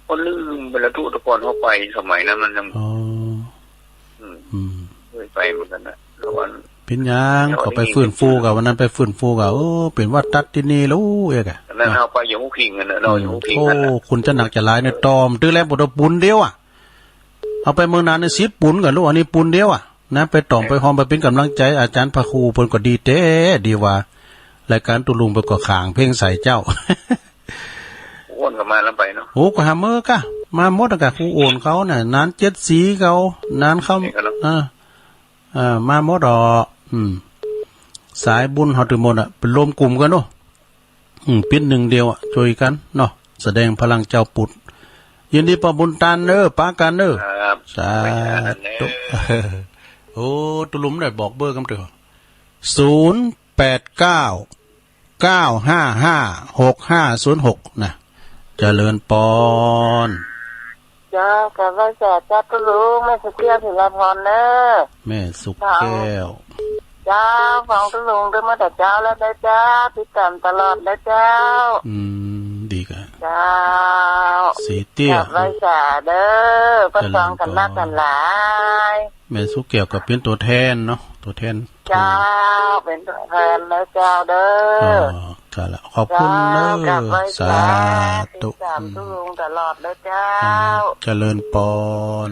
ก็ลืมไปแล้ว ตุ๊แต่ก่อนเข้าไปสมัยนั้นมันยัง อ๋อ อืม อืม เคยไปเหมือนกันนะ แล้ววัน เป๋นหยัง แล้ววันนี้ ก็ไปฟื้นฟูกะ วันนั้นไปฟื้นฟูกะ โอ้ เป๋นวัดตั๊ดตี้นี่แล้ว เอ๊ะกะ อันนั้น นะ เอาไปยังหูคิงกันนะ เรายังหูคิงกันนะ โอ้ คุณจะหนักจะหลายเนี่ย ตอมตื้อแล้วบ่ได้ปูนเดียวอะ เอาไปเมืองนานเนี่ยสิบปูนก่อนลูก อันนี้ปูนเดียวอะ นะ ไปตอมไปฮอมไปเป๋นก๋ำลังใจ๋ อาจ๋ารย์พระครูเปิ้นก็ดีแต๊ ดีว่า รายก๋านตุ๊ลุงเปิ้นก็ขางเพลงใส่เจ้า โอ้นก็มาแล้วไปเนาะ โอ้ ก็หาเมื่อกะ มาหมดอะกะ ครูโอนเขาน่ะ นานเจ็ดสีเขา นานเขา นี่ก็เนาะ อ่า อ่า มาหมดอ่อ อืม สายบุญเฮาตึงหมดอะ เป๋นรวมกลุ่มกั๋นเนาะ อืม ปิ๊ดนึ่งเดียวอะ จ้วยกั๋นเนาะ แสดงพลังเจ้าปุด ยินดีป้อบุญตันเน้อ ปะกั๋นเน้อ ครับ สาธุ ไปหากั๋นเน้อ โอ้ ตุ๊ลุงได้บอกเบอร์กำเตื้อ ศูนย์แปดเก้า เก้าห้าห้า หกห้าศูนย์หก นะ เจริญปอน เจ้า กราบไหว้สาเจ้าตุ๊ลุง แม่สุแก้ว ศิลาพร เน้อ แม่สุแก้ว เจ้า ฟังตุ๊ลุงตวยมาตั้งแต่เจ๊าแล้วนะเจ้า ติดต๋ามตลอดนะเจ้า อืม ดีกะ เจ้า สีเตี้ย กราบไหว้สาเน้อ เปิ้นฟังกั๋นนักกั๋นหลาย แม่สุแก้วก็เป๋นตั๋วแทนเนาะ ตั๋วแทน เจ้า เป๋นตั๋วแทนนะเจ้าเน้อ อ๋อ กะละ ขอบคุณเน้อ เจ้า กราบไหว้สา สาธุ ติดต๋ามตุ๊ลุงตลอดนะเจ้า อืม เจริญปอน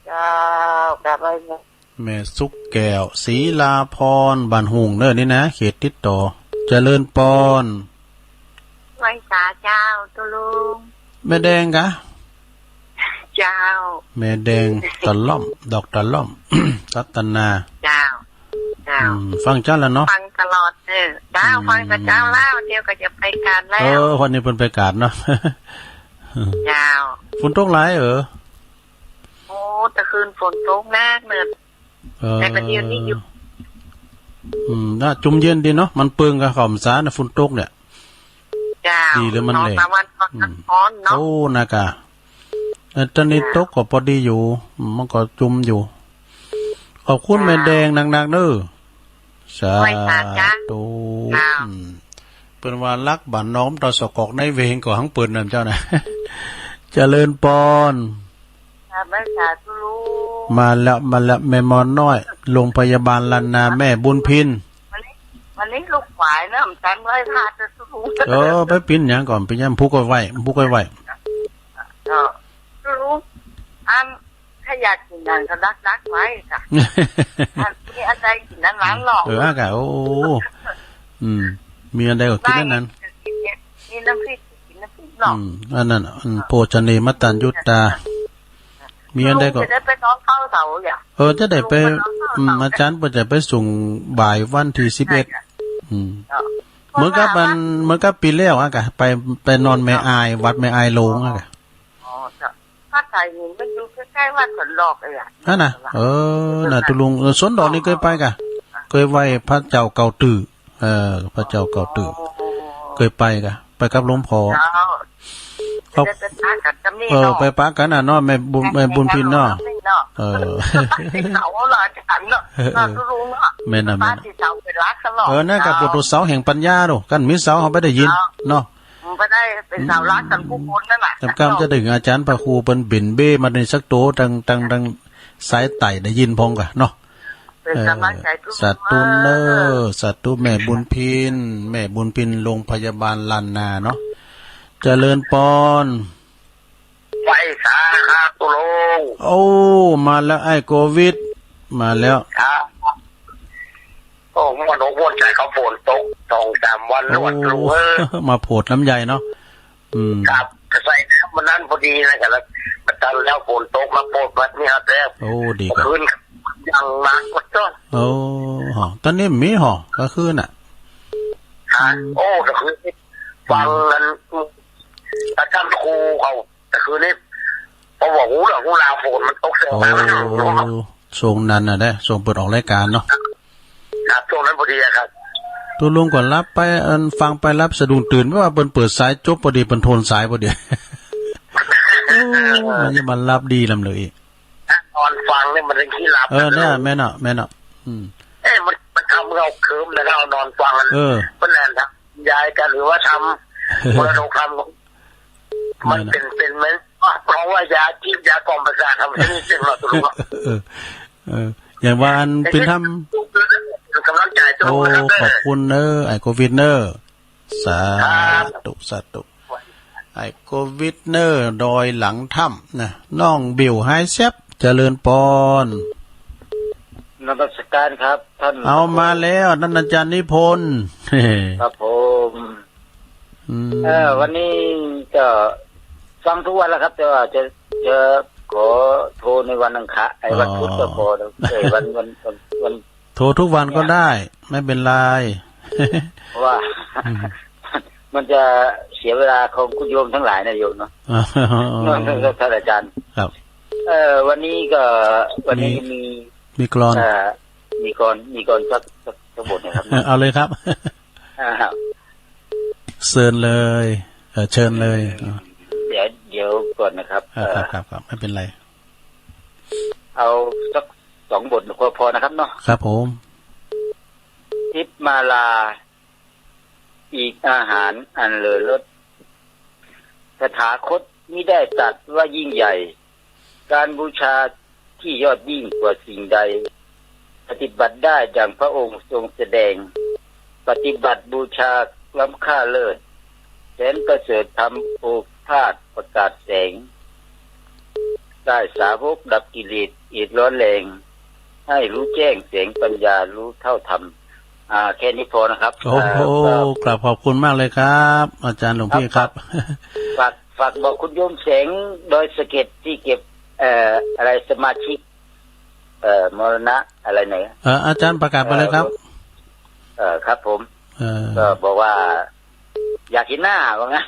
เจ้า กราบไหว้สา แม่สุแก้ว ศิลาพร บ้านหุ่งเน้อนี่นะ เขตติดต่อ เจริญปอน ไหว้สาเจ้าตุ๊ลุง แม่แดงกะ เจ้า แม่แดงตะล่อม ดอกตะล่อม รัตนา เจ้า อืม ฟังเจ้าแล้วเนาะ ฟังตลอด เออ เจ้า อืม ฟังแต่เจ๊าแล้ว เดี๋ยวก็จะไปก๋านแล้ว เออ วันนี้เปิ้นไปก๋านเนาะ เจ้า ฝนตกหลายเออ โอ้ ตะคืนฝนตกหนักเนาะ เออ แต่ก็เดี๋ยวนี้หยุด อืม น่าจุ่มเย็นดีเนาะ มันเปิงกับข้าวสารน่ะ ฝนตกเนี่ย เจ้า ดีเลยมันแหละ สองสามวันก็ อืม ร้อนเนาะ โอ้ นากะ เออ ตอนนี้ เจ้า ตกก็ปอดีอยู่ อืม มันก็จุ่มอยู่ ขอบคุณ เจ้า แม่แดงนักๆ เน้อ สาธุ ไหว้สาเจ้า เจ้า อืม เปิ้นว่าฮักบ้านนอก ต๋อนสะกอกในเวงก็หังเปิ้นนั่นเจ้านะ เจริญปอน สาธุ สาธุลุง มาแล้ว มาแล้ว แม่หมอน้อย โรงพยาบาลล้านนา แม่บุญพิน วันนี้ วันนี้ลูกขวายนะ มันจันไว้พาจะสู้ เออ ไปปิ้นหยังก่อน ปิ้นหยัง ผูกไว้ ผูกไว้ เออ สู้ อัน ถ้าอยากกิ๋นหยังก็ดักๆ ไว้ค่ะ อัน มีอันใดกิ๋นอันนั้นหรอก เออ อากะ โอ้ อืม มีอันใดก็กิ๋นอันนั้น มีน้ำพริก กิ๋นน้ำพริกเนาะ อืม อันนั้น อันโภชเนมตัญญูตา มีอันใดก็ จะได้ไปนอนเฝ้าเสาอย่า เออ จะได้ไป ไปนอนเฝ้าเสา อืม อาจ๋ารย์เปิ้นจะไปส่งบ่ายวันตี้สิบเอ็ด อืม เออ เหมือนกับอัน เหมือนกับปี๋แล้วอะกะ ไป ไปนอนแม่อาย วัดแม่อายโลงอะกะ อ๋อ เจ้า วัดไตรมิตรมันอยู่ใก้ๆ วัดสวนดอกเลยอะ นั่นน่ะ เออ น่ะ ตุ๊ลุง เออ สวนดอกนี่เกยไปก่ะ เกยไหว้พระเจ้าเก่าตื้อ เออ พระเจ้าเก่าตื้อ อ๋อ เกยไปก่ะ ไปกับหลวงพ่อ เจ้า ขอบ จะได้ไปปะกั๋นกับนี่ เออ เนาะ ไปปะกั๋นน่ะเนาะ แม่บุญ แม่บุญพินเนาะ เนาะ เออ ปะตี้เสาเหรออาจ๋ารย์เนาะ เออ เนาะตุ๊ลุงเนาะ แม่นน่ะ ปะตี้เสาเป๋นหลักเหรอ เออ นั่นกะ เจ้า โพธิ์เสาแห่งปัญญาดู คันมีเสาเฮาไปได้ยิน เจ้า เนาะ มันก็ได้เป๋นเสาหลักกั๋นกู้คนนั่นแหละ อืม กำๆ จะได้อาจ๋ารย์พระครูเปิ้นเบญเบ้มาในสักโต ตัง ตัง ตังสายใต้ได้ยินพ่องก่ะเนาะ เป๋นก๋ำลังใจ๋ตุ๊ลุง เออ สาธุเน้อ สาธุแม่บุญพิน แม่บุญพินโรงพยาบาลล้านนาเนาะ เจริญปอน ไหว้สาครับตุ๊ลุง โอ้ มาแล้วไอ้โควิด มาแล้ว ครับ โอ้ ม่วนอกม่วนใจ๋ เขาฝนตกสองสามวัน โอ้ ม่วนตุ๊ลุงเอ้ย มาโผดน้ำใยเนาะ อืม ครับ ใส่น้ำมันนั้นปอดีนะ กะแล้ว มันตันแล้วฝนตกมาโผดวัดนี่ครับ แล้ว โอ้ ดีครับ คืนอย่างหนักก็ต้อง โอ้ ฮะ ต๋อนนี้มีฮะ กลางคืนน่ะ ฮะ อืม โอ้ กลางคืนนี่ ฟังนั้น อาจ๋ารย์ครูเขา กลางคืนนี่ พอบอกฮู้เรื่องฮู้ราวฝนมันตกเสียง โอ้ ดัง ช่วงนั้นน่ะเด้ ช่วงเปิ้นออกรายก๋านเนาะ ครับ ช่วงนั้นปอดีอะครับ ตุ๊ลุงก็หลับไป อันฟังไปหลับสะดุ้งตื่น เพราะว่าเปิ้นเปิดสายจบปอดี เปิ้นโทนสายปอดี โอ้ มันจะมาหลับดีลำเลยอีก นอนฟังนี่มันยังขี้หลับ เออ เนี่ย แม่นเนาะ แม่นเนาะ อืม เอ๊ะ มัน มันทำให้เราเคลิ้มนะ เรานอนฟังมัน เออ เปิ้นแนะนำยายกัน หรือว่าทำมรดกธรรม มันเป๋น เป๋นเหมือน เพราะว่ายาจีน ยากล่อมประสาท ทำให้นี่เจ๋งหรอตุ๊ลุง เออ เออ อย่างว่าอันเป๋นธรรม กำลังใจ๋ตุ๊ลุง โอ้ นะครับ ขอบคุณเน้อ ไอ้โควิดเน้อ สาธุ สาธุ ไอ้โควิดเน้อ ดอยหลังถ้ำนะ น้องบิ่วหายแซบ เจริญปอน นมัสก๋านครับท่าน เอามาแล้ว นั่นอาจ๋ารย์นิพนธ์ ครับผม อืม เออ วันนี้ก็ฟังทุกวันแล้วครับ แต่ว่าจะ จะขอโทรในวันอังคาร ไอ้วันพุธก็พอ อ๋อ เออ วัน วัน วัน วัน โทรทุกวันก็ได้ ไม่เป็นไร เพราะว่า อืม มันจะเสียเวลาของคุณโยมทั้งหลายนะโยมเนาะ อ๋อ ท่านอาจ๋ารย์ ครับ เอ่อ วันนี้ก็ วันนี้มี มี มีกลอน เอ่อ มีกลอน มีกลอนสัก สัก สักบทนะครับ เอาเลยครับ อ่า เชิญเลย เอ่อ เชิญเลย เดี๋ยว เดี๋ยวก่อนนะครับ อ่า ครับ เอ่อ ครับ ครับ ไม่เป็นไร เอาสักสองบทก็พอนะครับเนาะ ครับผม ทิพมาลา อีกอาหารอันเลิศรส ตถาคตมิได้ตรัสว่ายิ่งใหญ่ การบูชาที่ยอดยิ่งกว่าสิ่งใด ปฏิบัติได้ดังพระองค์ทรงแสดง ปฏิบัติบูชาล้ำค่าเลิศ แสนประเสริฐธรรมโอภาสประกาศแสง ได้สาวกดับกิเลสเหตุร้อนแรง ให้รู้แจ้งแสงปัญญารู้เท่าธรรม อ่า แค่นี้พอนะครับ โอ้โห เอ่อ ก็ กราบขอบคุณมากเลยครับ อาจ๋ารย์หลวงพี่ครับ ครับ ฝาก ฝากบอกคุณโยมแสงดอยสะเก็ดที่เก็บ เอ่อ อะไร สมาชิก เอ่อ มรณะอะไรเนี่ย เอ่อ อาจารย์ประกาศไปเลยครับ เอ่อ เอ่อ ครับผม เอ่อ ก็บอกว่า อยากเห็นหน้า ว่างั้น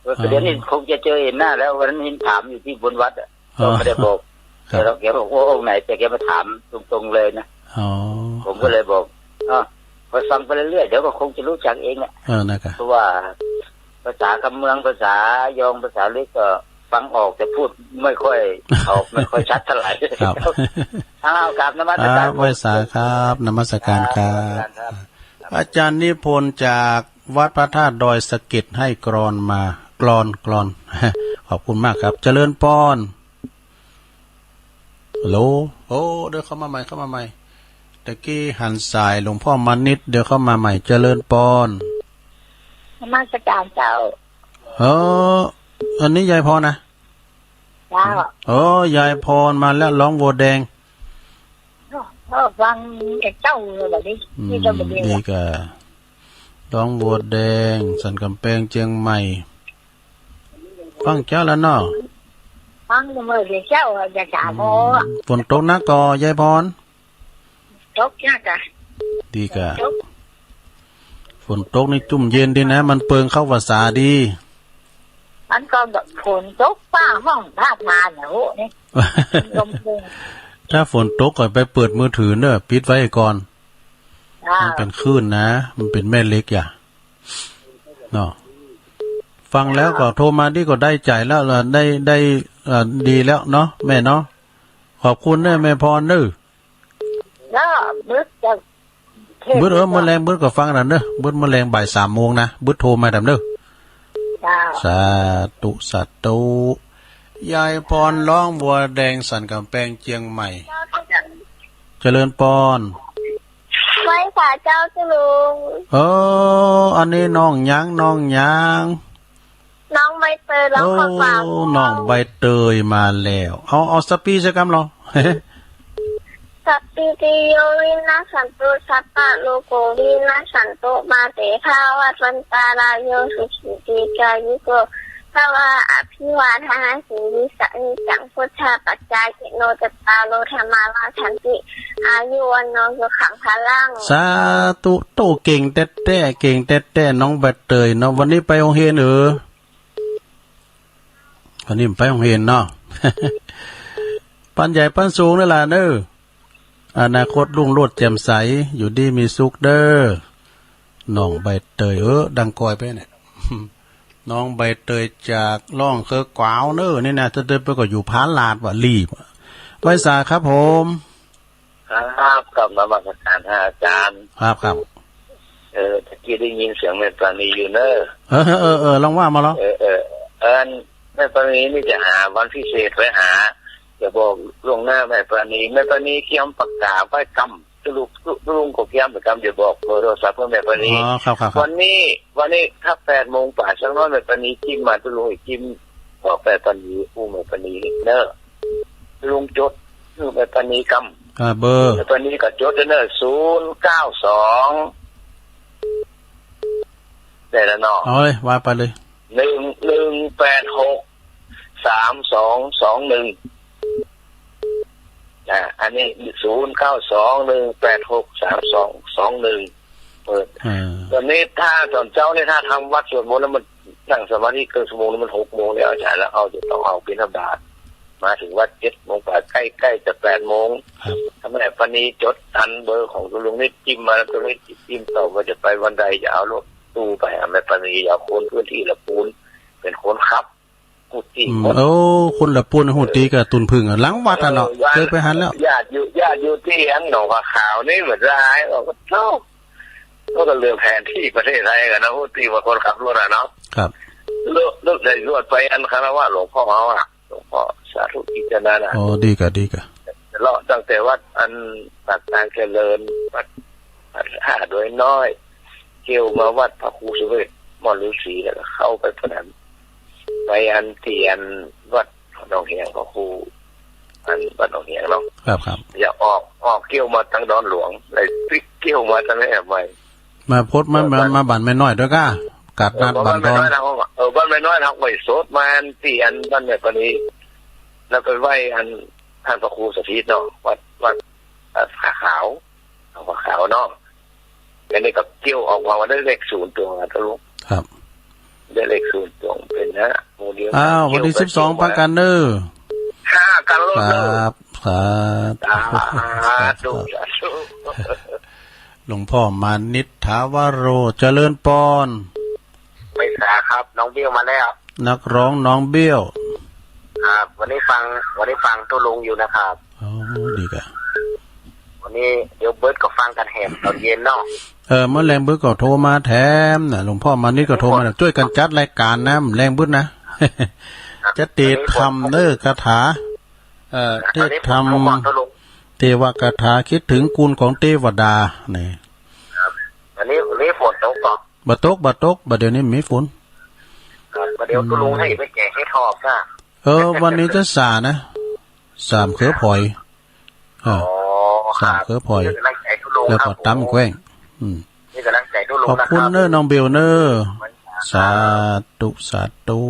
อ๋อ เดี๋ยวนี้คงจะเจอเห็นหน้าแล้ว วันนั้นเห็นถามอยู่ที่บนวัดอะ อ๋อ ก็ไม่ได้บอก ครับ แกบอกว่าองค์ไหน แต่แกมาถามตรงๆเลยนะ อ๋อ ผมก็เลยบอก อ้าว คอยฟังไปเรื่อยๆ เดี๋ยวก็คงจะรู้จักเองแหละ เออ นะครับ เพราะว่าภาษาคำเมือง ภาษายอง ภาษาเล็กก็ฟังออก แต่พูดไม่ค่อยออก ไม่ค่อยชัดเท่าไหร่ ครับ อ้าว กราบนมัสการ ครับ ไหว้สาครับ นมัสการครับ ครับ นมัสการครับ อาจารย์นิพนธ์จากวัดพระธาตุดอยสะเก็ดให้กลอนมา กลอน กลอน ขอบคุณมากครับ เจริญปอน ฮัลโหล โอ้ เดี๋ยวเข้ามาใหม่ เข้ามาใหม่ ตะกี้หันสายหลวงพ่อมานิด เดี๋ยวเข้ามาใหม่ เจริญปอน นมัสการเจ้า เออ อันนี้ยายพรนะ เจ้า เออ ยายพรมาแล้ว ร้องวัวแดง เออ ฟังแต่เจ้าเลยแบบนี้ อืม นี่เจ้าแบบนี้ นี่ก็ ร้องวัวแดง สันกำแพงเจียงใหม่ ฟังเจ้าแล้วเนาะ ฟังเมื่อเดี๋ยวเจ้าจะถาม อืม พ่อ ฝนตกนักก่อ ยายพร ตกนักอะ ดีกะ ตก ฝนตกนี่จุ่มเย็นดีนะ มันเปิงเข้าภาษาดี มันก็แบบฝนตกฟ้าห้องฟ้าผ่าเนี่ย โห นี่ ลมเปิง ถ้าฝนตกก็ไปเปิดมือถือเนอะ ปิดไว้ก่อน อ่า มันเป๋นคลื่นนะ มันเป๋นแม่เหล็กอย่า เนาะ ฟังแล้วก็โทรมานี่ก็ได้ใจ๋แล้วล่ะ ได้ ได้ เอ่อ ดีแล้วเนาะ แม่เนาะ ขอบคุณเนอะ แม่พรเนอะ แล้วบึดจะ บึด เออ เมื่อแลงบึดก็ฟังนั่นเนอะ บึดเมื่อแลงบ่ายสามโมงนะ บึดโทรมาดำเนอะ เจ้า สาธุ สาธุ ยายพรร้องวัวแดงสันกำแพงเจียงใหม่ เจริญปอน ไหว้สาเจ้าเจ้าลุง เออ อันนี้น้องหยัง น้องหยัง น้องใบเตยร้องข้อความ โอ้ น้องใบเตยมาแล้ว เอา เอาสัพพีสักกำลอ Sabbītiyo vinassatu, sabbarogo vinassatu, mā te bhavatvantarāyo, sukhī dīghāyuko bhava. Abhivādanasīlissa niccaṃ vuḍḍhāpacāyino, cattāro dhammā vaḍḍhanti, āyu vaṇṇo sukhaṃ balaṃ. สาธุ โต้ เก่งแต๊ๆ เก่งแต๊ๆ น้องใบเตยเนาะ วันนี้ไปโฮงเฮียนเออ วันนี้ไปโฮงเฮียนเนาะ ปันใหญ่ปันสูงนั่นล่ะเนอะ อนาคตรุ่งโรจน์แจ่มใส อยู่ดีมีสุขเด้อ น้องใบเตย เออ ดังกอยไปเนี่ย น้องใบเตยจากร้องเคิกกวาวเนอะ นี่นะ เตยๆ ไปก็อยู่ผาลาดว่ะ รีบ ไหว้สาครับผม ครับ กราบนมัสการฮะอาจารย์ ครับ ครับ เออ ตะกี้ได้ยินเสียงแม่ปราณีอยู่เนอะ เออ เออ เออ ลองว่ามาลอ เออ เออ อัน แม่ปราณีนี่จะหาวันพิเศษไว้หา จะบอกล่วงหน้าแม่ปราณี แม่ปราณีเกียมปากกาไว้กำ สรุปลุงก็เกียมไปกำ จะบอกเบอร์โทรศัพท์เพื่อแม่ปราณี อ๋อ ครับ ครับ ครับ วันนี้ วันนี้ถ้าแปดโมงป๋ายสักหน้อยแม่ปราณีจิ้มมา ลุงให้จิ้ม บอกแม่ปราณี อู้แม่ปราณีเนอะ ลุงจด อู้แม่ปราณีกำ อ่า เบอร์ แม่ปราณีก็จดเนอะ ศูนย์เก้าสอง ได้แล้วเนาะ เอาเลย ว่าไปเลย หนึ่ง หนึ่งแปดหก สามสองสองหนึ่ง อ่า อันนี้ ศูนย์เก้าสอง หนึ่งแปดหก สามสองสองหนึ่ง เปิด อ่า ตอนนี้ถ้าตอนเจ๊าเนี่ย ถ้าทำวัตรสวดมนต์แล้วมันนั่งสมาธิเกินชั่วโมงแล้ว มันหกโมงแล้วอาจารย์ แล้วเฮาจะต้องเอาบิณฑบาตมาถึงวัดเจ็ดโมงป๋าย ใกล้ๆ จะแปดโมง ครับ ถ้าแม่ปราณีจดทันเบอร์ของลุงนิด จิ้มมาแล้ว ลุงนิดจิ้มตอบว่าจะไปวันใด จะเอารถตู้ไปหาแม่ปราณี จะเอาคนพื้นที่ละปูน เป๋นคนขับ ฮู้ตี้ อืม หมด โอ้ คนละปูนฮู้ตี้กับตุนผึ้งอะ หลังวัดอะเนาะ เออ เคยไปหันแล้ว ญาติอยู่ ญาติอยู่ตี้อันหนองผาขาวนี่เหมือนร้าย บอกว่า โธ่ ก็เรื่องแผนที่ประเทศไทยกันนะ ฮู้ตี้ว่าคนขับรถอะเนาะ ครับ แล้ว แล้วได้รวดไปอันคารวะหลวงพ่อเฮาอะ หลวงพ่อสาธุกิจจานานะ อ๋อ ดีกะ ดีกะ เลาะตั้งแต่วัดอันปากทางเจริญ วัด วัดท่าดอยน้อย เกี่ยวมาวัดพระครูสุเวท ม่อนฤๅษี แล้วก็เข้าไปพนัน ไปอันเตียนวัดหนองเหียง พระครู อันวัดหนองเหียงเนาะ ครับ ครับ อย่าออก ออกเกี่ยวมาทางดอนหลวง เลยปิ๊กเกี่ยวมาทางนี้ใหม่ มาพดมา เออ มา บ้าน มาบ้านแม่น้อยด้วยก้า กาดนัด เออ บ้าน บ้านดอน แม่น้อยนะ เออ บ้านแม่น้อยนะ ห้วยโสด มาอันเตียนบ้านแม่ปราณี แล้วไปไหว้อันท่านพระครูสถิตเนาะ วัด วัด ผ้าขาว ผ้าขาวเนาะ อันนี้ก็เกี่ยวออกมาว่าได้เลขศูนย์ตวงนะ ตกลง ครับ ได้เลขศูนย์ตวงเป๋นนะ หมู่เดียวกัน อ้าว วันตี้สิบสอง ปะกั๋นเน่อ ค่ะ กั๋นโลด ครับ สาธุ สาธุ สาธุ หลวงป้อมานิตย์ ถาวโร เจริญปอน ไหว้สาครับ น้องเบี้ยวมาแล้ว นักร้องน้องเบี้ยว ครับ วันนี้ฟัง วันนี้ฟังตุ๊ลุงอยู่นะครับ อ๋อ ดีก่ะ วันนี้เดี๋ยวเบิดก็ฟังกั๋นแหมต๋อนเย็นเนาะ เออ เมื่อแลงเบิดก็โทรมาแถมนะ หลวงป้อมานิตย์ก็โทรมา จ้วยกั๋นจัดรายก๋านนะ แลงเบิดนะ ครับ จะเตรียมเน่อคาถา เอ่อ อันนี้ เตรียม ผมบอกตุ๊ลุง เทวคาถาคิดถึงคุณของเทวดา นี่ ครับ อันนี้ อันนี้ฝนตกก่อ บ่ตก บ่ตก บ่าเดี่ยวนี้มีฝน ครับ บ่าเดี่ยวตุ๊ลุงหื้อไปแก่เห็ดหอบนะ เออ วันนี้จะส่านะ ส่าเขือผอย อ๋อ ส่าเขือผอย ครับ เป๋นก๋ำลังใจ๋ตุ๊ลุง แล้วก็ ครับ ต๋ำแกว้ง อืม เป๋นก๋ำลังใจ๋ตุ๊ลุงนะครับ ขอบคุณเน่อ น้องเบลเน่อ สาธุ สาธุ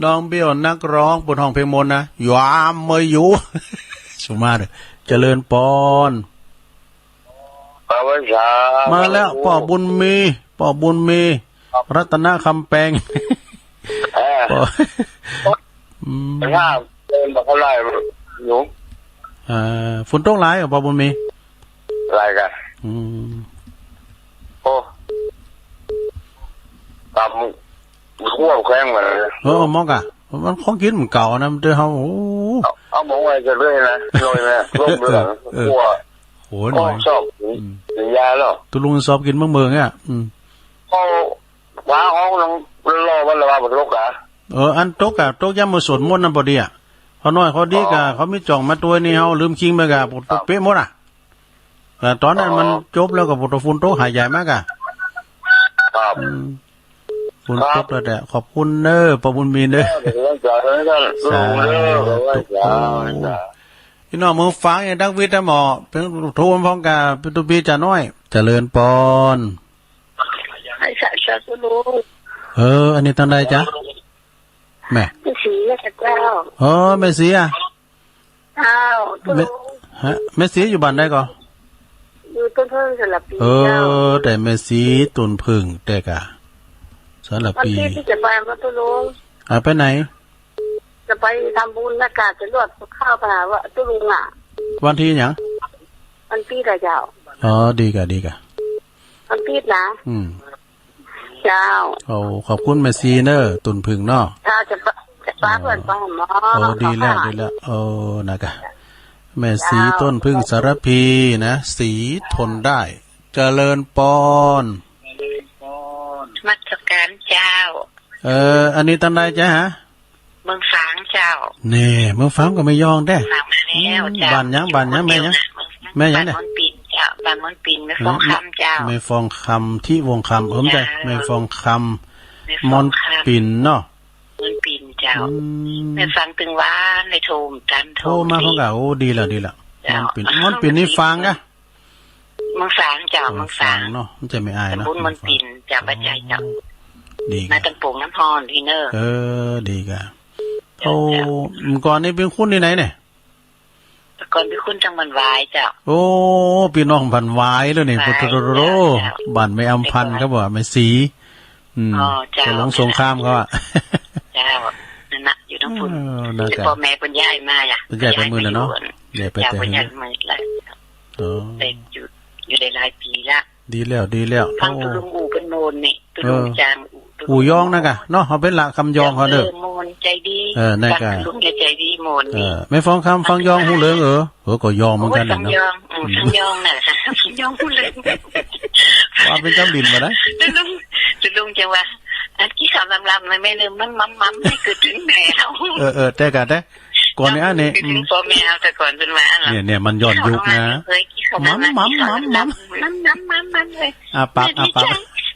น้องเบลนักร้อง เปิ้นฮ้องเพลงมนต์นะ ยามเมยอยู่ สุมาเด้อ เจริญปอน ครับ ไหว้สา มาแล้ว ครับ ป้อบุญมี ป้อบุญมี ครับ รัตนคำแปง เออ ป้อ อืม งามเดินมาเท่าไหร่หนู เอ่อ ฝนตกหลายก่อ ป้อบุญมี หลายก่ะ อืม โอ้ ต๋ำขั้วแข้งมาเลย เออ มอกก่ะ มันของกิ๋นมันเก่านะ มันเต๋อเฮา โอ้ เอา เอาหมองไว้จะเรื่อยนะ หน่อยนะ ร่มเรือง เออ เออ ขั้ว โห หน่อย โอ้ ชอบ อืม กิ๋นยาแล้ว ตุ๊ลุงชอบกิ๋นเมืองๆ เนี่ย อืม เขา ฟ้าฮ้องลงรอวันละว่าบ่ตกอะ เออ อันตกอะ ตกยามมื้อสวดมนต์นั่นปอดีอะ เขาน้อยเขาดีกะ อ๋อ เขามีจ่องมาตวยนี่ เฮาลืมคิงไปกะ ตก ครับ เป๊ะหมดอะ แต่ต๋อนนั้นมัน อ๋อ จบแล้วก็ ฝนตกหาดใหญ่มากอะ ครับ อืม ฝนตกแล้วแหละ ครับ ขอบคุณเน่อ ป้อบุญมีเน่อ เออ เดี๋ยวจะให้ท่าน สาธุ รู้เด้อ ไหว้สา โอ้ ไหว้สา พี่น้องเมืองฝางอย่างดักวิทย์นะหมอ เป๋นโทรพร้อมกะ เป๋นตุ๊ปี้จ๋าน้อย เจริญปอน ไหว้สา สาธุลุง เออ อันนี้ตังใดจ๊ะ แม่ แม่ศรีนะเจ้า เออ แม่ศรีอะ เจ้า ตุ๊ลุง แม่ ฮะ แม่ศรีอยู่บ้านใดก่อ อยู่ต้นเผิ้งสารภี เออ เจ้า แต่แม่ศรีต้นเผิ้งแต่กะ สารภี วันอาทิตย์ตี้จะไปมาตุ๊ลุง อ่ะ ไปไหน จะไปทำบุญนะกะ จะลวดข้าวไปหาว่าตุ๊ลุงอะ วันตี้หยัง วันอาทิตย์อะเจ้า อ๋อ ดีกะ ดีกะ วันอาทิตย์นะ อืม เจ้า โอ้ ขอบคุณแม่ศรีเน่อ ต้นเผิ้งเนาะ เจ้า จะปะ จะปะเปิ้นไปหาหมอ โอ้ ดีแล้ว ดีแล้ว โอ้ นะกะ แม่ศรี เจ้า ต้นเผิ้งสารภีนะ ศรีทนได้ เจริญปอน นมัสก๋านเจ้า เออ อันนี้ตังใดจ๊ะฮะ เมืองฝางเจ้า แน่ เมืองฝางก็แม่ยองแต๊ ฝางมาแล้ว อืม เจ้า บ้านหยัง บ้านหยัง แม่หยัง แม่หยังเนี่ย บ้านม่อนปิ่นเจ้า บ้านม่อนปิ่น แม่ฟองคำเจ้า แม่ฟองคำ ทิวงศ์คำ เออ บ่ใจ้ เจ้า แม่ฟองคำ แม่ฟองคำ ม่อนปิ่นเนาะ ม่อนปิ่นเจ้า อืม แม่ฟังตึงวาน ได้โทรตาม โทรมา โทรมาพร้อมกะ โอ้ ดีแล้ว ดีแล้ว เจ้า ม่อนปิ่น ม่อนปิ่นนี่ฝางกะ เมืองฝางเจ้า เออ เมืองฝาง ฝางเนาะ มันจะไม่อายเนาะ ตำบลม่อนปิ่นเจ้า บ่ใจ้เจ้า ดีกะ มาตำปงน้ำฮ้อนนี่เน่อ เออ ดีกะ เจ้า โอ้ เจ้า เมื่อก่อนนี่เป๋นคนตี้ไหนเนี่ย เมื่อก่อนเป๋นคนตางบ้านหวายเจ้า โอ้ ปี้น้องบ้านหวายแล้วนี่ หวาย โอ้โห เจ้า เจ้า บ้านแม่อำพันธ์ครับว่า แม่ศรี อืม อ๋อ เจ้า เจ้าหลวงสงครามเขาอะ เจ้า นั่นน่ะ อยู่ตางปุ้น เออ นั่น แต่ กะ ป้อแม่เปิ้นย้ายมาอะ เปิ้นย้ายไปเมืองน่ะเนาะ ย้ายไปอยู่ ย้ายไป เจ้า แต่ เปิ้นย้ายเมืองแล้ว อ๋อ แต่อยู่ อยู่ได้หลายปี๋ละ ดีแล้ว ดีแล้ว ฟัง โอ้ ตุ๊ลุงอู้เปิ้นโมนนี่ ตุ๊ลุง เออ จางอู้ ตุ๊ลุง อู้ยองนะกะ เนาะ เฮาเป๋นละกำยองเขาเน่อ เออ โมนใจ๋ดี เออ นั่นกะ ฟังตุ๊ลุงเนี่ยใจ๋ดี โมนนี่ เออ แม่ฟองคำ ฟังยองฮู้เรื่อง เออ เออ ก็ยองเหมือนกั๋น โอ้ย น่ะเนาะ ฟังยอง อืม อืม ฟังยองน่ะ ฟังยองฮู้เรื่อง ว่าเป๋นกำลินมานะ ตุ๊ลุง ตุ๊ลุงจะว่า อันกินข้าวลำๆ นะแม่เน่อ มันหม่ำๆ นี่คือตึงแม่เฮา เออ เออ แต่กะ แต่ ก่อนนี่อันนี้ อืม พ่อแม่เฮาแต่ก่อนเปิ้นว่าอันละ เนี่ย เนี่ย มันย้อนยุคนะ เฮ้ย กินข้าวลำๆ หม่ำๆ หม่ำๆ หม่ำๆ หม่ำๆ เลย อ้าปาก อ้าปาก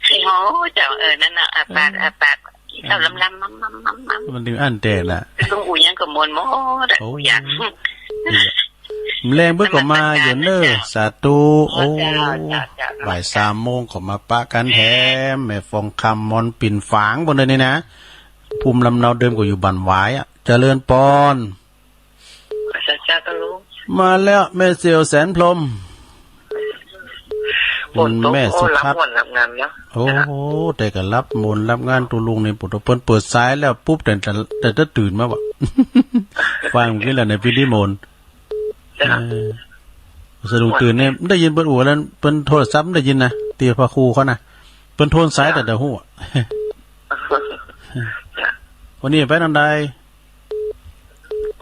โอ้โห เจ้า เออ นั่นน่ะ อ้าปาก อ้าปาก กินข้าวลำๆ หม่ำๆ หม่ำๆ หม่ำๆ มันตึงอั้นแต๊น่ะ ตุ๊ลุงอู้หยังก็ม่วนหมดอะ โอ้ อู้หยัง นี่แหละ แลงเปิ้นก็มาอยู่เน่อ นมัสก๋านเจ้า สาธุ โอ้ โอ้ เจ้า เจ้า เจ้า บ่ายสามโมงก็มาปะกั๋นแถม แม่ฟองคำ ม่อนปิ่นฝางปู้นเน่อนี่นะ ภูมิลำเนาเดิมก็อยู่บ้านหวายอะ เจริญปอน สาธุเจ้าตุ๊ลุง มาแล้ว แม่เสี่ยวแสนพรหม ฝนตก แม่สุทัศน์ โอ้ รับม่วนรับงานเนาะ โอ้ แต่ก็รับม่วนรับงาน ตุ๊ลุงนี่ ปุ๊ด เปิ้นเปิดสายแล้วปุ๊บ แต่ แต่ แต่ตื่นมาว่ะ ฟังเมื่อกี้แหละในพิธีมนต์ จ้ะ เออ สะดุ้งตื่นเนี่ย ได้ยินเปิ้นอู้แล้ว เปิ้นโทรศัพท์ได้ยินนะ ตี้พระครูเขานะ เปิ้นโทนสาย จ้ะ แต่เดี๋ยวฮู้อะ จ้ะ วันนี้ไปตางใด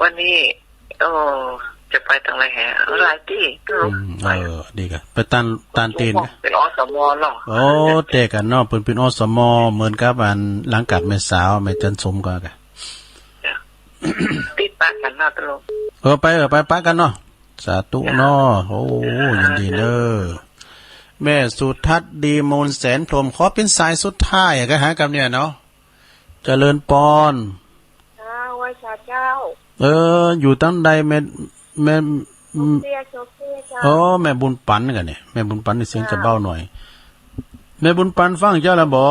วันนี้ โอ้ จะไปตางใดแฮะ หลายตี้ อืม เออ ดีกะ ไปตาน ตานเตียนกะ เป๋น อสม เนาะ โอ้ แต่กั๋นเนาะ เปิ้นเป๋น อสม เหมือนกับอันหลังกาดแม่สาว แม่จันทร์สมก็กะ จ้ะ ตี้ปะกั๋นเนาะ ตุ๊ลุง เออ ไป เออ ไป ปะกั๋นเนาะ สาธุเนาะ โอ้ ยินดีเน้อ แม่สุทัศน์ ดีมูลแสนพรหม ขอเป๋นสายสุดท้ายอะ ก็หากำเนี่ยเนาะ เจริญปอน เจ้า ไหว้สาเจ้า เออ อยู่ตางใดแม่ แม่ โชเปีย โชเปียเจ้า โอ้ แม่บุญปันกั๋นเนี่ย แม่บุญปันนี่เสียงจะเบาหน่อย เจ้า แม่บุญปันฟังเจ้าแล้วบ่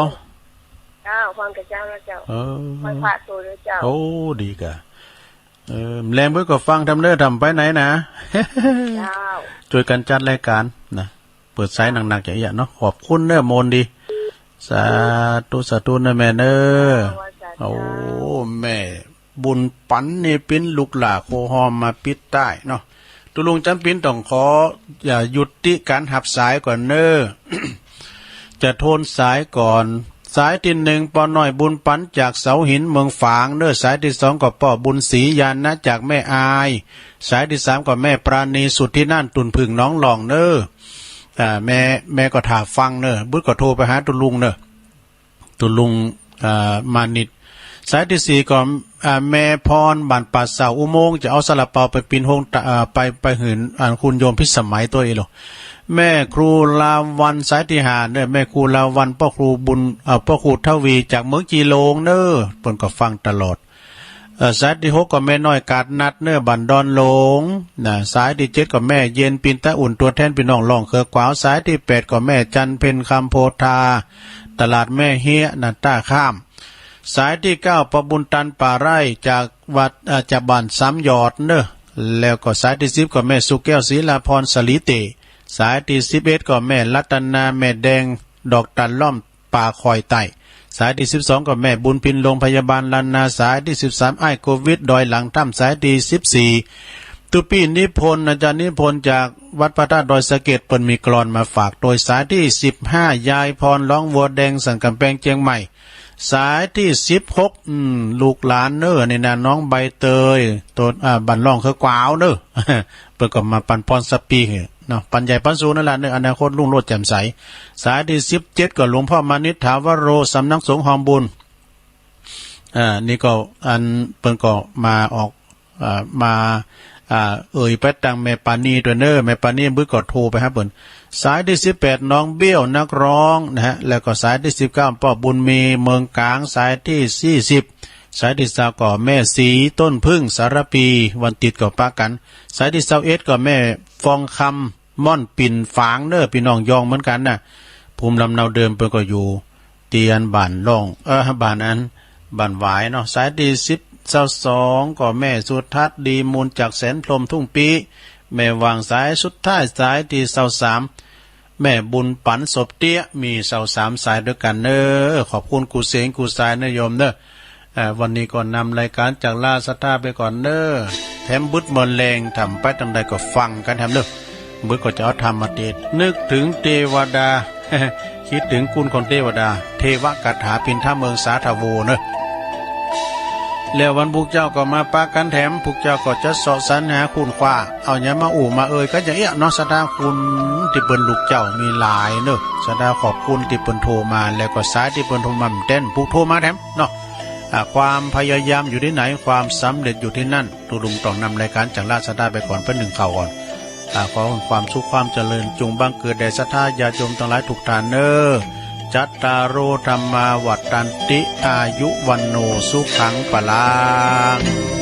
เจ้า ฟังกับเจ้าแล้วเจ้า เออ ไหว้พระโตแล้วเจ้า โอ้ ดีกะ เออ แลงเปิ้นก็ฟังทำเน้อ ทำไปไหนนะ เจ้า ช่วยกั๋นจัดรายก๋านนะ เปิดสายหนักๆ อย่างเงี้ยเนาะ ขอบคุณเน้อ มนต์ดี สาธุ สาธุเน้อแม่เน้อ สาธุ โอ้ แม่บุญปันนี่เป๋นลูกหล้าโคฮอมมาปิดใต้เนาะ ตุ๊ลุงจ๋ำเป๋นต้องขอ อ่า ยุติก๋านหับสายก่อนเน้อ จะโทนสายก่อน สายตี้หนึ่ง ป้อน้อยบุญปันจากเสาหินเมืองฝางเน้อ สายตี้สองก็ป้อบุญศรีญาณนะจากแม่อาย สายตี้สามก็แม่ปราณีสุทธิน่าน ตุ่นผึ้งหนองหล่องเน้อ อ่า แม่ แม่ก็ถ่าฟังเน้อ บุตรก็โทรไปหาตุ๊ลุงเน้อ ตุ๊ลุง อ่า มานิต สายตี้สี่ก็ อ่า แม่พร บ้านป่าเสาอุโมงค์ จะเอาซาลาเปาไปปิ้นโฮงตะ อ่า ไป ไปหื้อ อ่า คุณโยมพิสมัยตวยอี้โล แม่ครูลาวัลย์ สายตี้ห้าเน้อ แม่ครูลาวัลย์ ป้อครูบุญ อ่า ป้อครูทวีจากเมืองจีหลงเน้อ เปิ้นก็ฟังตลอด เอ่อ สายตี้หกก็แม่น้อยกาดนัดเน้อ บ้านดอนหลงนะ สายตี้เจ็ดก็แม่เย็นปินตาอุ่น ตั๋วแทนปี้น้องล่องเขือขวาว สายตี้แปดก็แม่จันเพ็ญคำโพธา ตลาดแม่เฮี้ยนะ ต้าข้าม สายตี้เก้าป้อบุญตันป่าไร่จากวัด เอ่อ จากบ้านสามหยอดเน้อ แล้วก็สายตี้สิบก็แม่สุแก้ว ศรีลาพร สลีเต สายตี้สิบเอ็ดก็แม่รัตนา แม่แดง ดอกตันล่อม ป่าคอยใต้ สายตี้สิบสองก็แม่บุญพิน โรงพยาบาลล้านนา สายตี้สิบสาม อ้ายโควิด ดอยหลังถ้ำ สายตี้สิบสี่ ตุ๊ปี้นิพนธ์ อาจารย์นิพนธ์จากวัดพระธาตุดอยสะเก็ด เปิ้นมีกลอนมาฝาก โดยสายตี้สิบห้า ยายพร ร้องวัวแดง สันกำแพงเจียงใหม่ สายตี้สิบหก อืม ลูกหลานเน้อ นี่นะ น้องใบเตย ตัว อ่า บ้านล่องเขือขวาวเน้อ เปิ้นก็มาปันพรสปีเนาะ ปันใหญ่ปันสูงนั่นแหละเน้อ อนาคตรุ่งโรจน์แจ่มใส สายตี้สิบเจ็ดก็หลวงพ่อมานิต ถาวโร สำนักสงฆ์ฮอมบุญ อ่า นี่ก็อันเปิ้นก็มาออก อ่า มา อ่า เอ่ยไปตังแม่ปานีตวยเน้อ แม่ปานีบุตรก็โทรไปหาเปิ้น สายตี้สิบแปด น้องเบี้ยว นักร้องนะฮะ แล้วก็สายตี้สิบเก้า ป้อบุญมี เมืองกลาง สายตี้ยี่สิบ สายตี้ซาวก็แม่ศรี ต้นผึ้ง สารภี วันติดก็ปะกั๋น สายตี้ซาวเอ็ดก็แม่ฟองคำ ม่อนปิ่นฝางเน้อ ปี้น้องยองเหมือนกั๋นนะ ภูมิลำเนาเดิมเปิ้นก็อยู่ตี้อันบ้านล่อง เออ บ้านอัน บ้านหวายเนาะ สายตี้สิบ ซาวสองก็แม่สุทัศน์ ดีมูลจากแสนพรหมทุ่งปี้ แม่หว่าง สายสุดท้าย สายตี้ซาวสาม แม่บุญปัน ศพเตี้ย มีซาวสามสายตวยกั๋นเน้อ ขอบคุณกู้เสียงกู้สายเน้อโยมเน้อ เอ่อ วันนี้ก็นำรายก๋านจากราชดาไปก่อนเน้อ แถมบึดเมินแลง ถ้าไปตางใดก็ฟังกั๋นแถมเน้อ บึดก็จะเอาธรรมมาเตศน์ นึกถึงเตวดา คิดถึงคุณของเตวดา เทวคาถาปินทะเมืองสาทาโวเน้อ แล้ววันพุธเจ้าก็มาปะกั๋นแถม พุธเจ้าก็จะเซาะสรรหาค้นคว้า เอาหยังมาอู้มาเอ่ยกั๋นอย่างเอี้ยเนาะ ศรัทธาคุณตี้เปิ้นลูกเจ้ามีหลายเน้อ ศรัทธาขอบคุณตี้เปิ้นโทรมา แล้วก็สายตี้เปิ้นโทรมาแม่นแต๊น ผู้โทรมาแถมเนาะ อ่า ความพยายามอยู่ตี้ไหน ความสำเร็จอยู่ตี้นั่น ตุ๊ลุงต้องนำรายก๋านจากราชดาไปก่อนเปื้อนึ่งข่าวก่อน อ่า ขอความสุขความเจริญจงบังเกิดแด่ศรัทธาญาติโยมตังหลายกู้ต้านเน้อ จัตตาโร ธัมมา วัฑฒันติ อายุ วัณโณ สุขัง พลัง